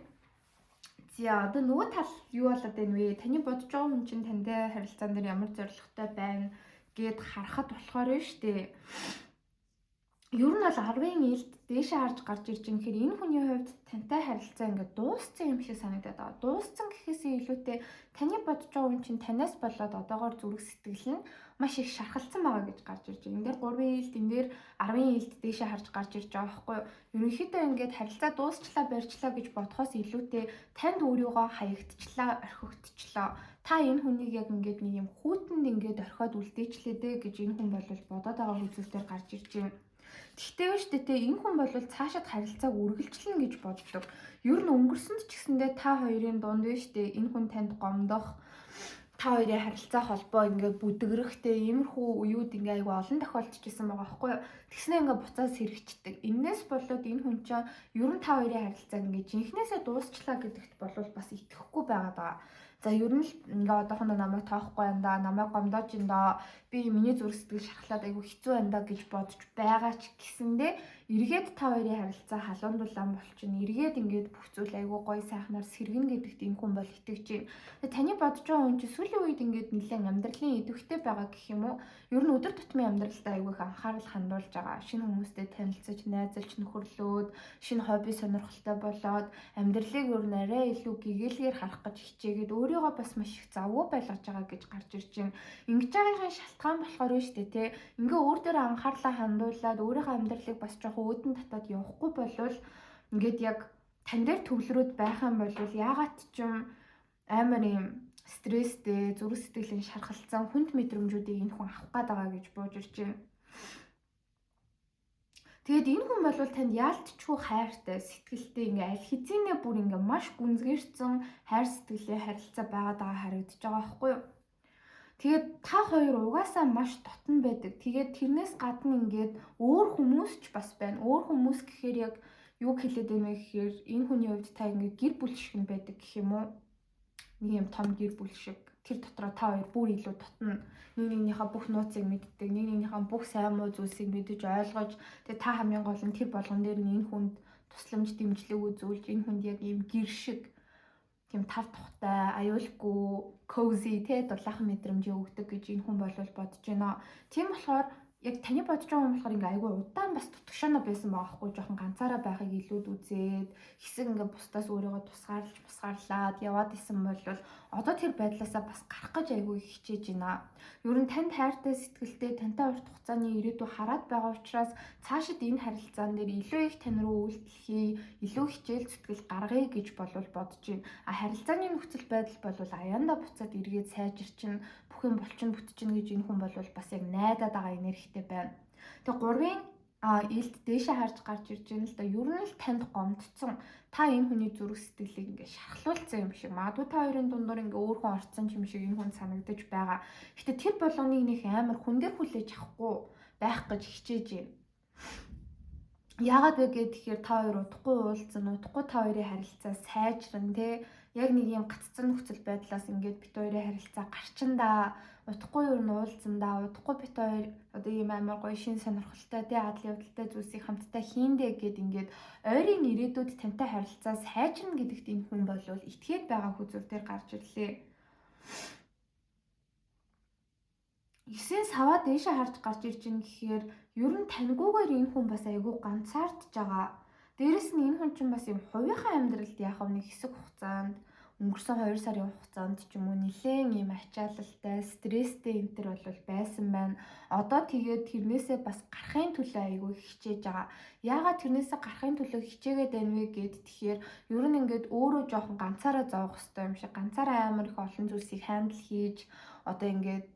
За, одоо нөгөө тал юу болоод байна вэ? Таны бодож байгаа хүн чинь тантай харилцаан дээр ямар зорилготой байна гэд харахад болохоор нь штэ. Ер нь бол 10-ын илд дээшээ харж гарч ирж байгаа гэхээр энэ хүний хувьд тантай харилцаа ингээд дууссан юм шиг санагдаад байгаа. Дууссан гэхээсээ илүүтэй таны бодож байгаа хүн чинь танаас болоод одоогоор зүрх сэтгэл нь маш их шархалцсан байгаа гэж гарч ирж байгаа. Энэ дээр 3-ын илд, энэ дээр 10-ын илд дээшээ харж гарч ирж байгаа байхгүй юу? Ерөнхийдөө ингээд харилцаа дуусчлаа, барьчлаа гэж бодохоос илүүтэй танд өөрийгөө хаягдчлаа, орхигдчлоо. Та энэ хүнийг яг ингээд нэг юм хүүтэнд ингээд орхиод үлдээчлээ дээ гэж энэ хүн бол бодоод байгаа үзүүлэлтээр гарч ирж байна. Тэгтээ биш үү, те, энэ хүн бол цаашаад харилцааг үргэлжлэнэ гэж боддог. Ер нь өнгөрсөнд ч гэсэндээ та хоёрын дунд биш үү, энэ хүн танд гомдох Та хоёрын харилцаа холбоо ингээд бүдгэрхтэй иймэрхүү үеүд ингээ айгүй олон тохиолдож исэн байгаа байхгүй юу. Тэгснэ ингээ буцаа сэргэждэг. Энээс болоод энэ хүн чинь ер нь та хоёрын харилцааг ингээ жинхнээсээ дуусчлаа гэдэгт болвол бас итгэхгүй байгаа даа. За, ер нь л ингээ одоохондоо намайг тоохгүй байна да, намайг гомдоож ин доо, би миний зүрх сэтгэл шархлаад айгүй хэцүү байна да гэж бодож байгаа ч гэсэндээ эргээд та хоёрын харилцаа халуун дулаан болчихно. Эргээд ингээд бүх зүйл айгүй гоё сайхнаар сэргэнэ гэдэгт энэ хүн бол итгэж байна. Тэгээ таны бодож байгаа хүн чинь сүүлийн үед ингээд нэлээд амьдралын идэвхтэй байгаа гэх юм уу? Ер нь өдөр тутмын амьдралдаа айгүй их анхаарал хандуулж байгаа. Шинэ хүмүүстэй танилцаж, найзалж, нөхөрлөөд, шинэ хобби сонирхолтой болоод амьдралыг ер нь арай илүү гэгээлгээр харах гэж хичээгээд өөрийгөө бас маш их завгүй байлгаж байгаа гэж гарч ирж байна. Ингэж байгаагийн шалтгаан болохоор нь шүү дээ, те. Ингээ өөр дээр анхаарлаа хандуулад өөрийнхөө амьдралыг бас жоохон үүдэн татаад явахгүй болвол ингээд яг тань дээр төвлөрөөд байх юм бол яагаад ч юм амар юм стресстэй, зүрх сэтгэлийн шархалцсан хүнд мэдрэмжүүдийг энэ хүн авах гээд байгаа гэж бууж ирж байна. Тэгээд энэ хүн бол танд яалтчгүй хайртай, сэтгэлтэй, ингээ аль хэзээ бүр ингээ маш гүнзгийрсэн хайр сэтгэлийн харилцаа байгаад байгаа харагдаж байгаа байхгүй юу? Тэгээд та хоёр угаасаа маш дотно байдаг. Тэгээд тэрнээс гадна ингээд өөр хүмүүс ч бас байна. Өөр хүмүүс гэхээр яг юу хэлээд байна вэ гэхээр энэ хүний хувьд та ингээд гэр бүл шиг нь байдаг гэх юм уу? Нэг юм том гэр бүл шиг, тэр дотроо та хоёр бүр илүү дотно, нэг нэгнийхээ бүх нууцыг мэддэг, нэг нэгнийхээ бүх сайн муу зүйлсийг мэдэж ойлгож, тэгээ та хамгийн гол нь тэр болгон дээр нь энэ хүнд тусламж, дэмжлэг үзүүлж, энэ хүнд яг ийм гэр шиг тийм тав тухтай, аюулгүй, cozy те, дулаахан мэдрэмжээ өгдөг гэж энэ хүн бол бодож байна. Тийм болохоор яг таны бодож байгаа юм болохоор ингээ айгүй удаан бас тутагшаана байсан байгаа хгүй, жоохон ганцаараа байхыг илүүд үзээд хэсэг ингээ бусдаас өөрийгөө тусгаарлаж бусгаарлаад яваад исэн бол одоо тэр байдлаасаа бас гарах гэж айгүй хичээж байна. Ер нь танд хайртай, сэтгэлтэй, тантай урт хугацааны ирээдүй хараад байгаа учраас цаашид энэ харилцаан дээр илүү их тань руу үйлдэл хий, илүү хичээл зүтгэл гаргая гэж болвол бодож байна. А харилцааны нөхцөл байдал болвол аяндаа буцаад эргээд сайжирчин, бүх юм болчин бүтчин гэж энэ хүн бол бас яг найдаад байгаа энергитэй байна. Тэгээ гурвын илт дээшээ харж гарч ирж байна л да. Ер нь л танд гомдсон. Та энэ хүний зүрх сэтгэлийг ингээ шархлуулсан юм шиг. Магадгүй та хоёрын дундуур ингээ өөр хүн орцсон юм шиг энэ хүн санагдаж байгаа. Гэтэ тэр болгоныг нэх амар хүн дээр хүлээж авахгүй байх гэж хичээж байна. Яагаад вэ гэхээр та хоёр удахгүй уулзсан, удахгүй та хоёрын харилцаа сайжран те, яг нэг юм гаццсан нөхцөл байдлаас ингээд бит хоёрын харилцаа гарчиндаа, удахгүй юу н уулзсандаа, удахгүй бит хоёр одоо ийм амар гоё шин сонирхолтой те, адал явдалтай зүйлсийг хамтдаа хийндэ гэд ингээд ойрын ирээдүйд тантай харилцаа сайжирна гэдэгт энэ хүн бол итгээд байгаа хүзүүр дээр гарч ирлээ. Есийн саваа дээшээ харж гарч ирж ин гэхээр ер нь таньгүйгээр энэ хүн бас айгүй ганцаардж байгаа. Дээрэс нь энэ хүн чинь бас юм хувийнхаа амьдралд яах вэ, нэг хэсэг хугацаанд, өнгөрсөн 2 сарын хугацаанд ч юм уу, нэлээд ийм ачаалалтай, стресстэй энэ төр бол байсан байна. Одоо тэгээд тэрнээсээ бас гарахын төлөө айгүй хичээж байгаа. Яагаад тэрнээсээ гарахын төлөө хичээгээд байна вэ гэд тэгэхээр ер нь ингээд өөрөө жоохон ганцаараа зовох хэвээр юм шиг, ганцаараа амар их олон зүйлсийг handle хийж, одоо ингээд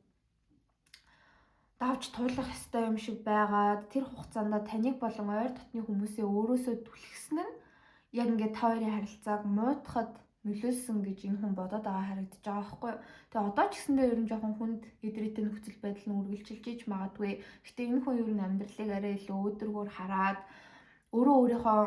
давж туулах ёстой юм шиг байгаад тэр хугацаанд таныг болон ойр дотны хүмүүсээ өөрөөсөө түлхсэн нь яг ингээд та хоёрын харилцааг муутахад нөлөөлсөн гэж энэ хүн бодоод байгаа харагдаж байгаа байхгүй юу. Тэгээ одоо ч гэсэндээ ер нь жоохон хүнд эдрээтэй нөхцөл байдал нь үргэлжилж иж магадгүй. Гэтэ энэ хүн ер нь амьдралыг арай илүү өөдрөгөөр хараад өөрөө өөрийнхөө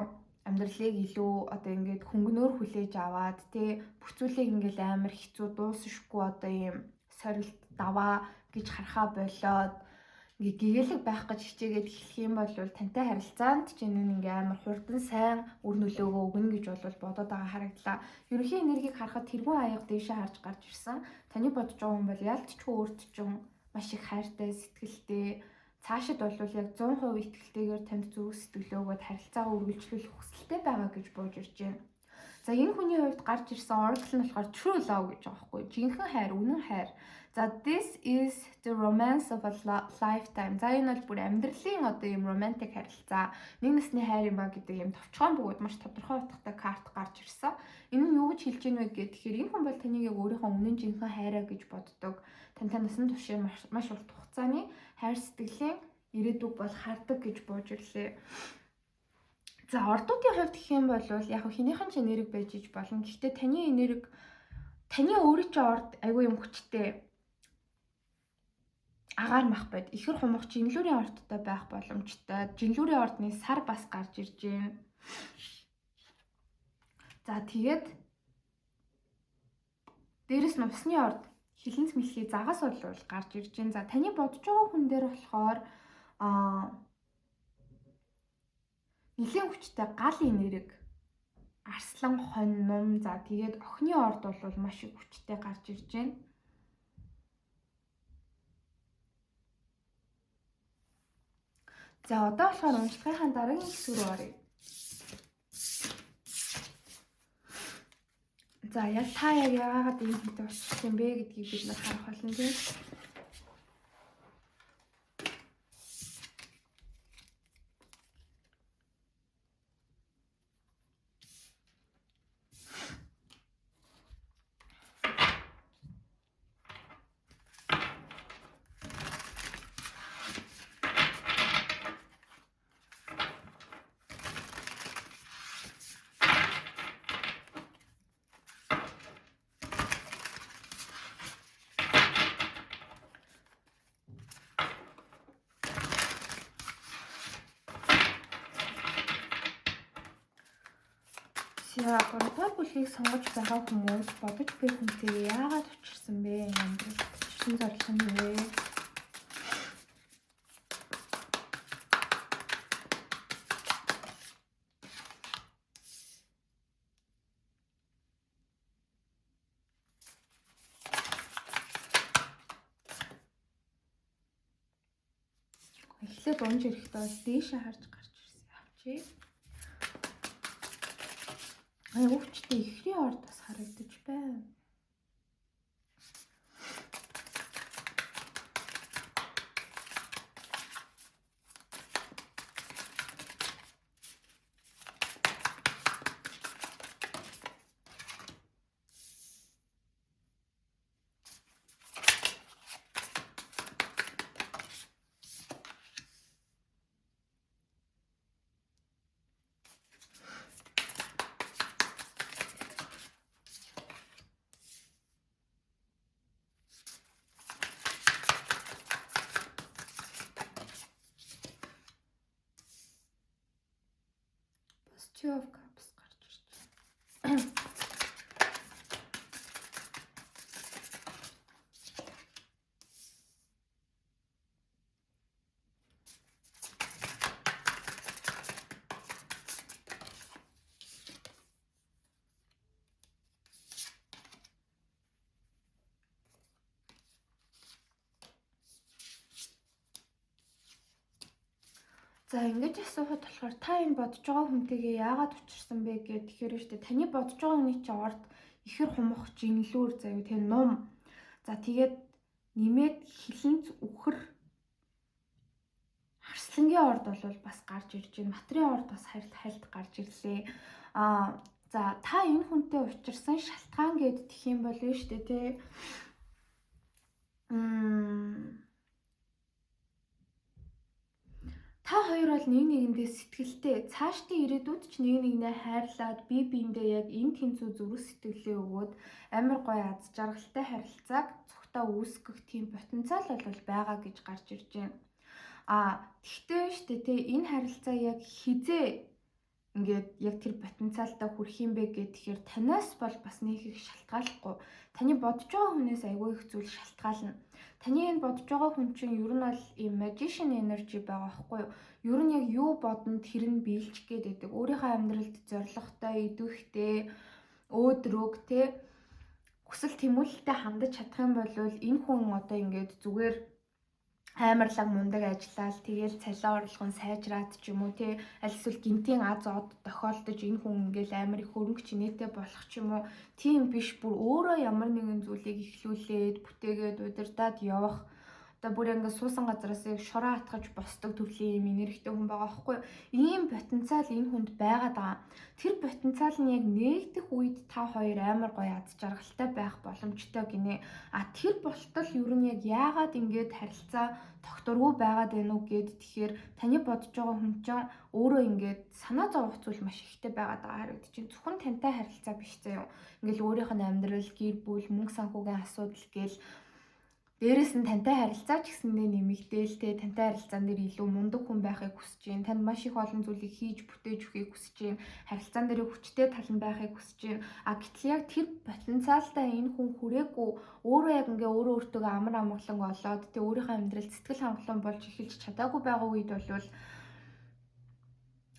амьдралыг илүү одоо ингээд хөнгөнөөр хүлээж аваад тэ, бүх зүйлийг ингээд амар хэцүү, дуусшгүй одоо ийм сорилт даваа гэж харахаа болоод ингээ гэгээлэг байх гэж хичээгээд эхлэх юм бол тантай харилцаанд ч энэ ингээ амар хурдан сайн үр нөлөөгөө өгнө гэж бол бодоод байгаа харагдлаа. Ерөнхий энергийг харахад тэргүүн аяга дээшээ харж гарч ирсэн. Таны бодож байгаа хүн бол ялцчгүй өөрт чинь маш их хайртай, сэтгэлтэй, цаашид бол яг 100% итгэлтэйгээр танд зүрх сэтгэлээ өгөөд харилцаагаа үргэлжлүүлэх хүсэлтэй байгаа гэж бууж ирж байна. За, энэ хүний хувьд гарч ирсэн oracle нь болохоор true love гэж байгаа байхгүй. Жинхэнэ хайр, үнэн хайр. За, this is the romance of a lifetime. За, энэ бол бүр амьдралын одоо юм романтик харилцаа, нэг насны хайр юм ба гэдэг юм товчхон бөгөөд маш тодорхой утгатай карт гарч ирсэн. Энэ нь юу гэж хэлж ийн вэ гэхээр энэ хүн бол таныг яг өөрийнхөө үнэн жинхэнэ хайраа гэж боддог. Тантай насан туршийн маш урт хугацааны хайр сэтгэлийн ирээдүг бол хардаг гэж бууж ирлээ. За, ордуудын хувьд гэх юм бол яг хэнийхэн ч энерги байж иж болно. Гэхдээ таны энерги Таны өөрийн чинь орд айгүй юм хүчтэй агаар мах байд. Ихэр хумх жинлүүрийн ордтой байх боломжтой. Жинлүүрийн ордны сар бас гарч ирж байна. За тэгээд дээрэс нь усны орд хилэнц мэлхий загас бол гарч ирж байна. За таны бодож байгаа хүн дээр болохоор нэлийн хүчтэй гал энерги, арслан, хонь, нум, за тэгээд охины орд бол маш их хүчтэй гарч ирж байна. За одоо болохоор уншлагынхаа дараагийн хэсэг рүү оръё. За яг та яг яагаад ийм хүнтэй болчихсон юм бэ гэдгийг бид нар харах болно тийм. За 3 дугаар бүлгийг сонгож байгаа хүмүүс бодож буй хүнтэйгээ яагаад учирсан бэ? Амьдрал учирсан зорилго нь юу вэ? Эхлээд унж ирэхдээ бол дээшээ харж гарч ирсэн авчи. Аягүй хүчтэй ихрийн орд бас харагдаж байна. Бас Two of Cups гарч ирж байна. За ингэж асуухад болохоор та энэ бодож байгаа хүнтэйгээ яагаад учирсан бэ гэхээр тэгэхээр штэ таны бодож байгаа хүний чинь орд ихэр хумх жинлүүр заяа тэ нум. За тэгээд нэмээд хилэнц үхэр харслангийн орд бол бас гарч ирж байна. Матрын орд бас хальт гарч ирлээ. За та энэ хүнтэй учирсан шалтгаан гэдэг юм бол штэ тэ. Та хоёр бол нэг нэгэндээ сэтгэлтэй, цаашдын ирээдүйд ч нэг нэгнээ хайрлаад бие биендээ яг энэ тэнцүү зүрх сэтгэлээ өгөөд амар гоё аз жаргалтай харилцааг цугтаа үүсгэх тийм потенциал бол байгаа гэж гарч ирж байна. Тэгтээ штэ тэ энэ харилцаа яг хизээ ингээд яг тэр потенциалтай хүрэх юм бэ гэхээр танаас бол бас нэг их шалтгааллахгүй. Таны бодож байгаа хүнээс айгүй их зүйл шалтгаална. Таны энэ бодож байгаа хүн чинь ер нь бол ийм magician energy байгаа байхгүй юу? Ер нь яг юу бодно тэр нь биелчих гээд байдаг. Өөрийнхөө амьдралд зоригтой, идэвхтэй, өөдрөг тэ хүсэл тэмүүлэлтэй хандаж чадах юм бол энэ хүн одоо ингээд зүгээр амарлаг мундаг ажиллаал тэгээл цалин орлого нь сайжраад ч юм уу тий аль эсвэл гинтийн аз од тохиолдож энэ хүн ингээл амар их хөрөнгө чинээтэй болох ч юм уу тийм биш, бүр өөрөө ямар нэгэн зүйлийг эхлүүлээд бүтээгээд удирдаад явах Одоо бүр ингээд суусан газараас яг шороо атгаж босдог төрлийн юм энергитэй хүн байгаа байхгүй юу? Ийм потенциал энэ хүнд байгаад байгаа. Тэр потенциал нь яг нээгдэх үед та хоёр амар гоё аз жаргалтай байх боломжтой гинэ. А тэр болтол ер нь яг яагаад ингээд харилцаа тогтворгүй байгаад байна уу гэд тэгэхээр таны бодож байгаа хүн чинь өөрөө ингээд санаа зовох зүйл маш ихтэй байгаад байгаа харагдчих. Зөвхөн тантай харилцаа биш заяа. Ингээл өөрийнх нь амьдрал, гэр бүл, мөнгө санхүүгийн асуудал гээл дээрэс нь тантай харилцаа ч гэсэндээ нэмэгдээл те, тантай харилцаан дээр илүү мундаг хүн байхыг хүсэж байна. Танд маш их олон зүйлийг хийж бүтээж өгөхийг хүсэж байна. Харилцаан дээр хүчтэй тал нь байхыг хүсэж байна. А гэтэл яг тэр потенциалтай энэ хүн хүрээгүй, өөрөө яг ингээ өөрөө өөртөө амар амгалан олоод те, өөрийнхөө амьдрал сэтгэл хангалуун болж эхэлж чадаагүй байгаа үед бол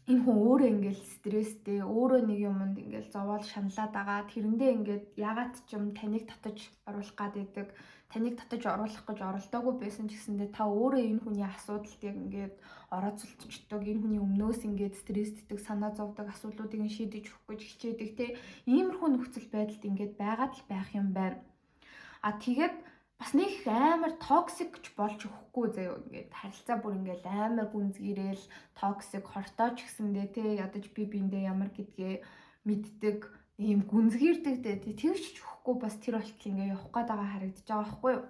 энэ хүн өөрөө ингээл стресстэй, өөрөө нэг юмд ингээл зовоол шаналаад байгаа. Тэрэндээ ингээд ягаад ч юм таныг татаж оруулах гад байдаг. Таныг татаж оруулах гэж оролдоогүй байсан ч гэсэндээ та өөрөө энэ хүний асуудалд яг ингээд орооцолдчихдог. Энэ хүний өмнөөс ингээд стрессддэг, санаа зовдөг, асуудлуудыг нь шийдэж өгөх гэж хичээдэг те. Иймэрхүү нөхцөл байдалд ингээд байгаад л байх юм байна. А тэгээд бас нэг их амар toxic ч болж өгөхгүй заяо, ингээд харилцаа бүр ингээд амар гүнзгийрэл toxic хортой ч гэсэндээ те, ядаж би биэндээ ямар гэдгээ мэддэг ийм гүнзгийрдэг те, тэгж ч өгөхгүй бас тэр болтол ингээд явах гээд байгаа харагдаж байгаа байхгүй юу.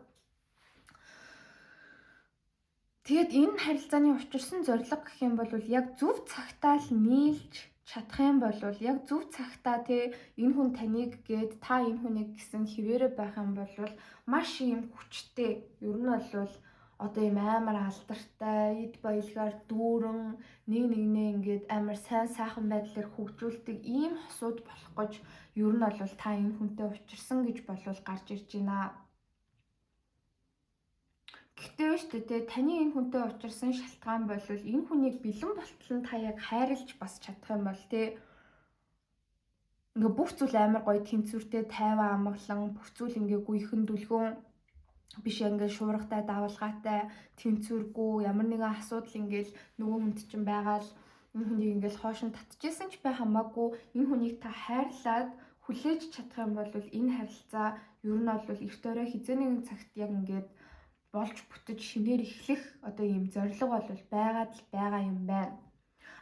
Тэгээд энэ харилцааны учирсан зорилго гэх юм бол яг зөв цагтаа л нийлж чадах юм бол яг зөв цагтаа те, энэ хүн таныг гээд та энэ хүнийг гэсэн хിവэрэ байх юм бол маш ийм хүчтэй, ер нь бол одоо ийм амар алдартай, эд баялгаар дүүрэн, нэг нэгнээ ингээд амар сайн сайхан байдлаар хөгжүүлдэг ийм хосууд болох гэж ер нь бол та энэ хүнтэй учирсан гэж болвол гарч ирж байна. Гэхдээ биш үү те, таны энэ хүнтэй учирсан шалтгаан бол энэ хүнийг бэлэн болтол нь та яг хайрлаж бас чадах юм бол те, ингээ бүх зүйл амар гоё тэнцвэртэй, тайван амгалан, бүх зүйл ингээ гүйхэн дүлгөөн биш, ингээ шуургатай, давалгаатай, тэнцвэргүй ямар нэгэн асуудал ингээл нөгөө хүнд чинь байгаа л энэ хүнийг ингээл хоош нь татчихсан ч бай хамаагүй энэ хүнийг та хайрлаад хүлээж чадах юм бол энэ харилцаа ер нь бол эрт орой хизээ нэгэн цагт яг ингээд болж бүтэж шинээр эхлэх одоо ийм зорилго бол байгаад л байгаа юм байна.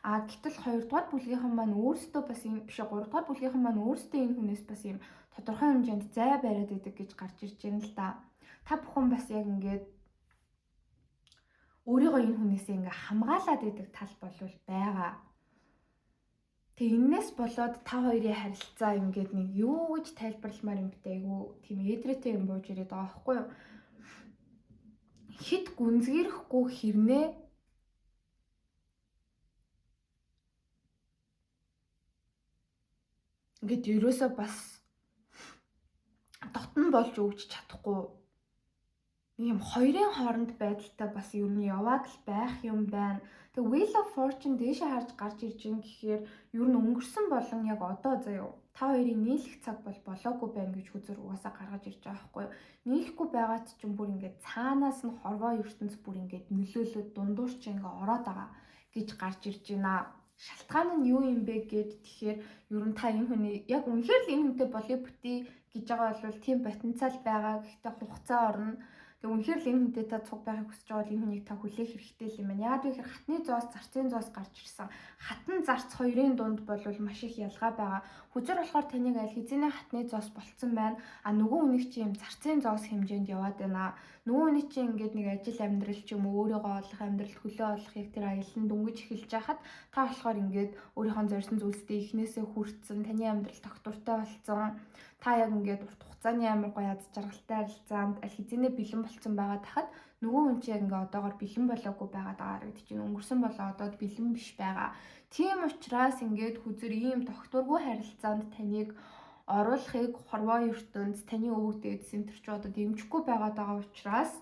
А гэтэл 2 дугаар бүлгийнхэн маань өөрсдөө бас ийм биш, 3 дугаар бүлгийнхэн маань өөрсдөө энэ хүнээс бас ийм тодорхой хэмжээнд зай бариад байдаг гэж гарч ирж байна л да. Та бүхэн бас яг ингээд өөрийгөө энэ хүнээсээ ингээ хамгаалаад байдаг тал болвол байгаа. Тэг энээс болоод та хоёрын харилцаа ингээд нэг юу гэж тайлбарламаар юм бэ, айгу тийм эдрэтэй юм бууж ирээд байгаа байхгүй юу? Хит гүнзгийрэхгүй хэрнээ ингээд ерөөсөө бас дотн болж өгч чадахгүй ийм хоёрын хооронд байдалтай бас ер нь яваад л байх юм байна. Тэгээ Wheel of Fortune дээшээ харж гарч ирж байгаа гэхээр ер нь өнгөрсөн болон яг одоо заяо та хоёрын нийлэх цаг бол болоогүй байна гэж хүзэр угаасаа гаргаж ирж байгаа байхгүй юу. Нийлэхгүй байгаад ч юм бүр ингээд цаанаас нь хорвоо ертөнц бүр ингээд нөлөөлөд дундуур чи ингээд ороод байгаа гэж гарч ирж байна. Шалтгаан нь юу юм бэ гэд тэгэхээр ер нь та энэ хүний яг үнэхээр л энэ хүнтэй болъё бүтий гэж байгаа бол тийм потенциал байгаа. Гэхдээ хугацаа орно. Тэг үнэхээр л энэ хүнтэй та цуг байхыг хүсэж байгаа бол энэ хүнийг та хүлээх хэрэгтэй л юм байна. Яагаад гэхээр хатны зоос, зарцын зоос гарч ирсэн. Хатан зарц хоёрын дунд бол маш их ялгаа байгаа. Хүзэр болохоор таныг аль хэзээний хатны зоос болцсон байна. А нөгөө хүнийг чи юм зарцын зоос хэмжээнд яваад байна. Нөгөө хүний чи ингээд нэг ажил амьдрал ч юм уу өөрийгөө олох амьдрал хөлөө олох яг тэр аялал нь дөнгөж эхэлж байхад та болохоор ингээд өөрийнхөө зорьсон зүйлсдээ эхнээсээ хүртсэн, таны амьдрал тогтвортой болцсон. Та яг ингээд урт хугацааны амар гоё аз жаргалтай харилцаанд аль хэзээний бэлэн болцсон байгаа тахад нөгөө хүн чи яг ингээд одоогор бэлэн болоогүй байгаа даа харагдаж байна. Өнгөрсөн болоо одоод бэлэн биш байгаа. Тийм учраас ингээд хүзэр ийм тогтворгүй харилцаанд таныг оруулахыг хорвоо ертөнц таны өвөг дээд центр ч одоо дэмжихгүй байгаад байгаа учраас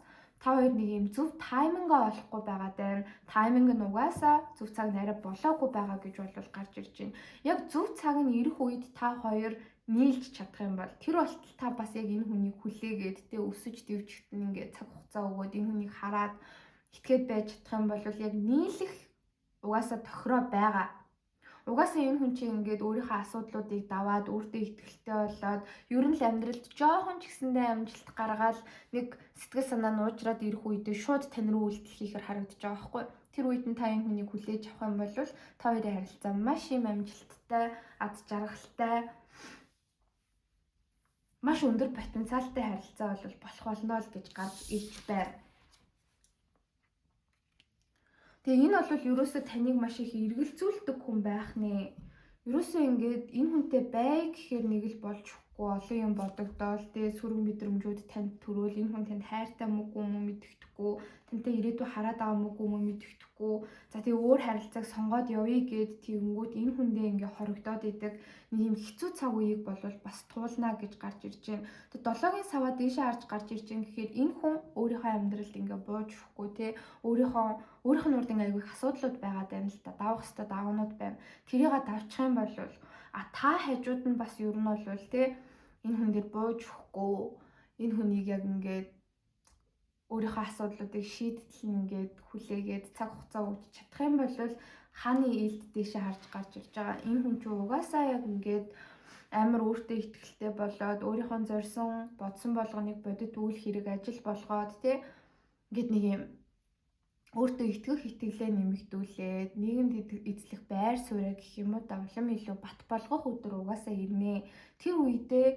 та хоёр нэг юм зөв таймингаа олохгүй байгаа даа. Тайминг нь угаасаа зөв цаг нарай болоогүй байгаа гэж бол гарч ирж байна. Яг зөв цаг нь ирэх үед та хоёр нийлж чадах юм бол тэр болтол та бас яг энэ хүнийг хүлээгээд тэ өсөж дэвжихтэн ингээд цаг хугацаа өгөөд энэ хүнийг хараад итгээд байж чадах юм бол яг нийлэх угаасаа тохироо байгаа. Угаасаа энэ хүн чинь ингээд өөрийнхөө асуудлуудыг даваад өөртөө итгэлтэй болоод ер нь л амьдралд жоохон ч гэсэндээ амжилт гаргаад нэг сэтгэл санаа нуужраад ирэх үедээ шууд тань руу үйлдэл хийхээр харагдаж байгаа байхгүй. Тэр үед нь та энэ хүнийг хүлээж авах юм бол та хоёрын харилцаа маш юм амжилттай, аз жаргалтай, маш өндөр потенциалтай харилцаа бол болох болно л гэж гарч ирж байна. Тэгээ энэ бол ерөөсөө таныг маш их эргэлзүүлдэг хүн байх нэ. Ерөөсөө ингээд энэ хүнтэй бай гэхээр нэг л болж өгөхгүй олон юм бодогдоол, тэгээ сөрөг мэдрэмжүүд танд төрөөл, энэ хүн танд хайртай мөг юм уу мэддэхгүй, тантай ирээдүй хараад байгаа мөг юм уу мэддэхгүй. За тэгээ өөр харилцааг сонгоод явъя гэд тэгэнгүүт энэ хүндээ ингээ хорогдоод идэг нэг юм хэцүү цаг үеийг болвол бас туулна гэж гарч ирж байна. Тэгээ долоогийн саваа дээшээ харж гарч ирж байна гэхээр энэ хүн өөрийнхөө амьдралд ингээ бууж өгөхгүй те, өөрийнх нь урд ингээ айгүй их асуудлууд байгаад байна л та, давах хэвээр давнууд байна. Тэрийг давчих юм бол та хажууд нь бас ер нь бол те энэ хүн дээр бууж өгөхгүй, энэ хүнийг яг ингээд өөрийнхөө асуудлуудыг шийдтэл нь ингээд хүлээгээд цаг хугацаа өгч чадах юм бол хааны илд дээшээ харж гарч ирж байгаа. Энэ хүн чинь угаасаа яг ингээд амар өөртөө ихтэй болоод өөрийнхөө зорьсон, бодсон болгоныг бодит үйл хэрэг ажил болгоод те ингээд нэг юм өөртөө итгэх итгэлээ нэмэгдүүлээд нийгэмд эзлэх байр сууриа гэх юм уу да улам илүү бат болгох өдөр угаасаа ирнэ. Тэр үедээ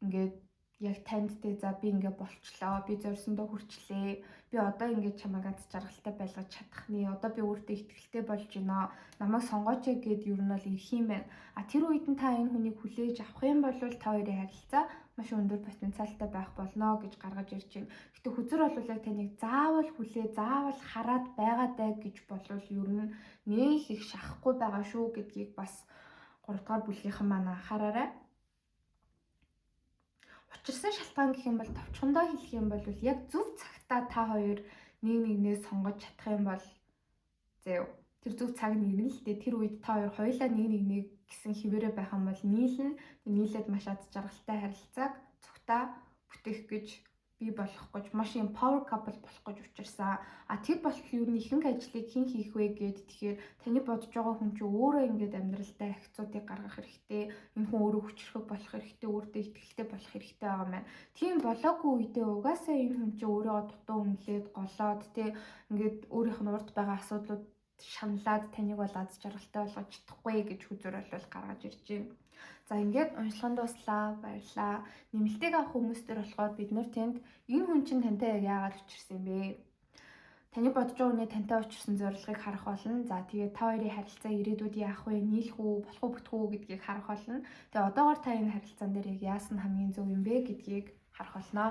ингээд яг танд те за би ингээ болчлоо, би зорьсондоо хүрчлээ, би одоо ингээ чамайг аз жаргалтай байлгаж чадах нэ, одоо би өөртөө итгэлтэй болж байна, намайг сонгооч гэд ер нь бол ирэх юм байна. А тэр үед нь та энэ хүнийг хүлээж авах юм бол та хоёрын харилцаа маш өндөр потенциалтай байх болно гэж гаргаж ирж байна. Гэтэ хүзэр бол яг таныг заавал хүлээ, заавал хараад байгаадай гэж болвол ер нь нэх их шахахгүй байгаа шүү гэдгийг бас 3 дугаар бүлгийнхэн маань анхаараарай. Учирсан шалтгаан гэх юм бол товчхондоо хэлэх юм бол яг зөв цагтаа та хоёр нэг нэгнээ сонгож чадах юм бол зөө тэр зөв цаг нь ирнэ л дээ. Тэр үед та хоёр хоёулаа нэг нэгнийг гэсэн хിവэрэ байх юм бол нийлнэ. Нийлээд маш аз жаргалтай харилцааг цугтаа бүтээх гэж бий болох гэж маш юм power couple болох гэж учирсан. А тэр болтол ер нь ихэнх ажлыг хэн хийх вэ гэд тэгэхээр таны бодож байгаа хүн чинь өөрөө ингээд амьдралдаа ахицуудыг гаргах хэрэгтэй. Энэ хүн өөрөө хүчрхэг болох хэрэгтэй, өөртөө итгэлтэй болох хэрэгтэй байгаа юм байна. Тийм болоогүй үедээ угаасаа энэ хүн чинь өөрийгөө дутуу үнэлээд голоод тэ ингээд өөрийнх нь урд байгаа асуудлууд шаналаад таныг бол аз жаргалтай болгож чадахгүй гэж хүзэр бол гаргаж ирж байна. За ингээд уншлагын дууслаа. Баярлаа. Нэмэлтийг авах хүмүүс төр болохоор бид нар тэнд энэ хүн чинь тантай яг яагаад учирсан юм бэ? Таны бодож байгаа хүний тантай учирсан зорилгыг харах болно. За тэгээд та хоёрын харилцаа ирээдүйд яах вэ? Нийлэх үү, болох уу, бүтэх үү гэдгийг харах болно. Тэгээд одоогор та энэ харилцаан дээр яг яасан хамгийн зөв юм бэ гэдгийг харах болно.